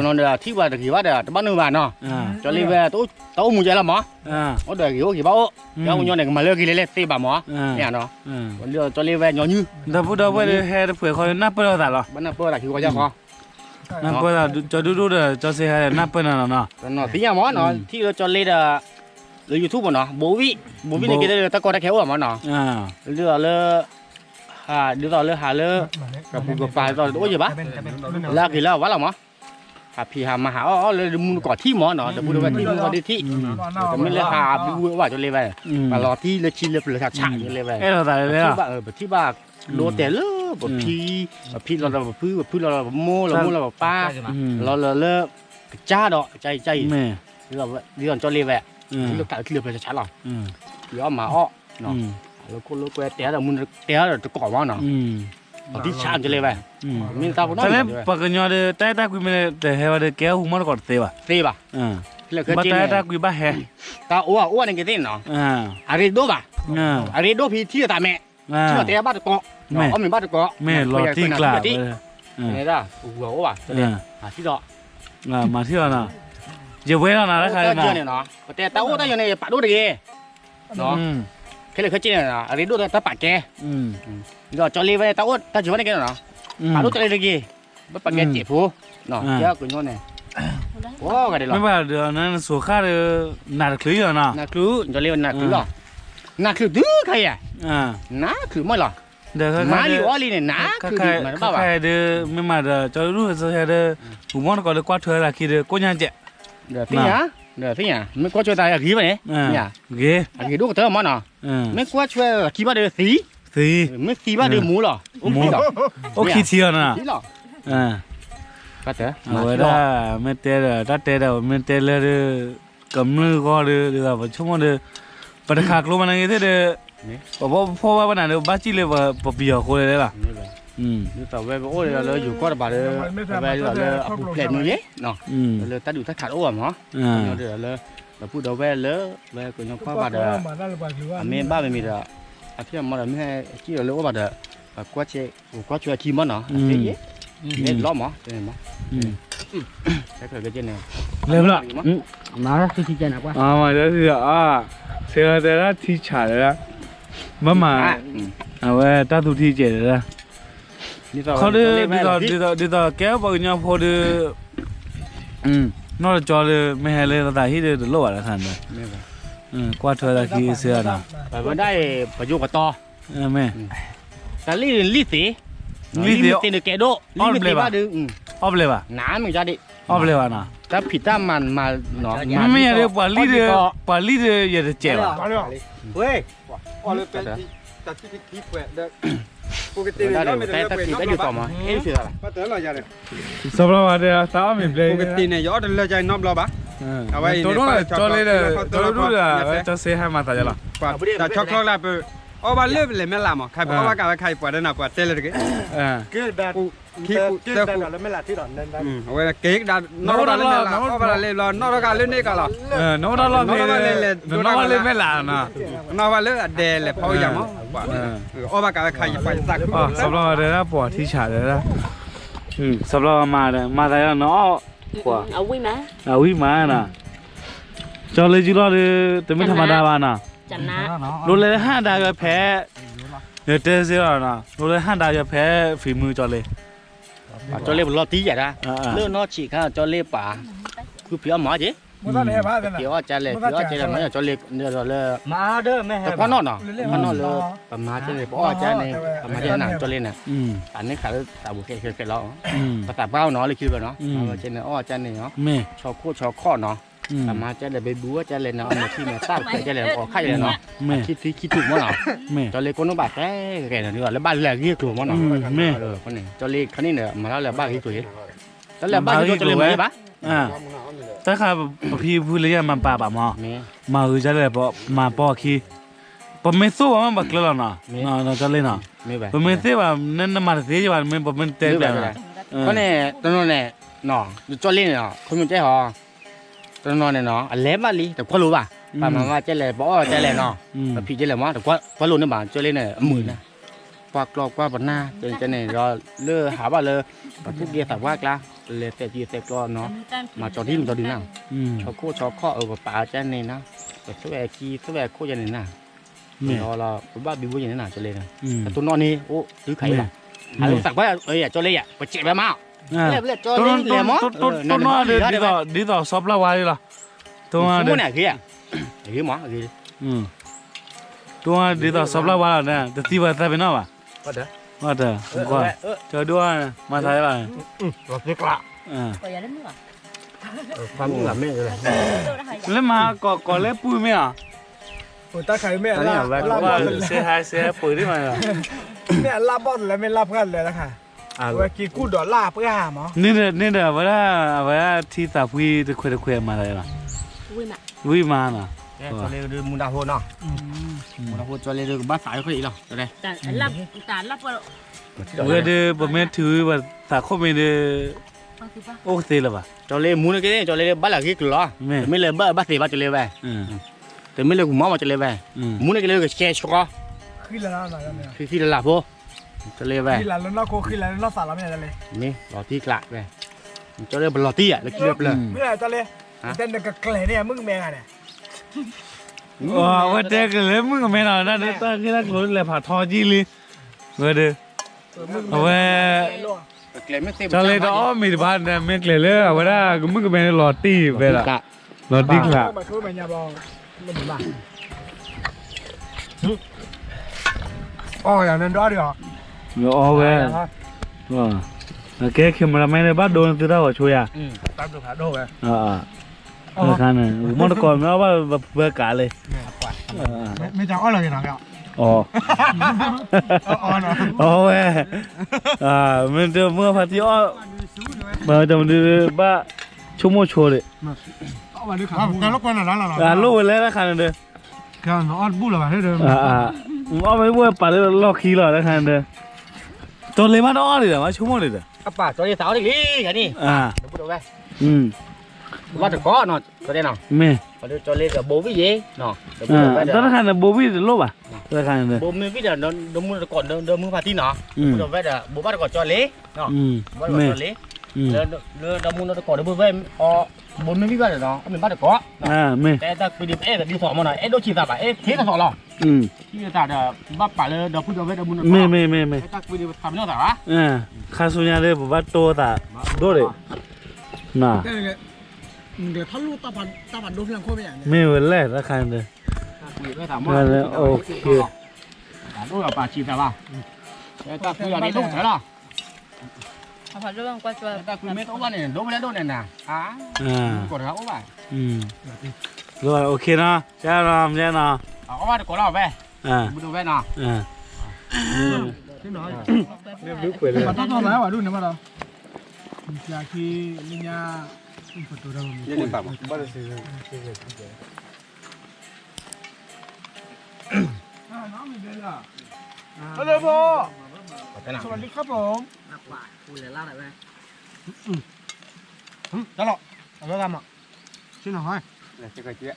နီၤဒီးထံၣ်ပှၤတဂ့ၤဘၣ်ဒီး တဘၣ်နုာ်ဘၣ်နီၤ, ကၠီလ့ဝဲ တၢ်အိၣ်မူကဲလီၤမၢ်, အိၣ်ဒီးဂ့ၤအိၣ်ဂ့ၤဘၣ်အိၣ်, ယကညီန့ၣ် ကမၤလၢဂ့ၤလဲၣ်လဲၣ်သ့ဘၣ်မၢ်, မ့ၢ်နီၤ, ကၠီလ့ဝဲညီနုၢ်, ဒီပုၢ်ဒီဝဲၢ်ဒီးဟဲတဖျၢၣ်ဃီဒီး နၢ်ပၢၢ်လိာ်သးလီၤ, ဘၣ်နၢ်ပၢၢ်လိာ်သးခံခီယါဃီ နၢ်ပၢၢ်သး ကၠီဒူၣ်ဒူၣ်ဒီး ကၠီစ့ဟဲဒီး နၢ်ပၢၢ်နၤလီၤနီၤ, သ့ၣ်ညါမၢ်နီၤ, ထံၣ်လၢကၠီလ့ဒီး လၢ YouTube မၢ်နီၤ, ဘိဝံၣ်, ဘိဝံၣ်န့ၣ်က့ၤလၢတၢ်ကီတၢ်ခဲအိၣ်မၢ်နီၤ, ဒ်သိးလၢ ဒ်သိးလၢဟးလၢ ကပူၤကပၤဒ်သိးတအိၣ်ယံၤဘၣ်, လၢအဂ့ၤလၢအဝါလီၤမၢ်, ဟးဖံးဟးမၤဟးအီၣ်အီၣ်လၢမူတကိးထံၣ်မၢ်နီၤ, ဒီပုၢ်ဒီဝဲၢ်ထံၣ်မူဃီဒ့ထံၣ်, တမ့ၢ်လၢဟးဘုဘုဝဲအိၣ်ဘၣ်ကၠီလ့ဝဲ, ပှၤလီၤတံၢ်လၢဆံလၢပျၢၤဆးဆးကၠီလ့ဝဲ, ပထံၣ်ဘၣ် ဒိတဲာ်လၢပဖံ, ပဖံလီၤဒီးပဖု, ပဖုလီၤဒီးပမိၢ်, လီၤမိၢ်လီၤပပၢ်, လီၤလၢလၢ ကစၢ်ဒီး ကစၢ်အံၤ ကစၢ်အံၤ, ဒ်သိးကၠီလ့ဝဲ, လၢတၢ်ချံလၢပျၢၤဆးဆးလီၤ, ဖံးအီၣ်မၤအီၣ်, လၢခိၣ်လၢကွဲတဲဒီးမူ တဲဒီးတကိးမၢ်နီၤ, ပထံၣ်ဆးကၠီလ့ဝဲ, မ့ၢ်တၢ်ဖိနီၤ, ပှၤကညီဒီး တၢ်အဲၣ်တၢ်ကွံမ့ၢ်တဟဲဝဲဒီး ကဲဟူမၢ်တကိးတသ့ဘၣ်, သ့ဘၣ်, ဘၣ်တၢ်အဲၣ်တၢ်ကွံဘၣ်ဟဲ, တၢ်အိၣ်ဘၣ်အိၣ်ဘၣ်န့ၣ်ကသ့ၣ်နီၤ, အရ့ဒိၣ်ဘၣ်, အရ့ဒိၣ်ဖံထံၣ်အသးမဲာ်, ထံၣ်လီၤတဲဘၣ်တကိး, အီၣ်မ့ၤဘၣ်တကိး, မ့ၢ်လီၤတံၢ်ကျး, မၤထံၣ်လီၤ, မၤထံၣ်လီၤနီၤ, ယဝဲလီၤနၤတခါန့ၣ်, ပတဲတၢ်အိၣ်တၢ်ယိာ်န့ၣ် ယပာ်ဒိၣ်တဂ့ၤ, ခဲလၢာ်ခဲဆ့န့ၣ် အရ့ဒိၣ်တၢ်ပာ်ကဲ, ဒီးကၠီလ့ဝဲ တၢ်အိၣ်တၢ်ယိာ်ဘၣ်န့ၣ်ကဲနီၤ, ပာ်ဒိၣ်ကၠီလ့တဂ့ၤ, ဘၣ်ပာ်ကဲစဲးဖိ, ကၠီကညီန့ၣ်, မ့ၢ်ဘၣ်ဒီးနဆိးဃၣ်ဒီး နးတချုးယီၤနီၤ, နးချုး, ကၠီလ့ဝဲနးချုးလီၤ, နးချုးတုၤခါယၤ, နးချုးမၢ်လီၤ, ဒီးမၤလံအီၤလံန့ၣ် နးချုးဒံးမၤတဘၣ်ဘၣ်, ခဲဒီး မ့ၢ်မၤဒီး ကၠီဒူၣ်ဒူၣ်စ့ဟဲဒီး ပူၤမီၢ်တကိးဒီးကွၢ်ထွဲသးခံဒီး ကိၣ်ညါကဲး, ဒီးသ့ၣ်ညါ, ဒီးသ့ၣ်ညါ မ့ၢ်ကွၢ်ထွဲသးအဂ့ၤဘၣ်န့ၣ်, ဂ့ၤ, အဂ့ၤဒိၣ်ကတၢၢ်မၢ်နီၤ, မ့ၢ်ကွၢ်ထွဲသးခံဘၣ်ဒီးသံ, သံ, မ့ၢ်သံဘၣ်ဒီးမူလီၤ, အိၣ်ခံထံလီၤ, အိၣ်ခံထံလီၤနီၤ, အဝဲဒၣ် မ့ၢ်တဲဒီး တၢ်တဲဒီး မ့ၢ်တဲလၢ ကမျၢၢ်ဂီၢ်ဒီး ဒ်သိးပဆိကမိၣ်ဒီး ပတခးကျိမးနဂ့ၤသ့ၣ်ဒီး ပဘီပဖှီၣ်ဘၣ်ပနၤဒီး ဘၣ်စံၣ်လၢပပယီၤအဃိလဲၣ်လီၤ, ဒ်သိးဝဲပအိၣ်ဒီးလၢယိၤကီၢ်တဘ့ၣ်ဒီး အဝဲဒၣ်လၢအပူၤဖျဲးမနုၤယ့ၣ်, လၢတၢ်ဒုးတၢ်ခးတအိၣ်ဘၣ်မး, ဒီးလၢ ဒီပုၢ်ဒီဝဲၢ်လၢ ဝဲကညီကီၢ်ဘၣ်ဒီး အမ့ၢ်ဘၣ်မ့မ့ၢ်ဒီး အထံၣ်အမီဒီး မ့ၢ်ဟဲစံၣ်ဒီးလၢအိၣ်ဘၣ်ဒီး ပှၤကွၢ်ထွဲအခံမၢ်နီၤ အသ့ယ့ၣ်, လီၤမး, တမး, လဲၤဖျၢၣ်ကဲကဲန့ၣ်, လဲၤဖျၢၣ်, မၤထံၣ်ဆံးကဲန့ၣ်ကွၢ်, ဆဲးလီၤတဲဒၣ်ထံဆးတဲဒၣ်, ဘၣ်မၤ, အဝဲတၢ်သူထံကဲးတဲဒၣ်, ခီဒီး ဒ်သိး ဒ်သိး ဒ်သိးကဲပှၤကညီဖိဒီး နီၢ်တကၠီဒီး မ့ၢ်ဟဲလၢသးဟံၣ်ဒီးတလိၣ်ဘၣ်တခါန့ၣ်, ကွၢ်ထွဲသးခံစ့နီၤ, ပဝဲဒၣ်အံၤ ပယိၣ်ပတီၢ်, မ့ၢ်, တၢ်လံၣ်လံၣ်သ့, လံၣ်သ့, လံၣ်မ့ၢ်သ့ဒီးကဲဒိၣ်, လံၣ်မ့ၢ်သ့ဘၣ်ဒီး, အီၣ်ဘျဲၣ်ဘၣ်, နးမ့ၢ်ကဒီး, အီၣ်ဘျဲၣ်ဘၣ်နီၤ, တၢ်ဖံးတၢ်မၤမၤ, မ့ၢ်ယၤဒီး ပှၤလံၣ်ဒီး, ပှၤလံၣ်ဒီးယတစဲးဘၣ် ဝဲ, တၢ်ဖံးတၢ်မၤ, စီၤပျီဝါတဲတၢ်အီၣ်မ့ၤဘျဲၣ်, ပကတ့ၢ်န့ၣ် ယအီၣ်တလၢကၢ်နီတဘျီဘၣ်, အဝဲအံၤန့ၣ် ကၠီလ့ဒီး ကၠီဒူၣ်ဒီး ဝဲကၠီစ့ဟဲမၤသးယလီၤ, တၢ်ဆီချီကျါပ အီၣ်ဘၣ်လၢပလဲၤမဲၢ်လးမး ခါပအီၣ်ဘၣ်ကးဝဲခါအံၤပှၤတဲနၤ ပှၤတဲလၢတဂ့ၤ, က့ၤကဒါလၢမဲၢ်လးထံလီၤ, အဝဲက့ၤကဒါ နီၢ်တၢ်လၢမဲၢ်လး အီၣ်ဘၣ်တၢ်လၢဘျီ နီၢ်ထီၣ်ကးလၢန့ၣ်ကီးလီၤ, နီၢ်တၢ်လီၢ်ဖဲ နီၢ်ဘၣ်လၢမဲၢ်လးနီၤ, နီၢ်ဘၣ်လၢအဒဲလဲၤဖီဝဲယၤမး, အီၣ်ဘၣ်ကးဝဲခါအံၤပှၤယသးခု, စီၤပျီဝါတဲဒၣ်ပှၤထံဆးတဲဒၣ်, စီၤပျီဝါမၤဒီး မၤသးယလီၤနီၤ, အဝံၣ်မးနီၤ, ကၠီလ့ကၠူလီၤဒီး တမ့ၢ်ထီၣ်မၤဒါဘၣ်နီၤ, ဒိးလဲၤလၢဟၣ်ဒါကဖဲ ယတဲစ့ၢ်နီၤ, ဒိးလဲၤဟၣ်ဒါကဖဲ ဖံမုၢ်ကၠီလ့, ကၠီလ့ပလီၤတံၢ်ယၤဒၣ်, လၢနီၢ်ဆံးခါကၠီလ့ပာ်, ဃုဖံးအီၣ်မၤက့ၤ, ဖံးအီၣ်ကလဲၣ် ဖံးအီၣ်ကလဲၣ်မၤကၠီလ့, ဒီးလၢ တကွၢ်နီၣ်နီၤ, တကွၢ်နီၣ်လၢ ပမၤကဲန့ၣ် ပအီၣ်ကဲန့ၣ် ပမၤကဲန့ၣ် ကၠီလ့န့ၣ်, အန့ၣ်ခးလၢသးပူၤခဲခဲခဲလီၤ, ပသးပှၢ်နီၤလၢခံတဘျီနီၤ, ကၠီလ့န့ၣ် အီၣ်ကဲန့ၣ်နီၤ, ဆီခိၣ်ဆီခီၣ်နီၤ, ပမၤကဲလဲၣ် ပဘုကဲလဲၣ်နီၤ, အမဲာ်ထံမဲာ်သၣ်ပကဲလဲၣ် ပအီၣ်ခါကဲလဲၣ်နီၤ, အခံထံခံထူၣ်မးနီၤ, ကၠီလ့ကိၣ်နိၣ်ဘၣ်တဲဂဲၤန့ၣ် လၢဘၣ်လၢအဂ့ၢ်ကျိၤမးနီၤ, ကၠီလ့ခါန့ၣ်ဒီး မၤတၢ်လၢဘၣ်ဂ့ၢ်ကျိၤယဲ, တၢ်လၢဘၣ်ဂ့ၢ်ကျိၤဝဲ တၢ်ခါပဖံပဖုလၢယၤမၤပာ်ဘၣ်မး, မၤဂုာ်ကၠီလ့ မၤပီၢ်အခံ, ပမ့ၢ်သိၣ်ဘၣ်မး ပကျၢလီၤနီၤ, ကၠီလ့နီၤ, ပမ့ၢ်သ့ၣ်ဘၣ် နမၤတသ့ဘၣ် မ့ၢ်ပမ့ၢ်တဲဘၣ်, ခီန့ၣ် တနီၤန့ၣ် ကၠီလ့န့ၣ်နီၤ ခိၣ်မ့ၢ်တဲဟီ, တနီၤန့ၣ်နီၤ အလဲၤဘၣ်လံ တကွၢ်လိဘၣ်, ပမၤဘၣ်ကဲလဲၣ် ပအီၣ်ကဲလဲၣ်နီၤ, ပဖံးကဲလဲၣ်မး တကွၢ်လိန့ၣ်ဘၣ် ကၠီလ့န့ၣ် အမုာ်န့ၣ် ကွၢ်ကျီကွၢ်ပနၢ် ကဲန့ၣ်ဒီး လၢဟးဘၣ်လၢ ပှၤသူၣ်က့သးပှၢ်ကျါ လဲၤသဲးကံသဲးကျီနီၤ မၤကၠီၤထံမၤကၠီၤဒုးနၤ ဆီခိၣ်ဆီခီၣ်အၢ ပပာ်ကဲန့ၣ်နီၤ ပသူၣ်ဝဲကံသူၣ်ဝဲခိၣ်ကဲန့ၣ်နၤ လီၤလီၤ ပဘၣ်ဘံဘူကဲန့ၣ်နၤ ကၠီၤလ့ အတိၢ်နီၣ်န့ၣ် အိၣ်တုၤခါအံၤလီၤ ဟးလၢသးပှၢ် ကၠီၤလ့ယၤ ပစဲးဘၣ်မး လဲၣ်လဲၣ်ကၠီၤလ့လဲၤမး တိၢ်နီၣ်ဒ်သိး ဒ်သိးစီၤပျၢ်ဝါလံလီၤ တိၢ်နီၣ်ဒ် မ့ၢ်န့ၣ်အဂ့ၤ အဂ့ၤမး အဂ့ၤ တိၢ်နီၣ်ဒ်သိးစီၤပျၢ်ဝါလီၤ တသံဘၣ်သးပ့ၤနီၣ်ဘၣ် ကၠီၤဒိၣ် မၤသးလီၤ လၢမၤကိးကိး လၢပူၤမ့ၢ်ဧါ တၢ်ခါအံၤမ့ၢ်အလၢ်ဘီၣ်တလဲၣ် စဲဟါစဲပှၤဒ်မး မ့ၢ်အလၢ်ဘီၣ်တလဲၣ် မ့ၢ်လၢ်ပှၢ်တလဲၣ်တခါ အဝဲက့ၤကူၣ်ဒီးလၢ်ပှၢ်မး န့ၣ်ဒီး အဝဲဒၣ် အဝဲဒၣ်ထံသးဖှံတခွဲးတခွဲးမၤသးလီၤ ဝံၣ်မးနီၤ ကၠီၤလ့ဒုးမူဒါဖိနီၤ မူဒါဖိကၠီၤလ့ဒုးကဘၣ်သးလၢခွဲးအံၤလီၤ ဝဲဒုး ပမ့ၢ်ထုးဝံၤပသးခိၣ်မ့ၢ်ဒုး အိၣ်ကသ့လၢၤဘၣ် ကၠီၤလ့မူန့ၣ်က့ ကၠီၤလ့ဘၣ်လၢအဂ့ၤကျိၤလီၤ တမ့ၢ်လၢဘၣ်ဘၣ်သ့ဘၣ်ကၠီၤလ့ဝဲ တမ့ၢ်လၢကမၤမၤကၠီၤလ့ဝဲ မူန့ၣ်က့လၢကဆဲးဆှီ ဃံလၤလၤဖိ ကၠီၤလ့ဝဲ မ့ၢ်လီၤတံၢ်ကျးဝဲ ကၠီၤလ့ပလီၤတံၢ်ယၤ လၢခံလၢပျၢၤ မ့ၢ်လၢကၠီၤလ့ တဲနကကျဲၤန့ၣ် မုၣ်ကမဲဂၤန့ၣ် အဝဲတဲကလဲၤမုၣ်ကမဲနီၤ တၢ်တၢ်ဂ့ၢ်တၢ်ကျိၤလဲၤဖးထီကံလံ ဝဲဒၣ် အဝဲ ကၠီၤလ့တအီၣ်မ့ၤတဘၣ်န့ၣ် မ့ၢ်ကျဲၤလၢအဝဲဒၣ်ကမုၣ်ကမဲန့ၣ်လီၤတံၢ်ဖဲဒၣ် လီၤတံၢ်ကျး အီၣ်ယၤန့ၣ်ဒွးဒီး အီၣ်ဝဲ ကဲ cameraman န့ၣ် ဘၣ်ဒိနသုတၢ်ဂီၤဆိယၤ တခါန့ၣ် မီၢ်တကိးမ့ၢ်အီၣ်ဘၣ်ပကးလံ မ့ၢ်တၢ်အီၣ်လီၤက့ၤနီၤ အီၣ် အီၣ်ဝဲ မ့ၢ်တမုၢ်ဖါတံၢ်အီၣ် မ့ၢ်တမုၢ်ဘၣ် ဆိကမိၣ်ဆိဒံး လိၣ်ဝဲလဲၣ်တခါန့ၣ်ဒီး အီၣ်မ့ၢ်ဘၣ်ပာ်လၢလီၢ်ခံလီၤတခါန့ၣ်ဒီး ကၠီၤလ့မ့ၢ်တအီၣ်ဒံးဒီး မ့ၢ်ဆိကမိၣ်ဒံးဒီး အပာ်ကၠီၤလ့သးအီၣ်တဂ့ၤဂၤန့ၣ် ဒီပုၢ်ဒီဝဲၢ် ဘၣ်တကိးနီၤ ကၠီၤလ့နီၤ မ့ၢ် ကၠီၤလ့ဒီးဘိဝံၣ်ယ့ၤ တၢ်တခါန့ၣ် ဘိဝံၣ်တလိၣ်ဘၣ် တခါန့ၣ် ဘိမ့ၢ်ဝံၣ်ဒီး ဒီမုၢ်တကိး ဒီမုၢ်ဖါတံၢ်နီၤ ဒီပုၢ်ဒီဝဲၢ်ဒီး ဘိဘၣ်တကိးကၠီၤလ့ ဘိဘၣ်တကိးကၠီၤလ့ လၢဒီမုၢ်နီၢ်တကိးဒီပုၢ်ဝဲၢ်အီၤ ဘိမ့ၢ်ဝံၣ်ဘၣ်ဒီးနီၤ အီၣ်မ့ၢ်ဘၣ်တကိး မ့ၢ် တဲတၢ်ကွံဒံး ပအဲၣ်သးဒ်သိးမ့ၢ်နီၤ အဲၣ်ဒိၣ်ဆံးသးဘၣ် အဲၣ်သ့သးသိးလီၤ ထံၣ်သးဒီး ဘၣ်ပာ်လၢဒီပုၢ်ဒီဝဲၢ်ဒီမုၢ်နီၢ်တကိး မ့ၢ်မ့ၢ်မ့ၢ်မ့ၢ် တၢ်ကွံဒံးပသးပ့ၤနီၣ်သးဘၣ် ခါဆူညါဒီး ပဘၣ်တိၢ်သးဒိၣ်ဒံး မ့ၢ်ဝဲလဲၣ်တခါန့ၣ်ဒီး တၢ်ကွံဒံးပသးမ့ၢ်နီၤ တၢ်ဒိၣ်ပာ်ဆံးသးဘၣ် တၢ်ကွံဒံးဒိၣ်ဆဲးလီၤ တၢ်ကွံမ့ၢ်တအိၣ်ဘၣ်န့ၣ် ဒိၣ်ဝဲဒိၣ်န့ၣ်နၤ ကိးတဂၤအိၣ်ဘၣ် OK နီၤ ကဲနီၤ မ့ၢ်နီၤ အီၣ်ဘၣ်တကိးလီၤဝဲ ဘုဒိဝဲနီၤ တၢ်ထီၣ်သးဝဲဒၣ်န့ၣ်ဘၣ်ဒီး မုၢ်ဆါခီ လၢညါ ပတိၤတၢ်မၤမုၢ် Hello พ่อ สวัสดีครับผม တၢ်လီၤ အဝဲဂၤမး ရှင်းတော့ဟဲ တၢ်မူဘၣ်ဂီၢ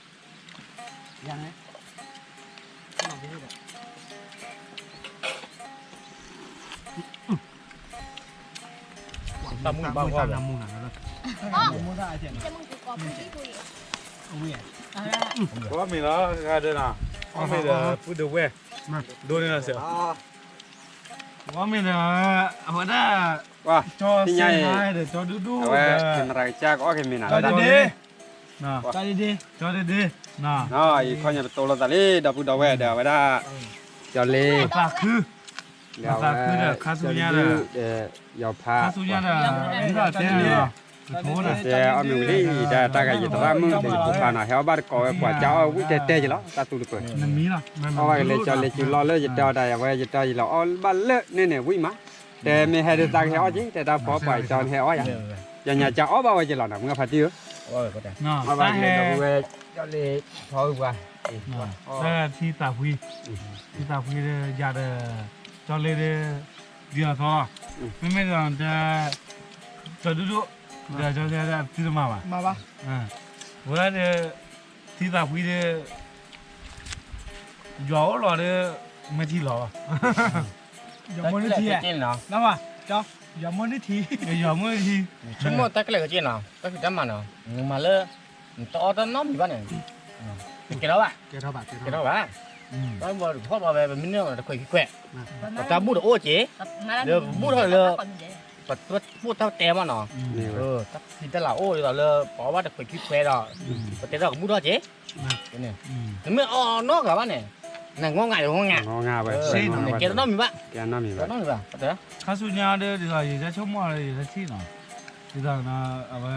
်ဘၣ် အဝဲမ့ၢ်လီၤ ဂၤဒၢနီၤ အီၣ်မ့ၢ်ဒီး ပုၢ်ဒဝဲၢ် ဒိၣ်န့ၣ်လီၤစဲး အီၣ်မ့ၢ်ဒီး အဝဲဒၣ် ကၠီစ့ဟါဒီး ကၠီဒူဒူ အဝဲ ကဲမရၤကစၢ်ကအီၣ်က့ၤမ့ၢ်နၤ ကၠီဒ့ဒ့ ကၠီဒ့ဒ့ ကၠီဒ့ဒ့ ယခီညါပတိၤလိာ်သးလံ ဒီပုၢ်ဒီဝဲၢ်ဒီး အဝဲဒၣ် ကၠီလ့ ပသးခု ပသးခုဒီး ခါဆူညါဒီး ယီၤဖး ခါဆူညါဒီး တဲန့ၣ်လီၤ တဲအီၣ်မ့ၢ်ဝံၤလံ တၢ်တၢ်ဂၤယသရၣ်မုၣ်ဒီး ယဖိခွါနီၤ ဟဲအီၣ်ဘၣ်တကိးဝဲ ပှၤကၢ်အီၣ်ဝံၣ်တဲတဲယလီၤ တၢ်သူတပၢၤ အီၣ်ဘၣ်ကလဲၤကၠီလ့ကၠူလီၢ်လၢယတဲအီၤတၢ် အဝဲယတဲယလီၤအီၣ်ဘၣ်လၢန့ၣ်န့ၣ် ဝံၣ်မး တဲမ့ၢ်ဟဲဒုးသးကဟဲအီၣ်က့ၤ တဲတၢ်ဖီပှၤကၠီန့ၣ်ဟဲအီၣ်ယၤ ယညါကၢ်အီၣ်ဘၣ်ဝဲယလီၤနီၤ မုၢ်ဖါတံၢ်ဧၢ အီၣ်ဘၣ်ကလဲၤဒီပုၢ်ဝဲၢ် ကၠီလ့ထီဝဲပှၤ ထံသးဖှံ ထံသးဖှံဒီးယၤဒီး ကၠီလ့ဒီး ဒ်သိးသီလီၤ မ့မ့ၢ်ဒီး ကၠီဒူဒူ ဒီးကၠီလ့ဒီးသံတမၤဘၣ် ဝဲဒီး ထံသးဖှံဒီး ယွၤအိၣ်လီၤဒီး မ့ၢ်ထံလီၤဘၣ် ယီၤမိၢ်နုၢ်ထံ, ယီၤမိၢ်နုၢ်ထံ, ယီၤမိၢ်နုၢ်ထံ, ဆိကမိၣ်တၢ်ကျဲကက့ၢ်နီၤ, တၢ်ဖံးတၢ်မၤနီၤ, မၤလၢ နတအီၣ်တၢ်နီတမံၤဘၣ်န့ၣ်, တကဲထီၣ်ဘၣ်, ကဲထီၣ်ဘၣ်, တၢ်ဘၣ်ထီၣ်ဘၣ်ဝဲ ပမ့ၢ်န့ၢ်တခွဲးခံခွဲး, ပတၢ်ဘူၣ်တအိၣ်က့ၤ, လၢပဘူၣ်ထီၣ်လၢ ပတၢ်တတဲမးနီၤ, တၢ်ဖံးတၢ်လၤအိၣ်ဒ်သိးလၢ ပအီၣ်ဘၣ်တခွဲးခံခွဲးဒီး, ပတဲထီၣ်ကဘူၣ်ထီၣ်က့ၤ, နမ့ၢ်အီၣ်နီတဂၤဘၣ်န့ၣ်, နငီၢ်ငါယငီၢ်ငါ, ကဲနီတမံၤဘၣ်, ခါဆူညါဒီး ဒ်သိးယဆိကမိၣ်ဒီး ယထံၣ်နီၤ, ဒ်သိး အဝဲ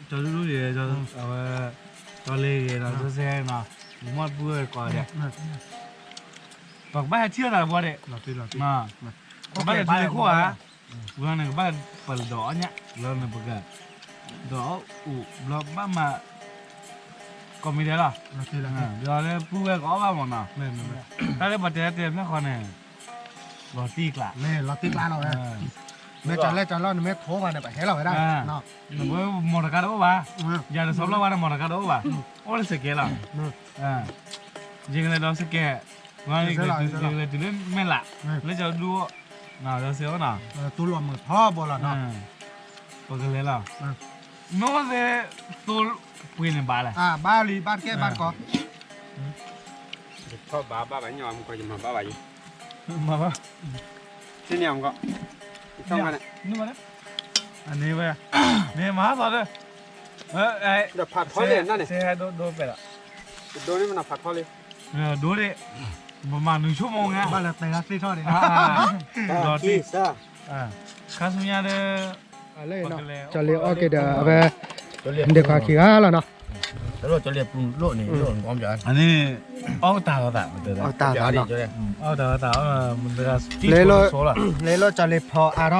ကၠီဒူဒူယဲ, အဝဲ ကၠီလ့ဂ့ၤနီၤ, ကၠီစဲနီၤ, မ့ၢ်တပုၢ်ဝဲၢ်ကိးဂၤဒဲး, ပကဘၣ်ဟဲထံၣ်လိာ်သးတဘျီဒဲး, ပကဘၣ်လဲၤထံၣ်လၢခိၣ်ဧါ, ဝဲန့ၣ်ကဘၣ်ပလီၤဒီးအီၣ်ညၣ် လၢနပက ဒီးအီၣ်အိၣ်ဘျီဘၣ်မၤ ကိးမံၤဒဲးလီၤ, ဒီးလၢပုၢ်ဝဲၢ်ကအီၣ်ဘၣ်မးနီၤ, တၢ်လၢပှၤတဲတဲဖျၢၣ်ဃီန့ၣ် လီၤတံၢ်ကျး, လီၤတံၢ်ကျးလီၤဝဲ, မ့ၢ်ကၠီလဲၣ်ကၠီလီၢ်န့ၣ် မ့ၢ်ထိးဘၣ်န့ၣ် ပဟဲလီၤဝဲဒၣ်, နဝဲမီၢ်တကါတအိၣ်ဘၣ်, ယၤတဆီဘျီဝဲန့ၣ် မီၢ်တကါတအိၣ်ဘၣ်, အိၣ်လၢစကဲလီၤ, ယကလဲၤဒီးစကဲ, ယကလဲၤတုၤလၢမဲာ်လး, လၢကၠီဒူဒူအီၣ်, ဒီးစ့အီၣ်နီၤ, တိလီၤမုာ်ထီဘိလီၤနီၤ, ပကလဲၤလီၤ, မ့ၢ်ဝဲသ့ၣ်သိပှ့ၤန့ၣ်ဘၣ်လဲၣ်, ဘၣ်လံ ဘၣ်တကဲဘၣ်တကီ, ယထီၣ်ဘၣ်ဘၣ်ဘၣ်ညီမူကီ ယမၤဘၣ်ဘၣ်ယံၤ, မၤဘၣ်, သ့ၣ်န့ၣ်မူကီ, ယထီၣ်ဘၣ်န့ၣ်, အန့ၣ်ဝဲ, မ့ၢ်မၤဟးသီဒီး, ဒီးဖးထီလံနန့ၣ်, ဒိဒိပဲလီၤ, ဒိန့ၣ်မနုၤဖးထီလံ, ဒိန့ၣ်, ပမၤနုၤဆိကမိၣ်ငါ, ဘၣ်လၢတဲဂၤသ့ၣ်ထီၣ်န့ၣ်, လီၤတံၢ်, ခါဆူညါဒီး, ကၠီလ့အီၣ်က့ၤဒီး အဝဲ, ဒ့ခွါခံဂၤလီၤနီၤ, န့ၣ်, အီၣ်တၢ်လီၤသး, အီၣ်တၢ်လီၤသး, လဲၤလိာ်ကၠီလ့ဖီအါထီၣ်,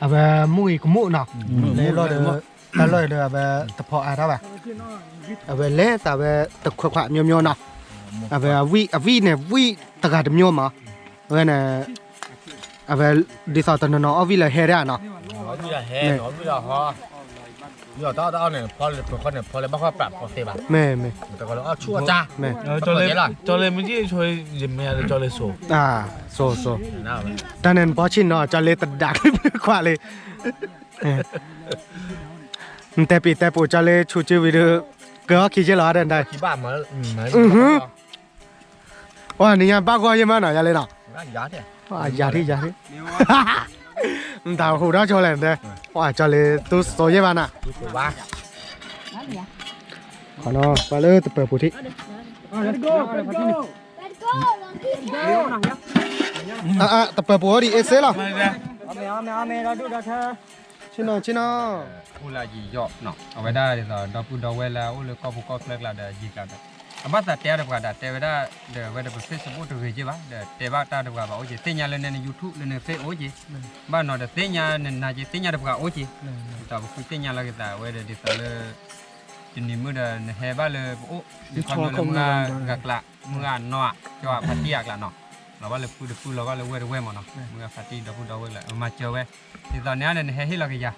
အဝဲမုၢ်အံၤကမူၣ်နီၤ, လဲၤလိာ်ဒီး, တၢ်လီၢ်ဒီးအဝဲတဖီအါထီၣ်ဘၣ်, အဝဲလဲၤသးဝဲတခွဲးခွးမျိုးမျိုးနီၤ, အဝဲအဝံၣ်အဝံၣ်န့ၣ် ဝံၣ်တဂၤတမျိုးမး, အဝဲန့ၣ်, အဝဲ, ဒ်သိးတနီၤနီၤအီၣ်ဝံၣ်လၢဟဲဒၣ်နီၤ, မ့ၢ်, မ့ၢ်, တၢ်န့ၣ်နဖီဆံၣ်နီၤ ကၠီလ့တဒးခွးလံ, နတဲပံၤတဲပူၤ ကၠီလ့ဆူကၠံဝံၤဒီး, ကၢအီၣ်ခံက့လီၤဒီး, ပှၤနံၤညါဘၣ်ဂီၢ်ယဲၢ်မးနီၤ ယၤလ့နီၤ, ယၤထံၣ်ယၤထံၣ်, နတၢ်ဟူးထီၣ်ဆိလဲၣ်နတဲ, ပှၤကၠီလ့သူစိၤယဲၢ်ဘၣ်နၤ, ပှၤလၢတပၢၤပူၤထံၣ်, တပၢၤပူၤအိၣ်ဒံးအ့စ့လီၤ, ဆ့နီၤဆ့နီၤ, အိၣ်လၢယံာ်ယီၣ်နီၤ အဝဲဒၣ်ဒ်သိး ဒီပုၢ်ဒီဝဲၢ်လၢအအိၣ်လၢကီၢ်ပူၤကီၢ်ချၢကျါဒီးယံာ်ကျါဒီး, အဘၣ်သးတဲအါတပှၤဒီး တဲဝဲဒၣ်ဒီး အဝဲဒီးပ Facebook တဂ့ၤက့ဘၣ် ဒီးတဲဘၣ်တၢ်တပှၤဘၣ်အိၣ်က့, သ့ၣ်ညါလၢနဲန YouTube လၢန Facebook အိၣ်က့, ဘၣ်နီၤဒီးသ့ၣ်ညါနနၤက့ သ့ၣ်ညါတပှၤအိၣ်က့, ဒ်သိးပဃုသ့ၣ်ညါလီၤက့ၤသး အဝဲဒီးဒ်သိးလၢ တနံၤမုၢ်ဒီးနဟဲဘၣ်လၢပအိၣ်, ဒ်သိးလၢမုၢ်ဂၤကျါ, မုၢ်ဂၤနီၢ်ဧါ, ကၠီဖါတံၢ်အကျါနီၤ, လီၤဘၣ်လၢပုၢ်တပုၢ် လီၤဘၣ်လၢဝဲၢ်တဝဲၢ်မးနီၤ, မုၢ်ဂၤဖါတံၢ် ဒီပုၢ်ဒီဝဲၢ်လၢ မၤစၢၤဝဲ, ဒ်သိးန့ၣ်ဒီးနဟဲဟ့ၣ်လီၤက့ၤယၤ,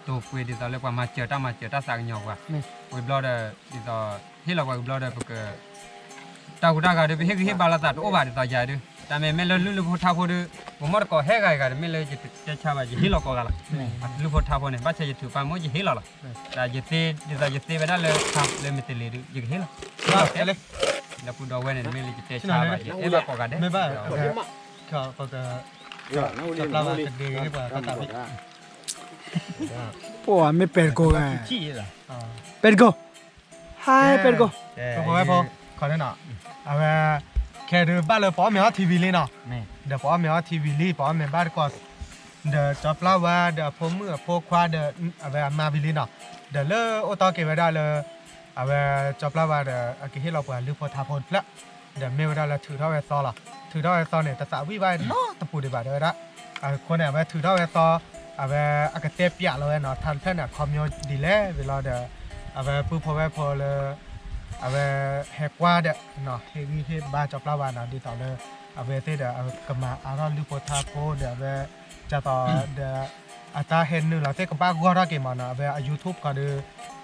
တိာ်ကွံာ်ဒ်သိးလၢပှၤမၤစၢၤတၢ်မၤစၢၤတၢ်သးကညီၤပှၤ, ဝံၤဘျီဒီး ဒ်သိး ဟ့ၣ်လီၤပှၤကဘျီဒီးပက တၢ်ဟူးတၢ်ဂဲၤဒီး ပဟ့ၣ်ဂံၢ်ဟ့ၣ်ဘါလိာ်သးတအိၣ်ဘၣ်ဒ်သိးယၤဒုး, တၢ်မ့မ့ၢ်လၢလုၢ်လၢဖိထါဖိဒီး, ပမိၢ်တကိးဟဲဂၤဂၤဒီး မ့ၢ်လၢယတဲဆါဘၣ် ယဟ့ၣ်လီၤကိးဂၤလီၤ, လုၢ်ဖိထါဖိန့ၣ် ဘၣ်ဆၣ်ယထုးပာ်မိၢ်ယဟ့ၣ်လီၤလီၤ, ဒ်ယသ့ ဒ်သိးယသ့ဝဲဒၣ်လၢ လၢမ့ၢ်တလ့ၤဒီး ယကဟ့ၣ်လီၤ, ဒီပုၢ်ဒီဝဲၢ်န့ၣ် မ့ၢ်လၢယတဲဆါဘၣ် ယအဲၣ်ဘၣ်ကိးဂၤဒဲး, ပှၤမ့ၢ်ပဲတကိးဂၤ, ပဲတကိး, ဟဲပဲတကိး, ဖိဝဲဖိ, ခီန့ၣ်နီၤ, အဝဲ, ခဲဒုးဘၣ်လၢပအီၣ်မ့ၤအီထံဝံၤလံနီၤ, ဒီးပအီၣ်မ့ၤအီထံဝံၤလံ ပအီၣ်မ့ၤဘၣ်တကိး, ဒီးကၠီပျၢ်ဝါဒီးအဖိမုၣ်အဖိခွါဒီး, အဝဲအမါဝံၤလံနီၤ, ဒီးလၢအိၣ်တီၢ်က့ၤဝဲဒၣ်လၢ အဝဲကၠီပျၢ်ဝါဒီး အကဟ့ၣ်လီၤပှၤလုၢ်ဖိထါဖိတဖျၢၣ်, ဒီးမ့ၢ်ဝဲဒၣ်လၢထုးထီၣ်ဝဲသီလီၤ, ထုးထီၣ်ဝဲသီန့ၣ် တသးဝံၣ်ဘၣ်နီတပူၤဒံးဘၣ်တဲဝဲဒၣ်, အဃိန့ၣ် အဝဲထုးထီၣ်ဝဲသီ, အဝဲအကတဲပျးလီၤဝဲနီၤ ထါတဖျၢၣ်န့ၣ် အခီပညီဒ်လဲၣ်ဝံၤလီၤဒီး, အဝဲပုၢ်ဖိဝဲၢ်ဖိလၢ အဝဲဟဲကွၢ်ဒီး, ဟ့ၣ်ဂံၢ်ဟ့ၣ်ဘါကၠီပျၢ်ဝါနီၤ ဒ်သိးလၢ အဝဲသ့ၣ်ဒီး အကမၤအါထီၣ်လုၢ်ဖိထါဖိဒီး အဝဲ ကၢ်သိးဒီး အတၢ်ဟဲနုာ်လီၤသ့ၣ်ကဘၣ်ဂီၢ်ထီၣ်က့ၤမးနီၤ အဝဲအ YouTube ခီဒီး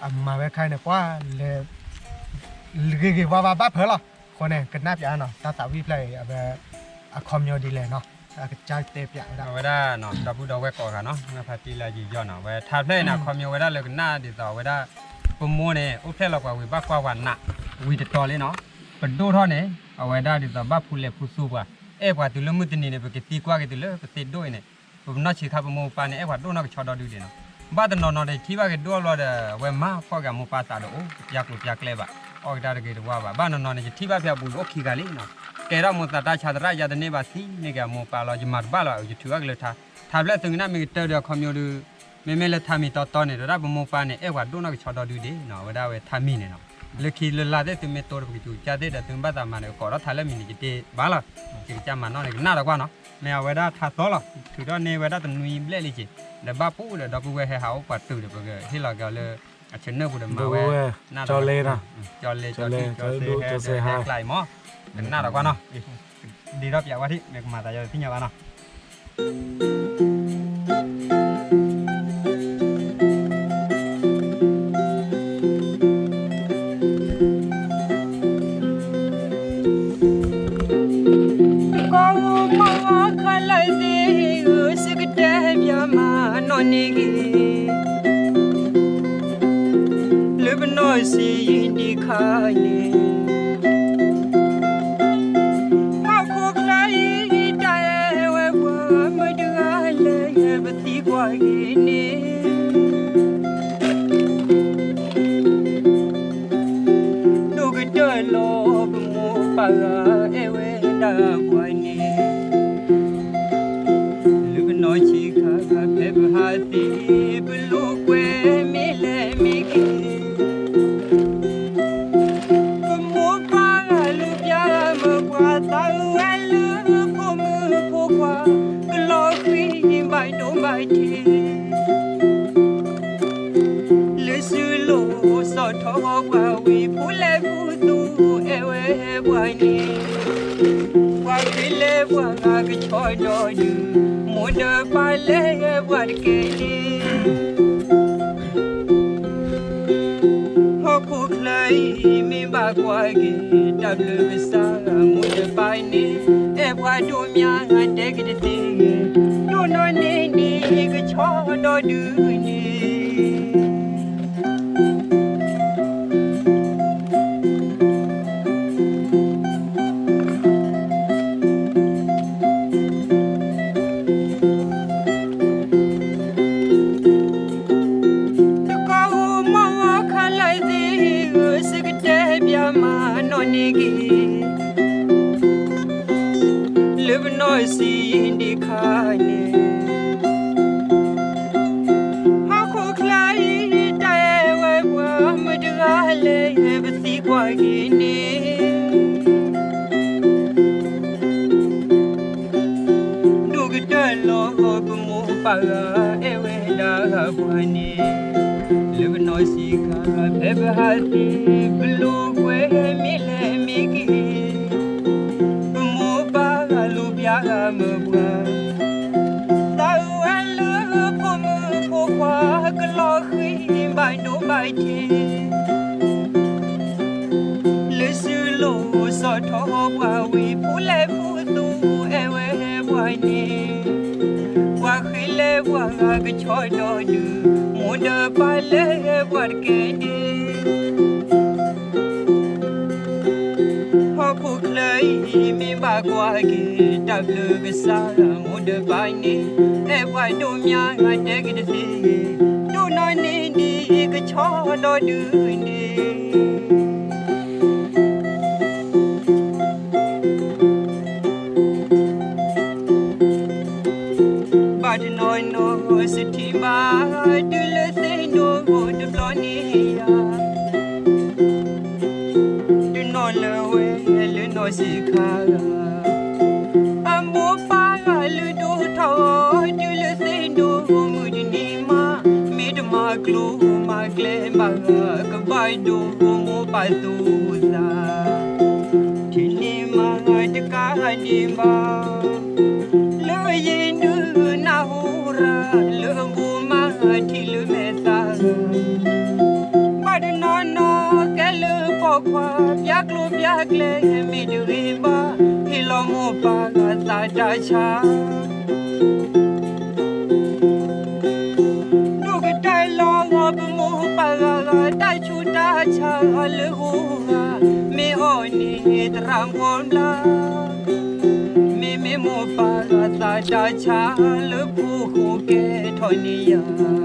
အမၤဝဲခါအံၤန့ၣ် ပှၤလဲၤ ဂ့ၤဂ့ၤဝါဝါဘၣ်ဖၢလီၤ, အဃိန့ၣ် ကနၣ်ပျးနီၤ တၢ်သးဝံၣ်ဖျၢၣ်အံၤ အဝဲ အခီပညီဒ်လဲၣ်နီၤ အကစၢ်တဲပျးဝဲဒၣ် အဝဲဒၣ် ဒီပုၢ်ဒီဝဲၢ်ကိးဂၤနီၤ မ့ၢ်ဖါတံၢ်လၢယယီၢ်နီၤ ဝဲထါဖျၢၣ်အံၤန့ၣ် အခီပညီဝဲဒၣ်လၢကနၣ်ဒ်သိးအဝဲဒၣ် ပမိၢ်န့ၣ် အိၣ်ဖျဲၣ်လီၤပှၤဝံၤဘၣ်ကွၢ်ပှၤနး ဝံၤတတီၤလံနီၤ ပဒိၣ်ထီၣ်န့ၣ် အဝဲဒၣ်ဒ်သိးဘၣ်ဖူလဲၤဖူသူပှၤ အဲၣ်ပှၤတုၤလၢမုၢ်တနံၤန့ၣ် ပကသံကွၢ်က့ၤတုၤလၢပသ့ဒိၣ်အံၤန့ၣ် ပပနီၢ်ဆံးခါပမိၢ်ပၢ်န့ၣ် အဲၣ်ပှၤဒိၣ်နီၢ်ကဆီဒီဒုဒံးနီၤ ဘၣ်တနီၤနီၤဒီးယထံၣ်ဘၣ်က့ၤဒိၣ်အလီၤဒီး အဝဲမၤဖှီၣ်က့ၤအမိၢ်ပၢ်သးဒီးအိၣ် ပျါကျိၤပျါကျဲဘၣ် အီၣ်ကဒါတဂ့ၤတဝါဘၣ် ဘၣ်နီၤနီၤန့ၣ် ယထံၣ်ဘၣ်ဖဲအပူၤလၢအိၣ်ခံဂၤလံနီၤ ကဲထီၣ်မိၢ်သးတၢ်ဆါသရၣ်ယါတန့ၢ်ဘၣ်သံန့ၢ်က့ၤ အမိၢ်ပၢ်လီၤ ယမၤတဘၣ်လီၤ ယထုးအီၣ်က့ၤလၢထါ ထါဖျၢၣ်သုကနၣ်မ့ၢ်ကတၢၢ်ဒီးအခီပညီဒုး မ့မ့ၢ်လၢထါမံၤတီတီန့ၣ် ဒီးဒၣ်ပမိၢ်ပၢ်န့ၣ် အဲၣ်ပှၤဒိၣ်နီၢ်ကဆီဒီဒုဒံးနီၤ အဝဲဒၣ်ဝဲထါမံၤန့ၣ်နီၤ လၢခံလၢလါသ့ၣ်သုမ့ၢ်တိဒီးပကစူၤကစၢ်သ့ၣ်ဒီး သုဘၣ်သးမၤန့ၣ် ကကိးထီၣ်ထါလၢမံၤန့ၣ် ယတ့ဘၣ်လီၤ ယကစၢ်မၤနီၣ်န့ၣ် ကနၣ်ဒီးကွၢ်နီၤ မ့ၢ်အဝဲဒၣ်ထါသီလီၤ ထုးထီၣ်န့ၢ်ဝဲဒၣ်တနွံဘျဲၣ်လံက့ၤ ဒီးဘၣ်ပူၤဒီး ဒီပုၢ်ဝဲၢ်ဟဲဟးအိၣ်ပှၤတုၤဒီး ပကဟ့ၣ်လီၤက့ၤအီၤလၢ အဆၢနၢၣ်ပူၤဒီးမၤဝဲ ကၠီလဲ ကၠီလဲ ကၠီလဲ ကၠီဟဲ ကၠီဟဲကျါအံၤမး ကနၣ်ဒီးကွၢ်နီၤ ဒ့ထီၣ်ပၠးဝဲထံၣ် မ့ၢ်ကမၤသးယီၤသ့ၣ်ညါဘၣ်နီၤ ကီၢ်မီၢ်ခါလၢသ့ၣ်ဧၢ စကတဲပၠးမၤနီၣ်န့ၢ်ဂ့ၤ လၢပနီၢ်ဆံးဒံးခါန့ၣ် ဟီၣ်ခိၣ်ချၢအံၤ တၢ်အဲၣ်ဝဲပှၤမုၢ်တဂၤလၢပသံကွၢ်ဂ့ၤန့ၣ် ဒိၣ်ကတၢၢ်လီၤပမိၢ်ပၢ်ဂၤအဲၣ်ဝဲဒၣ်ပှၤန့ၣ် လၢပနီၢ်ဆံးခါဖဲပဟးသ့ ပလိာ်ကွဲမ့ၢ်လဲၣ်မ့ၢ်ဂ့ၤ ပမိၢ်ပၢ်ဂၤလိာ်ပျၢ်မုၢ်ပှၤသးဝဲလၢ ဖိမုၣ်ဖိခွါ ကလီၤဃံၤဘၣ်ဒိဘၣ်ထံး လၢစုလိၤစီၣ်ထီၣ်ပှၤဝံၤ ဖိလဲၣ်ဖိသူအဲၣ်ဝဲပှၤန့ၣ် ပှၤဃ့လဲၣ်ပှၤဂၤကဆီဒီဒုး မိၢ်ဒီးပၢ်လဲၣ်ပှၤတကဲန့ၣ် ဟီၣ်ခိၣ်ချၢအံၤမ့ၢ်ဘၣ်ကွၢ်က့ၤ တၢ်ဘျုးကစၢ်မိၢ်ဒီးပၢ်န့ၣ် အဲၣ်ပှၤဒိၣ်မးတဲက့ၤတသ့ ဒိၣ်နီၢ်န့ၢ်ဒံးကဆီဒီဒုးန့ၣ် တကီၢ်ဧိၤမီၢ်ဂီၤခါလၢသ့ၣ်ဧၢ စကတဲပၠးမၤနီၣ်န့ၢ်ဂ့ၤ လၢပနီၢ်ဆံးဒံးခါန့ၣ် ဟီၣ်ခိၣ်ချၢအံၤ တၢ်အဲၣ်ဝဲပှၤမုၢ်တဂၤလၢ ပသံကွၢ်က့ၤန့ၣ် ဒိၣ်ကတၢၢ်လီၤပမိၢ်ပၢ်ဂၤအဲၣ်ဝဲဒၣ်ပှၤန့ၣ် လၢပနီၢ်ဆံးခါဖဲပဟးသ့ ပလိာ်ကွဲမ့ၢ်လဲၣ်မ့ၢ်ဂ့ၤ ပမိၢ်ပၢ်ဂၤလိာ်ပျၢ်ဂၤမုၢ်ပှၤ သးဝဲလၢဖိမုၣ်ဖိခွါ ကလီၤဃံၤဘၣ်ဒိဘၣ်ထံး လၢစုလိၤစီၣ်ထီၣ်ပှၤဝံၤ ဖိလဲၣ်ဖိသူအဲၣ်ဝဲပှၤန့ၣ် ပှၤဃ့လဲၣ်ပှၤဂၤကဆီဒီဒုး မိၢ်ဒီးပၢ်လဲၣ်ပှၤတကဲန့ၣ် ဟီၣ်ခိၣ်ချၢအံၤမ့ၢ်ဘၣ်ကွၢ်က့ၤ တၢ်ဘျုးကစၢ်မိၢ်ဒီးပၢ်န့ၣ် အဲၣ်ပှၤဒိၣ်မးတဲက့ၤတသ့ ဒိၣ်နီၢ်န့ၢ်ဒံးကဆီဒီဒုးန့ၣ် ဘၣ်တနီၤနီၤစထံးဘၣ် တုၤလၢသ့ၣ်ဒိၣ်တဘျီန့ၣ်ယၤ တနီၤလၢဝဲလၢနီၢ်ဆံးခါ အမိၢ်ပၢ်ဂၤလုၢ်ဒိၣ်ထီၣ် တုၤလၢသ့ၣ်ဒိၣ်မုၢ်တနံၤမး မ့ၢ်တမၤကျိၤမၤကျဲဘၣ် ကဘၣ်ဒိမိၢ်ပၢ်သူၣ်သး ထံၣ်န့ၢ်မးတကးန့ၣ်ဘၣ် လၢယံၤဒုးနၢ်ဟူရၤ လၢအဘိးမးထံၣ်လၢမဲာ်သၣ် ဘၣ်တနီၤနီၤကဲလၢပိာ်ခွါ ပျၢ်ကျိၤပျၢ်ကျဲမ့ၢ်တဂ့ၤဘၣ် ဟ့ၣ်လီၤမိၢ်ပၢ်ဂၤသးတၢ်ဆါ ဒိၣ်ကတၢၢ်လီၤဂီၤပမိၢ်ပၢ်ဂၤဂၤ တၢ်ဆူးတၢ်ဆါလၢအဂီၢ်ဂၤ မ့ၢ်အီၣ်န့ၣ်သရၣ်ဘီဘျါ မ့မ့ၢ်မိၢ်ပၢ်ဂၤသးတၢ်ဆါလၢဖိဃိကဲထီၣ်န့ၢ်ယၤ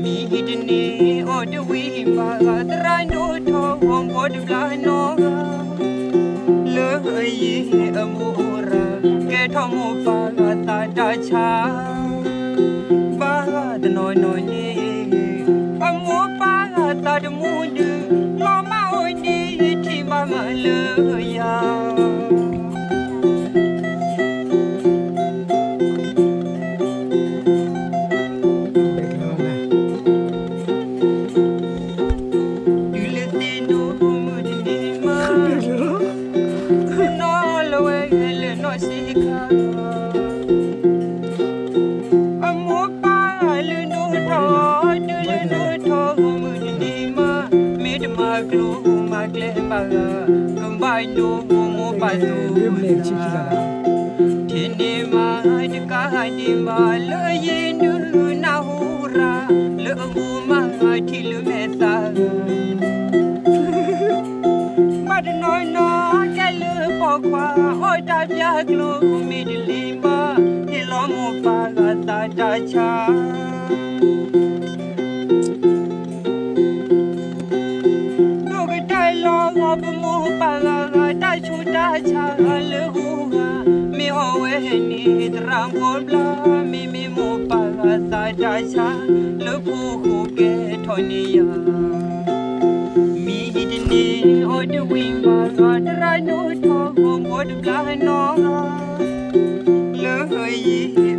မံၤတန့ၢ်အီၤတဝံၤဘၣ်ဂၤ သရၣ်ဒိၣ်ထီၣ်ဂီၤဘီတဘျါနီၢ်ဂၤ လၢအယံၤအမိၢ်အိၣ်ရၤ ကဲထီၣ်မိၢ်ပၢ်ဂၤသးတၢ်ဆါ ဘၣ်တနီၤနီၤန့ၣ် အမိၢ်ပၢ်ဂၤသးတမူဒုး လီၤမၢ်အိၣ်ဒံးထံၣ်ဘၣ်မးလၢယၤ တုၤလၢသ့ၣ်ဒိၣ်မုၢ်တနံၤမး နီၢ်လၢဝဲလၢနီၢ်ဆံးခါ အမိၢ်ပၢ်ဂၤလၢဒိၣ်ထီၣ် တုၤလၢဒိၣ်ထီၣ်မုၢ်တနံၤမး မ့ၢ်တမၤကျိၤမၤကျဲဘၣ်ဂၤ ကဘၣ်ဒိမိၢ်ပၢ်သူ ထံၣ်န့ၢ်မးတကးဒံးဘၣ်လၢအယံၤဒုးနၢ်ဟူရၤ လၢအမိၢ်မၤထံၣ်လၢမဲာ်သၣ် ဘၣ်တနီၤနီၤကဲလၢပိာ်ခွါ အီၣ်တၢ်ပျၢ်ကျိၤမ့ၢ်တလံၤဘၣ် ဟ့ၣ်လီၤမိၢ်ပၢ်ဂၤသးတၢ်ဆါ ဒိၣ်ကတၢၢ်လီၤဂီၤပမိၢ်ပၢ်ဂၤဂၤ တၢ်ဆူးတၢ်ဆါလၢအဂီၢ်ဂၤ မ့ၢ်အီၣ်ဝဲန့ၣ်သရၣ်ဘီဘျါ မ့မ့ၢ်မိၢ်ပၢ်ဂၤသးတၢ်ဆါ လၢဖိဃိကဲထီၣ်န့ၢ်ယၤ မံၤတန့ၢ်အီၤတဝံၤဘၣ်ဂၤ သရၣ်ဒိၣ်ထီၣ်ဂီၤဘီတဘျါနီၢ်ဂၤ လၢယံၤ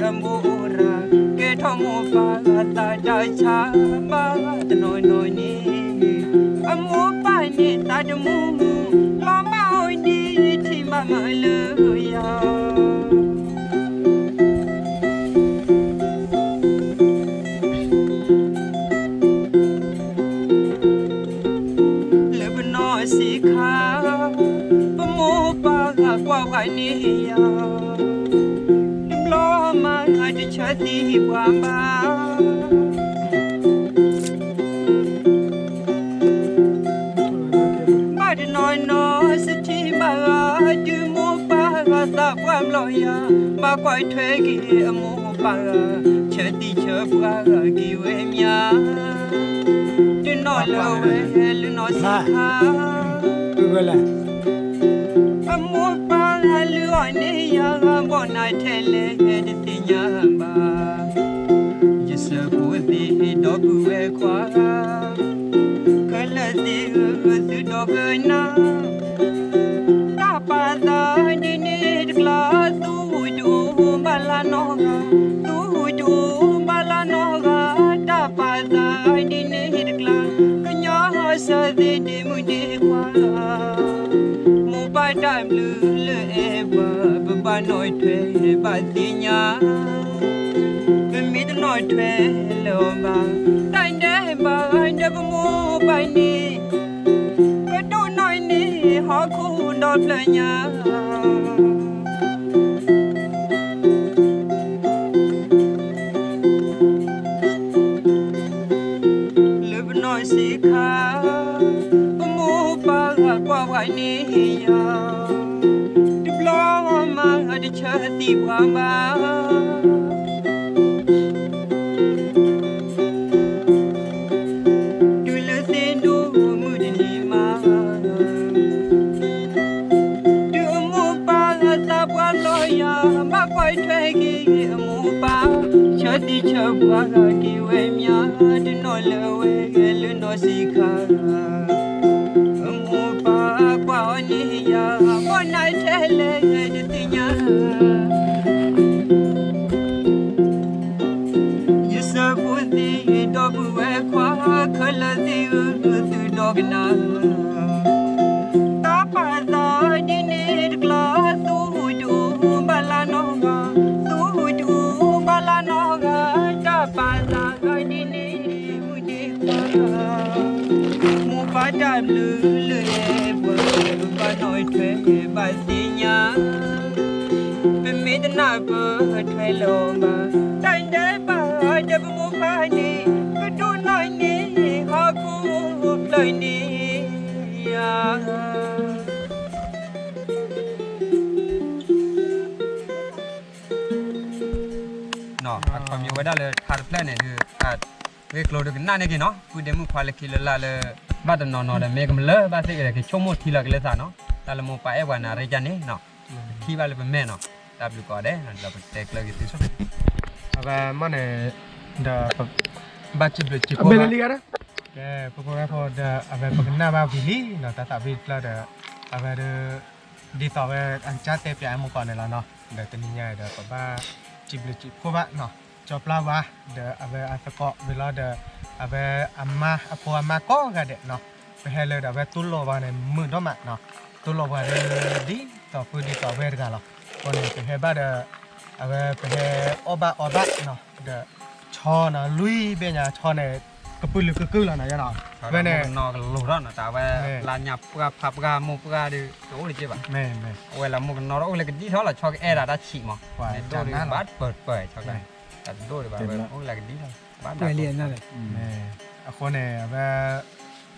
အမိၢ်အိၣ်ရၤ ကဲထီၣ်မိၢ်ပၢ်ဂၤသးတၢ်ဆါ ဘၣ်တနီၤနီၤန့ၣ် အမိၢ်ပၢ်န့ၣ်သးတမူမူ လီၤမၢ်အိၣ်ဒံးထံၣ်ဘၣ်မးလၢယၤ လၢပနီၢ်ဆံးခါ ပမိၢ်ပၢ်ဂၤကွၢ်ပှၤန့ၢ်ယၤ တဘျီမးတဆၢသံပှၤဘၣ် ဘၣ်တနီၤနီၤစထံၣ်ဘၣ်ဂၤ တုၤမိၢ်ပၢ်ဂၤသးပှၢ်ဘျီယၤ ဘၣ်ကွၢ်ထွဲက့ၤအမိၢ်ပၢ်ဂၤ ဆၢသံဆၢပှၢ်ဂၤက့ၤဝဲမး တနီၤလၢဝဲလၢနီၢ်ဆံးခါ အမိၢ်ပၢ်ဂၤလုၢ်အီၣ်န့ၢ်ယၤ ဘီၣ်နၤထဲလဲၣ်တသ့ၣ်ညါဘၣ် ယဆၢဖိသ့ၣ်ဒီပုၢ်ဝဲၢ်ခွါ ခဲလၢာ်သ့ၣ်ဧၢ သုဒီကနၣ် တၢ်ပာ်သးဒ်န့ၣ်တကျါ သူတအိၣ်ဘၣ်လၢနီတဂၤ သူတအိၣ်ဘၣ်လၢနီတဂၤ တၢ်ပာ်သးဒ်န့ၣ်တကျါ ကညီဆၢသ့ၣ်ဒ့မုၣ်ဒ့ခွါ မိၢ်ပၢ်တၢ်ဘျုးလၢအဲၣ်ပှၤ ပဘၣ်နီၣ်ထွဲဘၣ်သ့ၣ်ညါ ပမ့ၢ်တနီၣ်ထွဲလၢၤဘၣ် တၢ်ဒဲးဘးဒီးပမိၢ်ပၢ်န့ၣ် ပဒိၣ်နီၢ်န့ၣ်ဟီၣ်ခိၣ်ဒီဖျၢၣ်ညါ လၢပနီၢ်ဆံးခါ ပမိၢ်ပၢ်ဂၤကွၢ်ပှၤန့ၢ်ယၤ တဘျီမးတဆၢသံပှၤဘၣ် တုၤလၢသ့ၣ်ဒိၣ်မုၢ်တနံၤမး တုၤအမိၢ်ပၢ်သးပှၢ်လီၤယၤ ဘၣ်ကွၢ်ထွဲက့ၤအမိၢ်ပၢ် ဆၢသံဆၢပှၢ်ဂၤက့ၤဝဲမး တနီၤလၢဝဲလၢနီၢ်ဆံးခါ အမိၢ်ပၢ်ကွၢ်အီၤန့ၢ်ယၤ ဘီၣ်နၤထဲလဲၣ်တသ့ၣ်ညါ ယဆၢဖိသ့ၣ်ဒီပုၢ်ဝဲၢ်ခွါ ခဲလၢာ်သ့ၣ်ဧၢ သုဒီကနၣ် တၢ်ပာ်သးဒ်န့ၣ်တကျါ သူတအိၣ်ဘၣ်လၢနီတဂၤ သူတအိၣ်ဘၣ်လၢနီတဂၤ တၢ်ပာ်သးဒ်န့ၣ်မုၢ်ဒ့ခွါ မိၢ်ပၢ်တၢ်ဘျုးလၢအဲၣ်ပှၤ ပဘၣ်နီၣ်ထွဲဘၣ် သ့ၣ်ညါ, ပမ့ၢ်တနၢ်ပၢၢ်ထွဲလီၤဘၣ်, တၢ်ဒဲးဘးဒီးပမိၢ်ပၢ်န့ၣ်, ပဒိၣ်နီၢ်န့ၣ် ဟီၣ်ခိၣ်ဖျၢၣ်န့ၣ်ဧါ. အခီပညီဝဲဒၣ်လၢထါတဖျၢၣ်န့ၣ်ဒုး ဂ့ၢ်ကျိၤဒုးကနၣ်န့ၢ်က့ၤနီၤ, ပုၢ်ဒ့မုၣ်ခွါလၢခံလၢလာ်လၢ ဘၣ်တနီၤနီၤဒီး မ့ၢ်ကမၢလၢဘၣ်သ့ၣ်က့ၤဒီး ကဆိကမိၣ်ထံလီၤက့ၤလၢသးနီၤ, တၢ်လၢမိၢ်ပၢ်အဲၣ်ပှၤနၤရ့ၣ်ကၢ်န့ၣ်နီၤ, ပထံၣ်ဘၣ်လၢပမဲာ်နီၤ, တၢ်ဘျုးကိးဂၤဒဲးနီၤ, ဒီးပတဲကျၢၤက့ၤသုဆိ အဝဲမ့ၢ်န့ၣ်, ဒီး ဘၣ်စံးဘျုးစံးဖှိၣ်ဘၣ်, ကဲ ဖိဖိဝဲဖိဒီး အဝဲပကနၣ်ဘၣ်ဝံၤလံနီၤ, တၢ်သးဝံၣ်တဖျၢၣ်ဒီး အဝဲဒီး ဒ်သိးဝဲအကစၢ်တဲပၠးမုၢ်ကီၢ်န့ၣ်လီၤနီၤ, ဒီးတနံၤညါအံၤဒီး ပဘၣ်စံးဘျုးစံးဖှိၣ်ဘၣ်နီၤ, ကၠီပျၢ်ဝါ ဒီးအဝဲအသကိးဝံၤလီၤဒီး အဝဲအမါအဖိအမါကိးဂၤဒဲးနီၤ, ပဟဲလၢဒီးအဝဲတူၢ်လိာ်ပှၤန့ၣ် မုာ်ဒိၣ်မးနီၤ, တူၢ်လိာ်ပှၤဒီး ဒ်သိးပုၢ်ဒ်သိးဝဲၢ်တဂၤလီၤ, အဃိန့ၣ် ပဟဲဘၣ်ဒီး အဝဲပဟဲအီၣ်ဘၣ်အီဘၣ်နီၤ, ဒီး ဆီနီၤ လွံၢ်ဘ့ၣ်ညါဆီန့ၣ် ကပုာ်လုာ်ကုာ်ကုာ်လီၤနီၤ, ဝဲန့ၣ် ကနီၤကလိၤထီၣ်နီၤ, တၢ်ဝဲ လါညါပှၢ်ဖးပှၢ်မိၢ်ပှၢ်ဒီး တအိၣ်တက့ၢ်ဘၣ်, အဝဲလၢမိၢ်ကနီၤတအိၣ်လၢကဒံထီၣ်လီၤ, ဆီကအဲၣ်ဒၣ်တၢ်ဆံးမး, ဒိၣ်ဒံးဘၣ်ပၢၢ်ပၢၢ်ဆီကလဲၣ်, တၢ်ဒိၣ်ဒံးဘၣ်ဝဲအိၣ်လၢကဒံထီၣ်, ဘၣ်ဒၣ်, အဃိန့ၣ် အဝဲ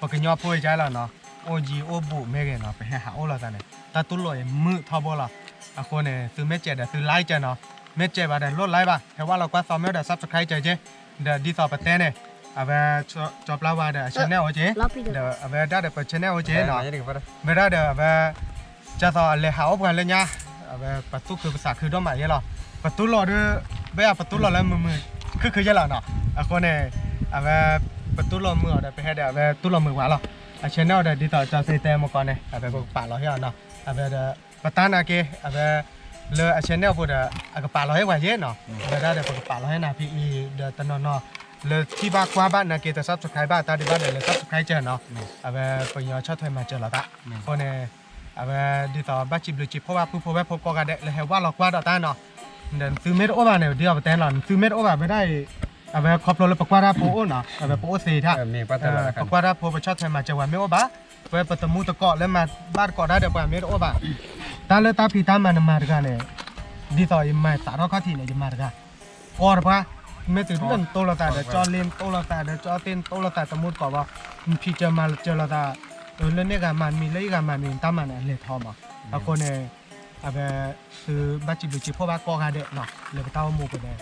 ပကညီဖိအံၤလီၤနီၤ, အိၣ်ယံၤအိၣ်ဘူးမ့ၢ်ဂ့ၤနီၤ, ပဟဲဟးအိၣ်လိာ်သးန့ၣ် တၢ်တူၢ်လိာ်အံၤမုာ်ထီဘိလီၤ, အဃိန့ၣ် သုမ့ၢ်စဲးဒီးသု like စၢၤနီၤ, မ့ၢ်စဲးဘၣ်ဒီးလိၣ် like ဘၣ်, ဟဲဝဲလီၤကွၢ်သီမ့ၢ်ဒီး subscribe စၢၤက့ၤ, ဒီးဒ်သိးပတဲန့ၣ် အဝဲ ကၠီပျၢ်ဝါဒီးအ channel အိၣ်က့ၤ, ဒီးအဝဲဒၣ်ဒီးပ channel အိၣ်က့ၤနီၤ, ဝဲဒၣ်ဒီးအဝဲ ကၢ်သိးအလဲၤဟးအိၣ်ပှၤလၢညါ, အဝဲပသူၣ်ခုပသးခုဒိၣ်မးယဲလီၤ, ပတူၢ်လိာ်ဒီး ဘၣ်ယၤပတူၢ်လိာ်လၢမုာ်မုာ်ခုၣ်ခုၣ်ယဲလီၤနီၤ, အဃိန့ၣ် အဝဲ ပတူၢ်လိာ်မုာ်အီၤဒီး ပဟဲဒီးအဝဲတူၢ်လိာ်မုာ်ပှၤလီၤ, အ channel ဒီးဒ်သိးကၠီစ့တဲမုၢ်ကီၢ်န့ၣ် အဝဲပကပာ်လီၤဟ့ၣ်အီၤနီၤ, အဝဲဒီး ပတၢ်နာ်က့ အဝဲ လၢအ channel ပူၤဒီး အကပာ်လီၤဟ့ၣ်ပှၤယဲနီၤ, အဝဲဒၣ်ဒီးပကပာ်လီၤဟ့ၣ်နၤဖဲအံၤ ဒီးတနီၤနီၤ လၢထံၣ်ဘၣ်ကွၢ်ဘၣ်နာ်က့ တ subscribe ဘၣ် တၢ်ဒံးဘၣ်ဒီးလဲၤ subscribe စၢၤနီၤ, အဝဲပကညီဆီၣ်ထွဲမၤစၢၤလိာ်သး, အဃိန့ၣ် အဝဲဒ်သိးဘၣ်စံးဘျုးစံးဖှိၣ်ဘၣ် ပုၢ်ဖိဝဲၢ်ဖိကိးဂၤဒဲး လၢဟဲဝဲလီၤကွၢ်ဒီးတၢ်နီၤ, ဒီးသုမ့ၢ်တအိၣ်ဘၣ်န့ၣ် ဒ်သိးပတဲလီၤ သုမ့ၢ်တအိၣ်ဘၣ်ဝဲဒၣ်အံၤ, အဝဲခီဖျိလၢပကွၢ်တၢ်ဖိအိၣ်နီၤ, အဝဲပအိၣ်သ့ထါ, ပကွၢ်တၢ်ဖိ ပဆီၣ်ထွဲမၤစၢၤပှၤမ့ၢ်အိၣ်ဘၣ်, ပဝဲပတမူတကိးလၢမၤဘၣ်တကိးတၢ်ဒီးပှၤမ့ၢ်တအိၣ်ဘၣ်, တၢ်လၢတၢ်ဖံးတၢ်မၤနမၤတဂၤန့ၣ်, ဒ်သိးယမၤသးထီၣ်ခီၣ်ထံးန့ၣ် ယမၤတဂၤ, ကိးတပှၢ်, မ့ၢ်တုၤလၢနတိလိာ်သးဒီး ကၠီလ့နတိလိာ်သးဒီး ကၠီသ့ၣ် နတိလိာ်သးတမူတကိးဘၣ်, နဖံးစၢၤမၤစၢၤလိာ်သး, လၢန့ၣ်ဂၤမၤတမံၤ လၢယဂၤမၤတမံၤ နတၢ်မၤန့ၣ် အလဲၤထီမး, အဃိန့ၣ် အဝဲ သုဘၣ်စံးဘျုးစံးဖှိၣ်ဘၣ်ကိးဂၤဒဲးနီၤ, လၢပတၢ်အိၣ်မူပူၤန့ၣ်,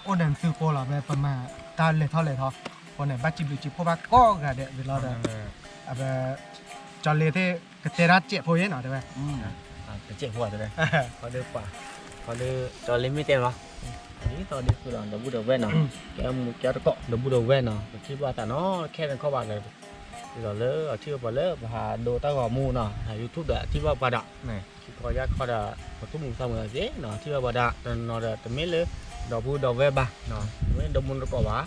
အိၣ်ဒီးနသုကိးလီၤ အဝဲပမၤတၢ်လဲၤထီၣ်လဲၤထီ, အဃိန့ၣ် ဘၣ်စံးဘျုးစံးဖှိၣ်ဘၣ်ကိးဂၤဒဲးဝံၤလီၤဒီး, အဝဲ ကၠီလ့သ့ၣ် ကတဲတၢ်စဲးဖိယဲနီၤ တဲဝဲ, တစဲးဖိတဲဝဲ, ခီဒုးပှၤ, ခီဒုး ကၠီလ့မ့ၢ်တဲလီၤ, ဒ်သိးဒ်ဃုာ်ဒီး ဒီပုၢ်ဒီဝဲၢ်နီၤ, ကဲမူကဲတကိး ဒီပုၢ်ဒီဝဲၢ်နီၤ, ပထံၣ်ဘၣ်သးနီၤ ခဲမ့ၢ်ခီဘၣ်ဒီး ဒ်သိးလၢအထံၣ်ဘၣ်ပှၤလၢပဟးဒိတၢ်ဂီၤမူနီၤ, ဟး YouTube ဒီးအထံၣ်ဘၣ်ပှၤဒီး, ခံခီယၢ်ခီဒီး ပသူၣ်မုာ်သးမုာ်သ့နီၤ, ထံၣ်ဘၣ်ပှၤဒီး တနီၤဒီးတမ့ၢ်လၢ ဒီပုၢ်ဒီဝဲၢ်ဘၣ်, တမ့ၢ်ဒီမူတကိးဘၣ်,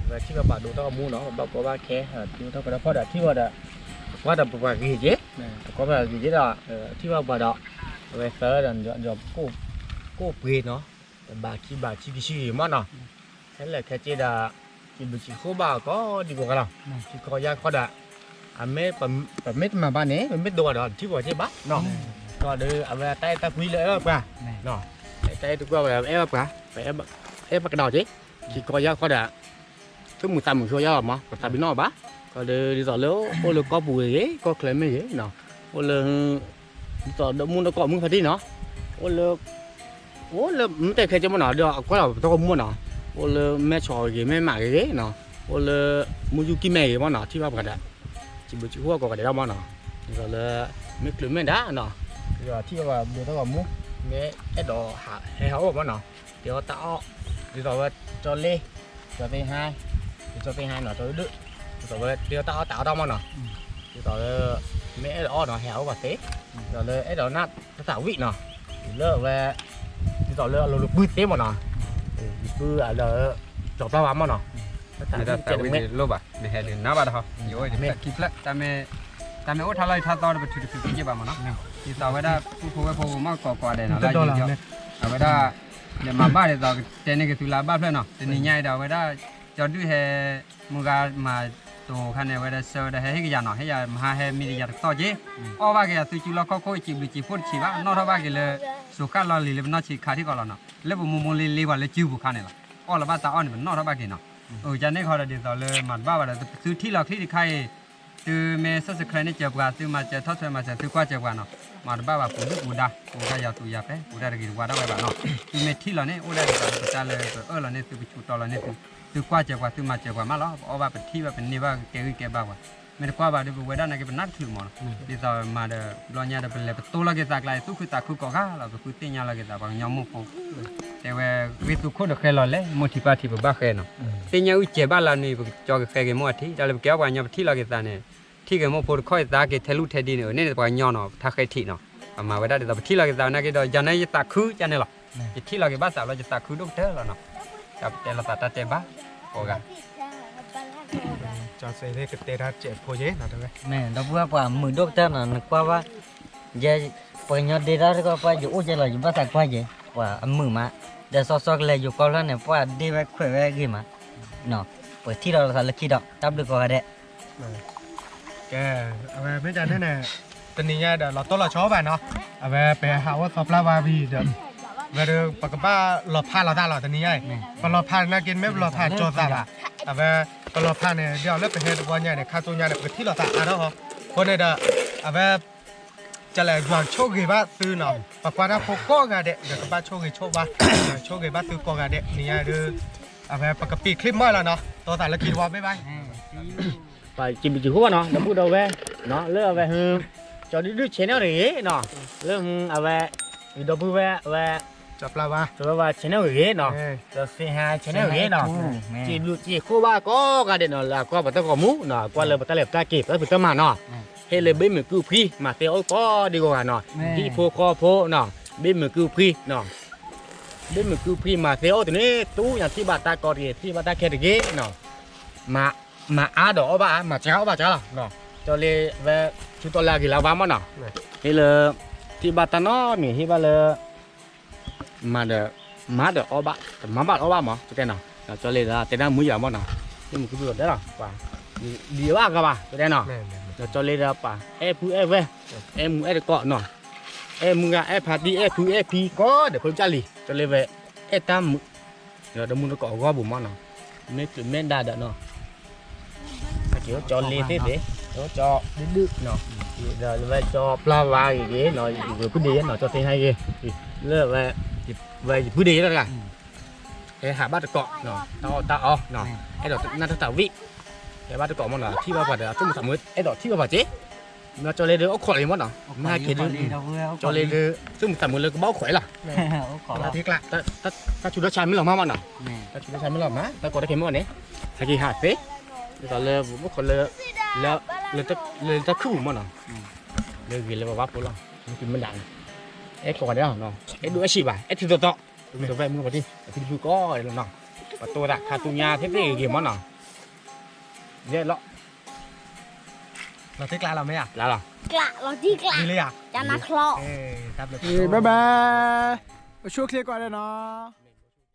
အဝဲထံၣ်ဘၣ်ပှၤဒိတၢ်ဂီၤမူနီၤ, ဘၣ်ကီဘၣ်ခဲ ဒိတၢ်ဂီၤဖီၣ်ဒီးထံၣ်ဘၣ်ဒီး, ပကွၢ်ဒီးပပှၤဂ့ၤက့ၤ, ပကွၢ်ပှၤဂ့ၤက့ၤဒီး, ထံၣ်ဘၣ်ပှၤဒီး, အဝဲသၢဒီး ကိၣ်ပှ့ၤနီၤ, တဘးခံဘးဆံခံဆံဂ့ၤမးနီၤ, ခဲလၢာ်ခဲဆ့ဒီး, စံးဘျုးစံးဖှိၣ်ဘၣ်အီၤကိးဒံကိးဂၤလီၤ, ခံခီယၢ်ခီဒီး, အမ့ၢ်, ပမ့ၢ်တမၤဘၣ်န့ၣ် ပမ့ၢ်ဒိဘၣ်ဒီး တထံၣ်ပှၤက့ၤဘၣ်, ဒီးအဝဲတၢ်အဲၣ်တၢ်ကွံလၢအအဲၣ်ဘၣ်ပှၤ, တၢ်အဲၣ်တၢ်ကွံဝဲအဲၣ်ဘၣ်ပှၤ, အဲၣ်ဘၣ်ကဒီးက့ၤ, ခံခီယၢ်ခီဒီး သူၣ်မုာ်သးမုာ်ဆိယါလီၤမး, ပသးပ့ၤနီၣ်ဘၣ်, ခီဒီးဒ်သိးလၢ အိၣ်လၢကီၢ်ပူၤဂ့ၤဂ့ၤ ကီၢ်ချၢမ့ၢ်ဂ့ၤနီၤ, အိၣ်လၢ, ဒ်သိးဒီမူတကိးမုၢ်ဖါတံၢ်နီၤ, အိၣ်လၢ, အိၣ်လၢမ့ၢ်တဲခဲကဲမ့ၢ်နီၤ ဒီးအကွၢ်လီၤပတၢ်ဂီၤမူနီၤ, အိၣ်လၢမဲၢ်ဆီးဂ့ၤ မဲၢ်မးဂ့ၤဂ့ၤနီၤ, အိၣ်လၢမူယူၢ်ကံၢ်မဲၢ်ဂ့ၤမ့ၢ်နီၤ ထံၣ်ဘၣ်ပှၤဒီး, စံးဘျုးစံးဖှိၣ်ကိးဂၤဒဲးလီၤမ့ၢ်နီၤ, ဒ်သိးလၢ, မ့ၢ်ချုးမ့ၢ်ဒါနီၤ, ဒီးထံၣ်ဘၣ်ပှၤဒိတၢ်ဂီၤမူ, မ့ၢ်အဲၣ်ဒိးဟဲဟးအိၣ်မ့ၢ်နီၤ, တဲအီၣ်တၢ်အီၣ်, ဒ်သိးဝဲကၠီလ့, ကၠီသ့ၣ်ဟါ, ကၠီသ့ၣ်ဟါနီၤ ကၠီဒုၣ်, ဒ်သိးဝဲတဲအီၣ်တၢ်အီၣ်တၢ်အီၣ်တၢ်မ့ၢ်နီၤ, ဒ်သိးလၢ, မ့ၢ်အဲၣ်ဒိးအီၣ်နီၤ ဟဲဟးအိၣ်ပှၤသ့, ဒ်သိးလၢအဲၣ်ဒိးနၢ်တၢ်သးဝံၣ်နီၤ, လၢအဝဲ, ဒ်သိးလၢအလိၤလိၤပုၢ်သ့မ့ၢ်နီၤ, ပုၢ်အလၢ, ကၠီပျၢ်ဝါမ့ၢ်နီၤ, တၢ်သးဝံၣ်လိၣ်ဘၣ် နဟဲဒုးနၢ်ဘၣ်တဟီ, ယအိၣ်ခံဖျၢၣ်, တၢ်မ့ၢ်အိၣ်ထီၣ်လီၢ်ယထါသီဒီး ပထုးတဖုးဖုးက့ဘၣ်မ့ၢ်နီၤ, ဒ်သိးဝဲဒၣ် ပုၢ်ဖိဝဲၢ်ဖိမ့ၢ်ကိးကိးဂၤဒဲးနီၤ လၢယ, အဝဲဒၣ်, လဲၤမၤဘၣ်ဒ်သိးကတဲန့ၢ်က့ၤသုလၢအဘၣ်ဖျၢၣ်နီၤ တနံၤညါအံၤဒီးအဝဲဒၣ်, ကၠီဒုၣ်ဟဲ, မုၢ်ဂၤမၤ ခါန့ၣ် အဝဲဒၣ်ဆၢဝဲဒၣ်ဟဲဟ့ၣ်ကယၤနီၤ, ဟ့ၣ်ယၤမဟါဟဲမံဒီးယၤတကတီၢ်က့, အီၣ်ဘၣ်က့ၤယၤသုစုလီၢ်ခီၣ်ခိၣ်အစံးဘျုးစံးဖှိၣ်တဆံးဘၣ်, နီၣ်ထီၣ်ဘၣ်က့ၤလၢ စိၤဃၣ်လီၤလံၤလၢပနီၢ်ဆံးခါထံၣ်ကီးလီၤနီၤ, လၢပမူမူလ့လ့ပှၤလၢစုပူၤခါန့ၣ်လီၤ, အီၣ်လီၤဘၣ်သးအီၣ်န့ၣ် ပနီၣ်ထီၣ်ဘၣ်က့ၤနီၤ, အကန့ၣ်ခီဒီးဒ်သိးလၢမၤတဘၣ်ဘၣ်ဒီး သုထံၣ်လီၤချံတခါအံၤ သုမ့ၢ် subscribe န့ၢ်စၢၤပှၤ, သုမၤစၢၤထီၣ်ထွဲမၤစၢၤ သုကွၢ်စၢၤပှၤနီၤ, မၤတဘၣ်ဘၣ်ပူၤဒုၣ်ပူၤဒါ, ပူၤတၢ်ယၤသူယၤပဲ, ပူၤတၢ်တဂ့ၤတဝါဒၣ်ဝဲဘၣ်နီၤ, သုမ့ၢ်ထံၣ်လီၤန့ၣ် အိၣ်ဒၣ်ဒ်သိးလၢပတၢ်လၢပအၢၣ်လီၤန့ၢ်သု ပဆူးတီၤလီၤန့ၢ်သု, သုကွၢ်စၢၤပှၤ သုမၤစၢၤပှၤမးလီၤ, ပအီၣ်ဘၣ်ပထံၣ်ဘၣ် ပန့ၢ်ဘၣ် ကဲဂံၢ်ကဲဘါပှၤ, မ့ၢ်တကွၢ်ဘၣ်ဒီး ပဝဲဒၣ်နာ်က့ ပနၢ်တချုးမးနီၤ, ဒ်သိးမၤဒီး ဘျီညါဒီး ပလဲၤပတိလီၤက့ၤသးကျါ သူၣ်ခုသးခုကိးဂၤလီၤ, ပဃုသ့ၣ်ညါလီၤက့ၤသး ပှၤကညီမိၢ်ဖိ တဲဝဲ ဂ့ၢ်သူခိၣ်ဒီးဃဲလီၤလဲၣ်, မိၢ်ထံပၢ်ထံပဘၣ်ဃဲနီၤ, သ့ၣ်ညါအုၣ်စဲးဘၣ်လၢနုၤ ပကကၠီကဃဲက့ၤမိၢ်အထံ, တၢ်လၢပကဲအီၣ်ပှၤကညီပထံၣ်လီၤက့ၤသးန့ၣ်, ထံၣ်က့ၤမိၢ်ဖိတခီၣ်အံၤသးက့ၤထဲလူၢ်ထဲဒ့န့ၣ် အန့ၣ်ပှၤကညီနီၤ ပထါဃဲထံးနီၤ, ပမၤဝဲဒၣ်ဒ်သိး ပထံၣ်လီၤက့ၤသးနာ်က့ဒီး ယၤန့ၣ်ယသးခု ယၤန့ၣ်လီၤ, ယထံၣ်လီၤက့ၤဘၣ်သးလီၤ ယသးခုဒိၣ်ကတၢၢ်လီၤနီၤ, တၢ်ပတဲလီၤသးတၢ်တဲဘၣ် ကိးဂၤ ကတဲတၢ်စဲးဖိယဲနီၤ, ဒီပုၢ်ဝဲၢ်ပှၤမုာ်ဒိၣ်ကတၢၢ်နီၤ နကွၢ်ဘၣ်, ယဲ ပှၤကညီဒ့တၢ်တခီ ပှၤယအိၣ်ကဲလီၤ ယဘၣ်သးကွၢ်ယဲ, ပှၤအမုာ်မး, ဒီးစီစီကလဲၤယိၤကီၢ်ဖျၢၣ်န့ၣ် ပှၤဒ့ဝဲခွဲးဝဲဂ့ၤမး, ပထံၣ်လီၤသးလၢခံဒီး တၢ်ဘျုးကိးဂၤဒဲး ကဲ, အဝဲမ့ၢ်ဒ်န့ၣ်န့ၣ်, တနံၤညါဒီးလီၤတိၢ်လီၤဆီဘၣ်နီၤ, အဝဲပဟးအိၣ်သီပျၢ်ဝါဝံၤဒီး, ဝဲဒၣ်ပကဘၣ်လီၤဖးလီၤသးလီၤ တနံၤညါအံၤ, ပလီၤဖးနာ်က့ မ့ၢ်ပလီၤဖးကၠီသးဘၣ်, အဝဲ, ပလီၤဖးန့ၣ်ဒ်အီၤလၢပဟဲတဘျီညါန့ၣ် ခါဆူညါန့ၣ် ပကထံၣ်လီၤသးအါထီၣ်ဟီ, အဃိန့ၣ်ဒီး, အဝဲ ကလဲၤယွၤဆိၣ်ဂ့ၤဘၣ်သုနီၤ, ပကွၢ်တၢ်ဖိကိးဂၤဒဲး ဒီးကဘၣ်ဆိၣ်ဂ့ၤဆိၣ်ဝါ, ဆိၣ်ဂ့ၤဘၣ်သုကိးဂၤဒဲး နံၤညါဒုး, အဝဲပကပ့ၤချ့မီၢ်လီၤနီၤ, ဒီးသးလၢခံတဝီဘၣ်ဘၣ်, ပစံးဘျုးစံးဖှိၣ်ဘၣ်နီၤ ဒီပုၢ်ဒီဝဲၢ်, လၢအဝဲ, ကၠီဒုဒု channel တဂ့ၤနီၤ, လၢအဝဲ, ဒီပုၢ်ဝဲၢ်အဝဲ, ကၠီပျၢ်ဝါ, ကၠီပျၢ်ဝါ channel ဂ့ၤနီၤ, ဒီးသ့ၣ်ဟါ channel ဂ့ၤနီၤ, စံးဘျုးစံးဖှိၣ်ဘၣ်ကိးဂၤဒဲးနီၤ လၢအကွၢ်ပတၢ်ဂီၤမူနီၤ, အကွၢ်လၢပတၢ်လဲၤပတၢ်က့ၤ ပတၢ်ဖံးတၢ်မၤနီၤ, ဟ့ၣ်လၢဘ့ၣ်မုာ်ကုၢ်ဖှံ မၤသ့အိၣ်ကိးဒံကိးဂၤနီၤ, ဟံၣ်ဖိဃီဖိနီၤ, ဘ့ၣ်မုာ်ကုၢ်ဖှံနီၤ, ဘ့ၣ်မုာ်ကုၢ်ဖှံမၤသ့အိၣ်တန့ၢ် သူညါထံၣ်ဘၣ်တၢ်ကီတဂ့ၤ ထံၣ်ဘၣ်တၢ်ခဲတဂ့ၤနီၤ, မၤအါဒီးအီၣ်ဘၣ် မၤစှၤအီၣ်ဘၣ်စှၤလီၤ, ကၠီလ့ဝဲ, ဆူတီလၢအဂ့ၤလၢအဘၣ်မီၢ်နီၤ, ဟ့ၣ်လၢ, ထံၣ်ဘၣ်တၢ်နီတမံၤ ဟ့ၣ်ဘၣ်လၢ မၤဒီး, မၤဒီးအီၣ်ဘၣ်, တမၤဘၣ်အီၣ်ဘၣ်မး ကတဲနီၤ, ကၠီလ့ဒီးတဲဒၣ်မုာ်ယၤမီၢ်နီၤ, မုာ်ကုၢ်ဖှံဒီးတဲလီၤ, ပှၤ, ဒ်အဘၣ်အဂၤဘၣ် ကတဲနီၤ, ဒီးကၠီလ့ဒီးပှၤ အဲၣ်ဖုအဲၣ်ဝဲၢ်, အဲၣ်မုာ်အဲၣ်တကိးနီၤ, အဲၣ်မုာ်ဂၤ အဲၣ်ဖါတံၢ် အဲၣ်ဖုအဲၣ်ဖံကိးဒီး ဖိကၢ်လံၤ ကၠီလ့ဝဲ, အဲၣ်တၢ်မုာ် ဒီးတမူတကိးအဂီၢ်ပူၤမီၢ်နီၤ, မ့ၢ်တုၤမ့ၢ်ဒါဒီးနီၤ, ကၠီလ့သ့ၣ်သ့ၣ်, ကၠီဒုဒုနီၤ, ဒီးလၢဝဲကၠီပျၢ်ဝါဂ့ၤဂ့ၤနီၤ, ယပုၢ်ဒ့နီၤ ကၠီသ့ၣ်ညါဂ့ၤ, လၢဝဲ, ဝဲယပုၢ်ဒ့တဂၤ, ဟဲဟးဘၣ်တကိး, တၢ်အီၣ်တၢ်အီ, အဲၣ်ဒိးနၢ်တၢ်သးဝံၣ်, ဟဲဘၣ်တကိးမီၢ်နီၤ ထံၣ်ဘၣ်ပှၤဒီး သူၣ်မုာ်သးမုာ် အဲၣ်ဒိးထံၣ်ဘၣ်ပှၤက့, မ့ၢ်ကၠီလ့ဒီးအိၣ်ခိးလံမီၢ်နီၤ, မ့ၢ်ဟဲက့ၤဒု, ကၠီလ့ဒီး, သူၣ်မုာ်သးမုာ်လၢကဘၣ်အိၣ်ခိးလီၤ တၢ်ဆူးတၢ်ဆါမ့ၢ်လီၤမးမးနီၤ, တၢ်ဆူးတၢ်ဆါမ့ၢ်လီၤမး တၢ်ကိးတၢ်ခဲမ့ၢ်အီၤန့ၣ်, ဟဲက့ၤဟးသ့, ဒ်သိးလၢပအိၣ်ခိးလၢ, လၢ, လၢတၢ်ခုၣ်ပူၤမးနီၤ, လၢဂ့ၤလၢပဘၣ်ဖိလီၤ, မ့ၢ်တုၤမ့ၢ်ဒၣ်န့ၣ်, အဲၣ်ကိးဂၤဒဲးလီၤ, အဲၣ်ဒိၣ်အဲၣ်ဆံးဘၣ် အဲၣ်ထံသိးတီ, မ့ၢ်တဝဲမုၢ်ပှၤတံၢ် အဖံတဖုကိးဂၤဒဲးလီၤနီၤ, ပတိသးခါဆူညါသ့ၣ်သ့ၣ်ဂ့ၤဂ့ၤမးနီၤ, ယဲၢ်လီၤ လီၤတံၢ်ကျါလီၤမ့ၢ်ဧါ, ကျါလီၤ, ကျါလီၤတံၢ်ကျါ, လံလံဧါ, ကျါနၤချီ, ဘဲဘဲ, ပဆိၣ်ချ့ကိးဂၤဒဲးနီၤ.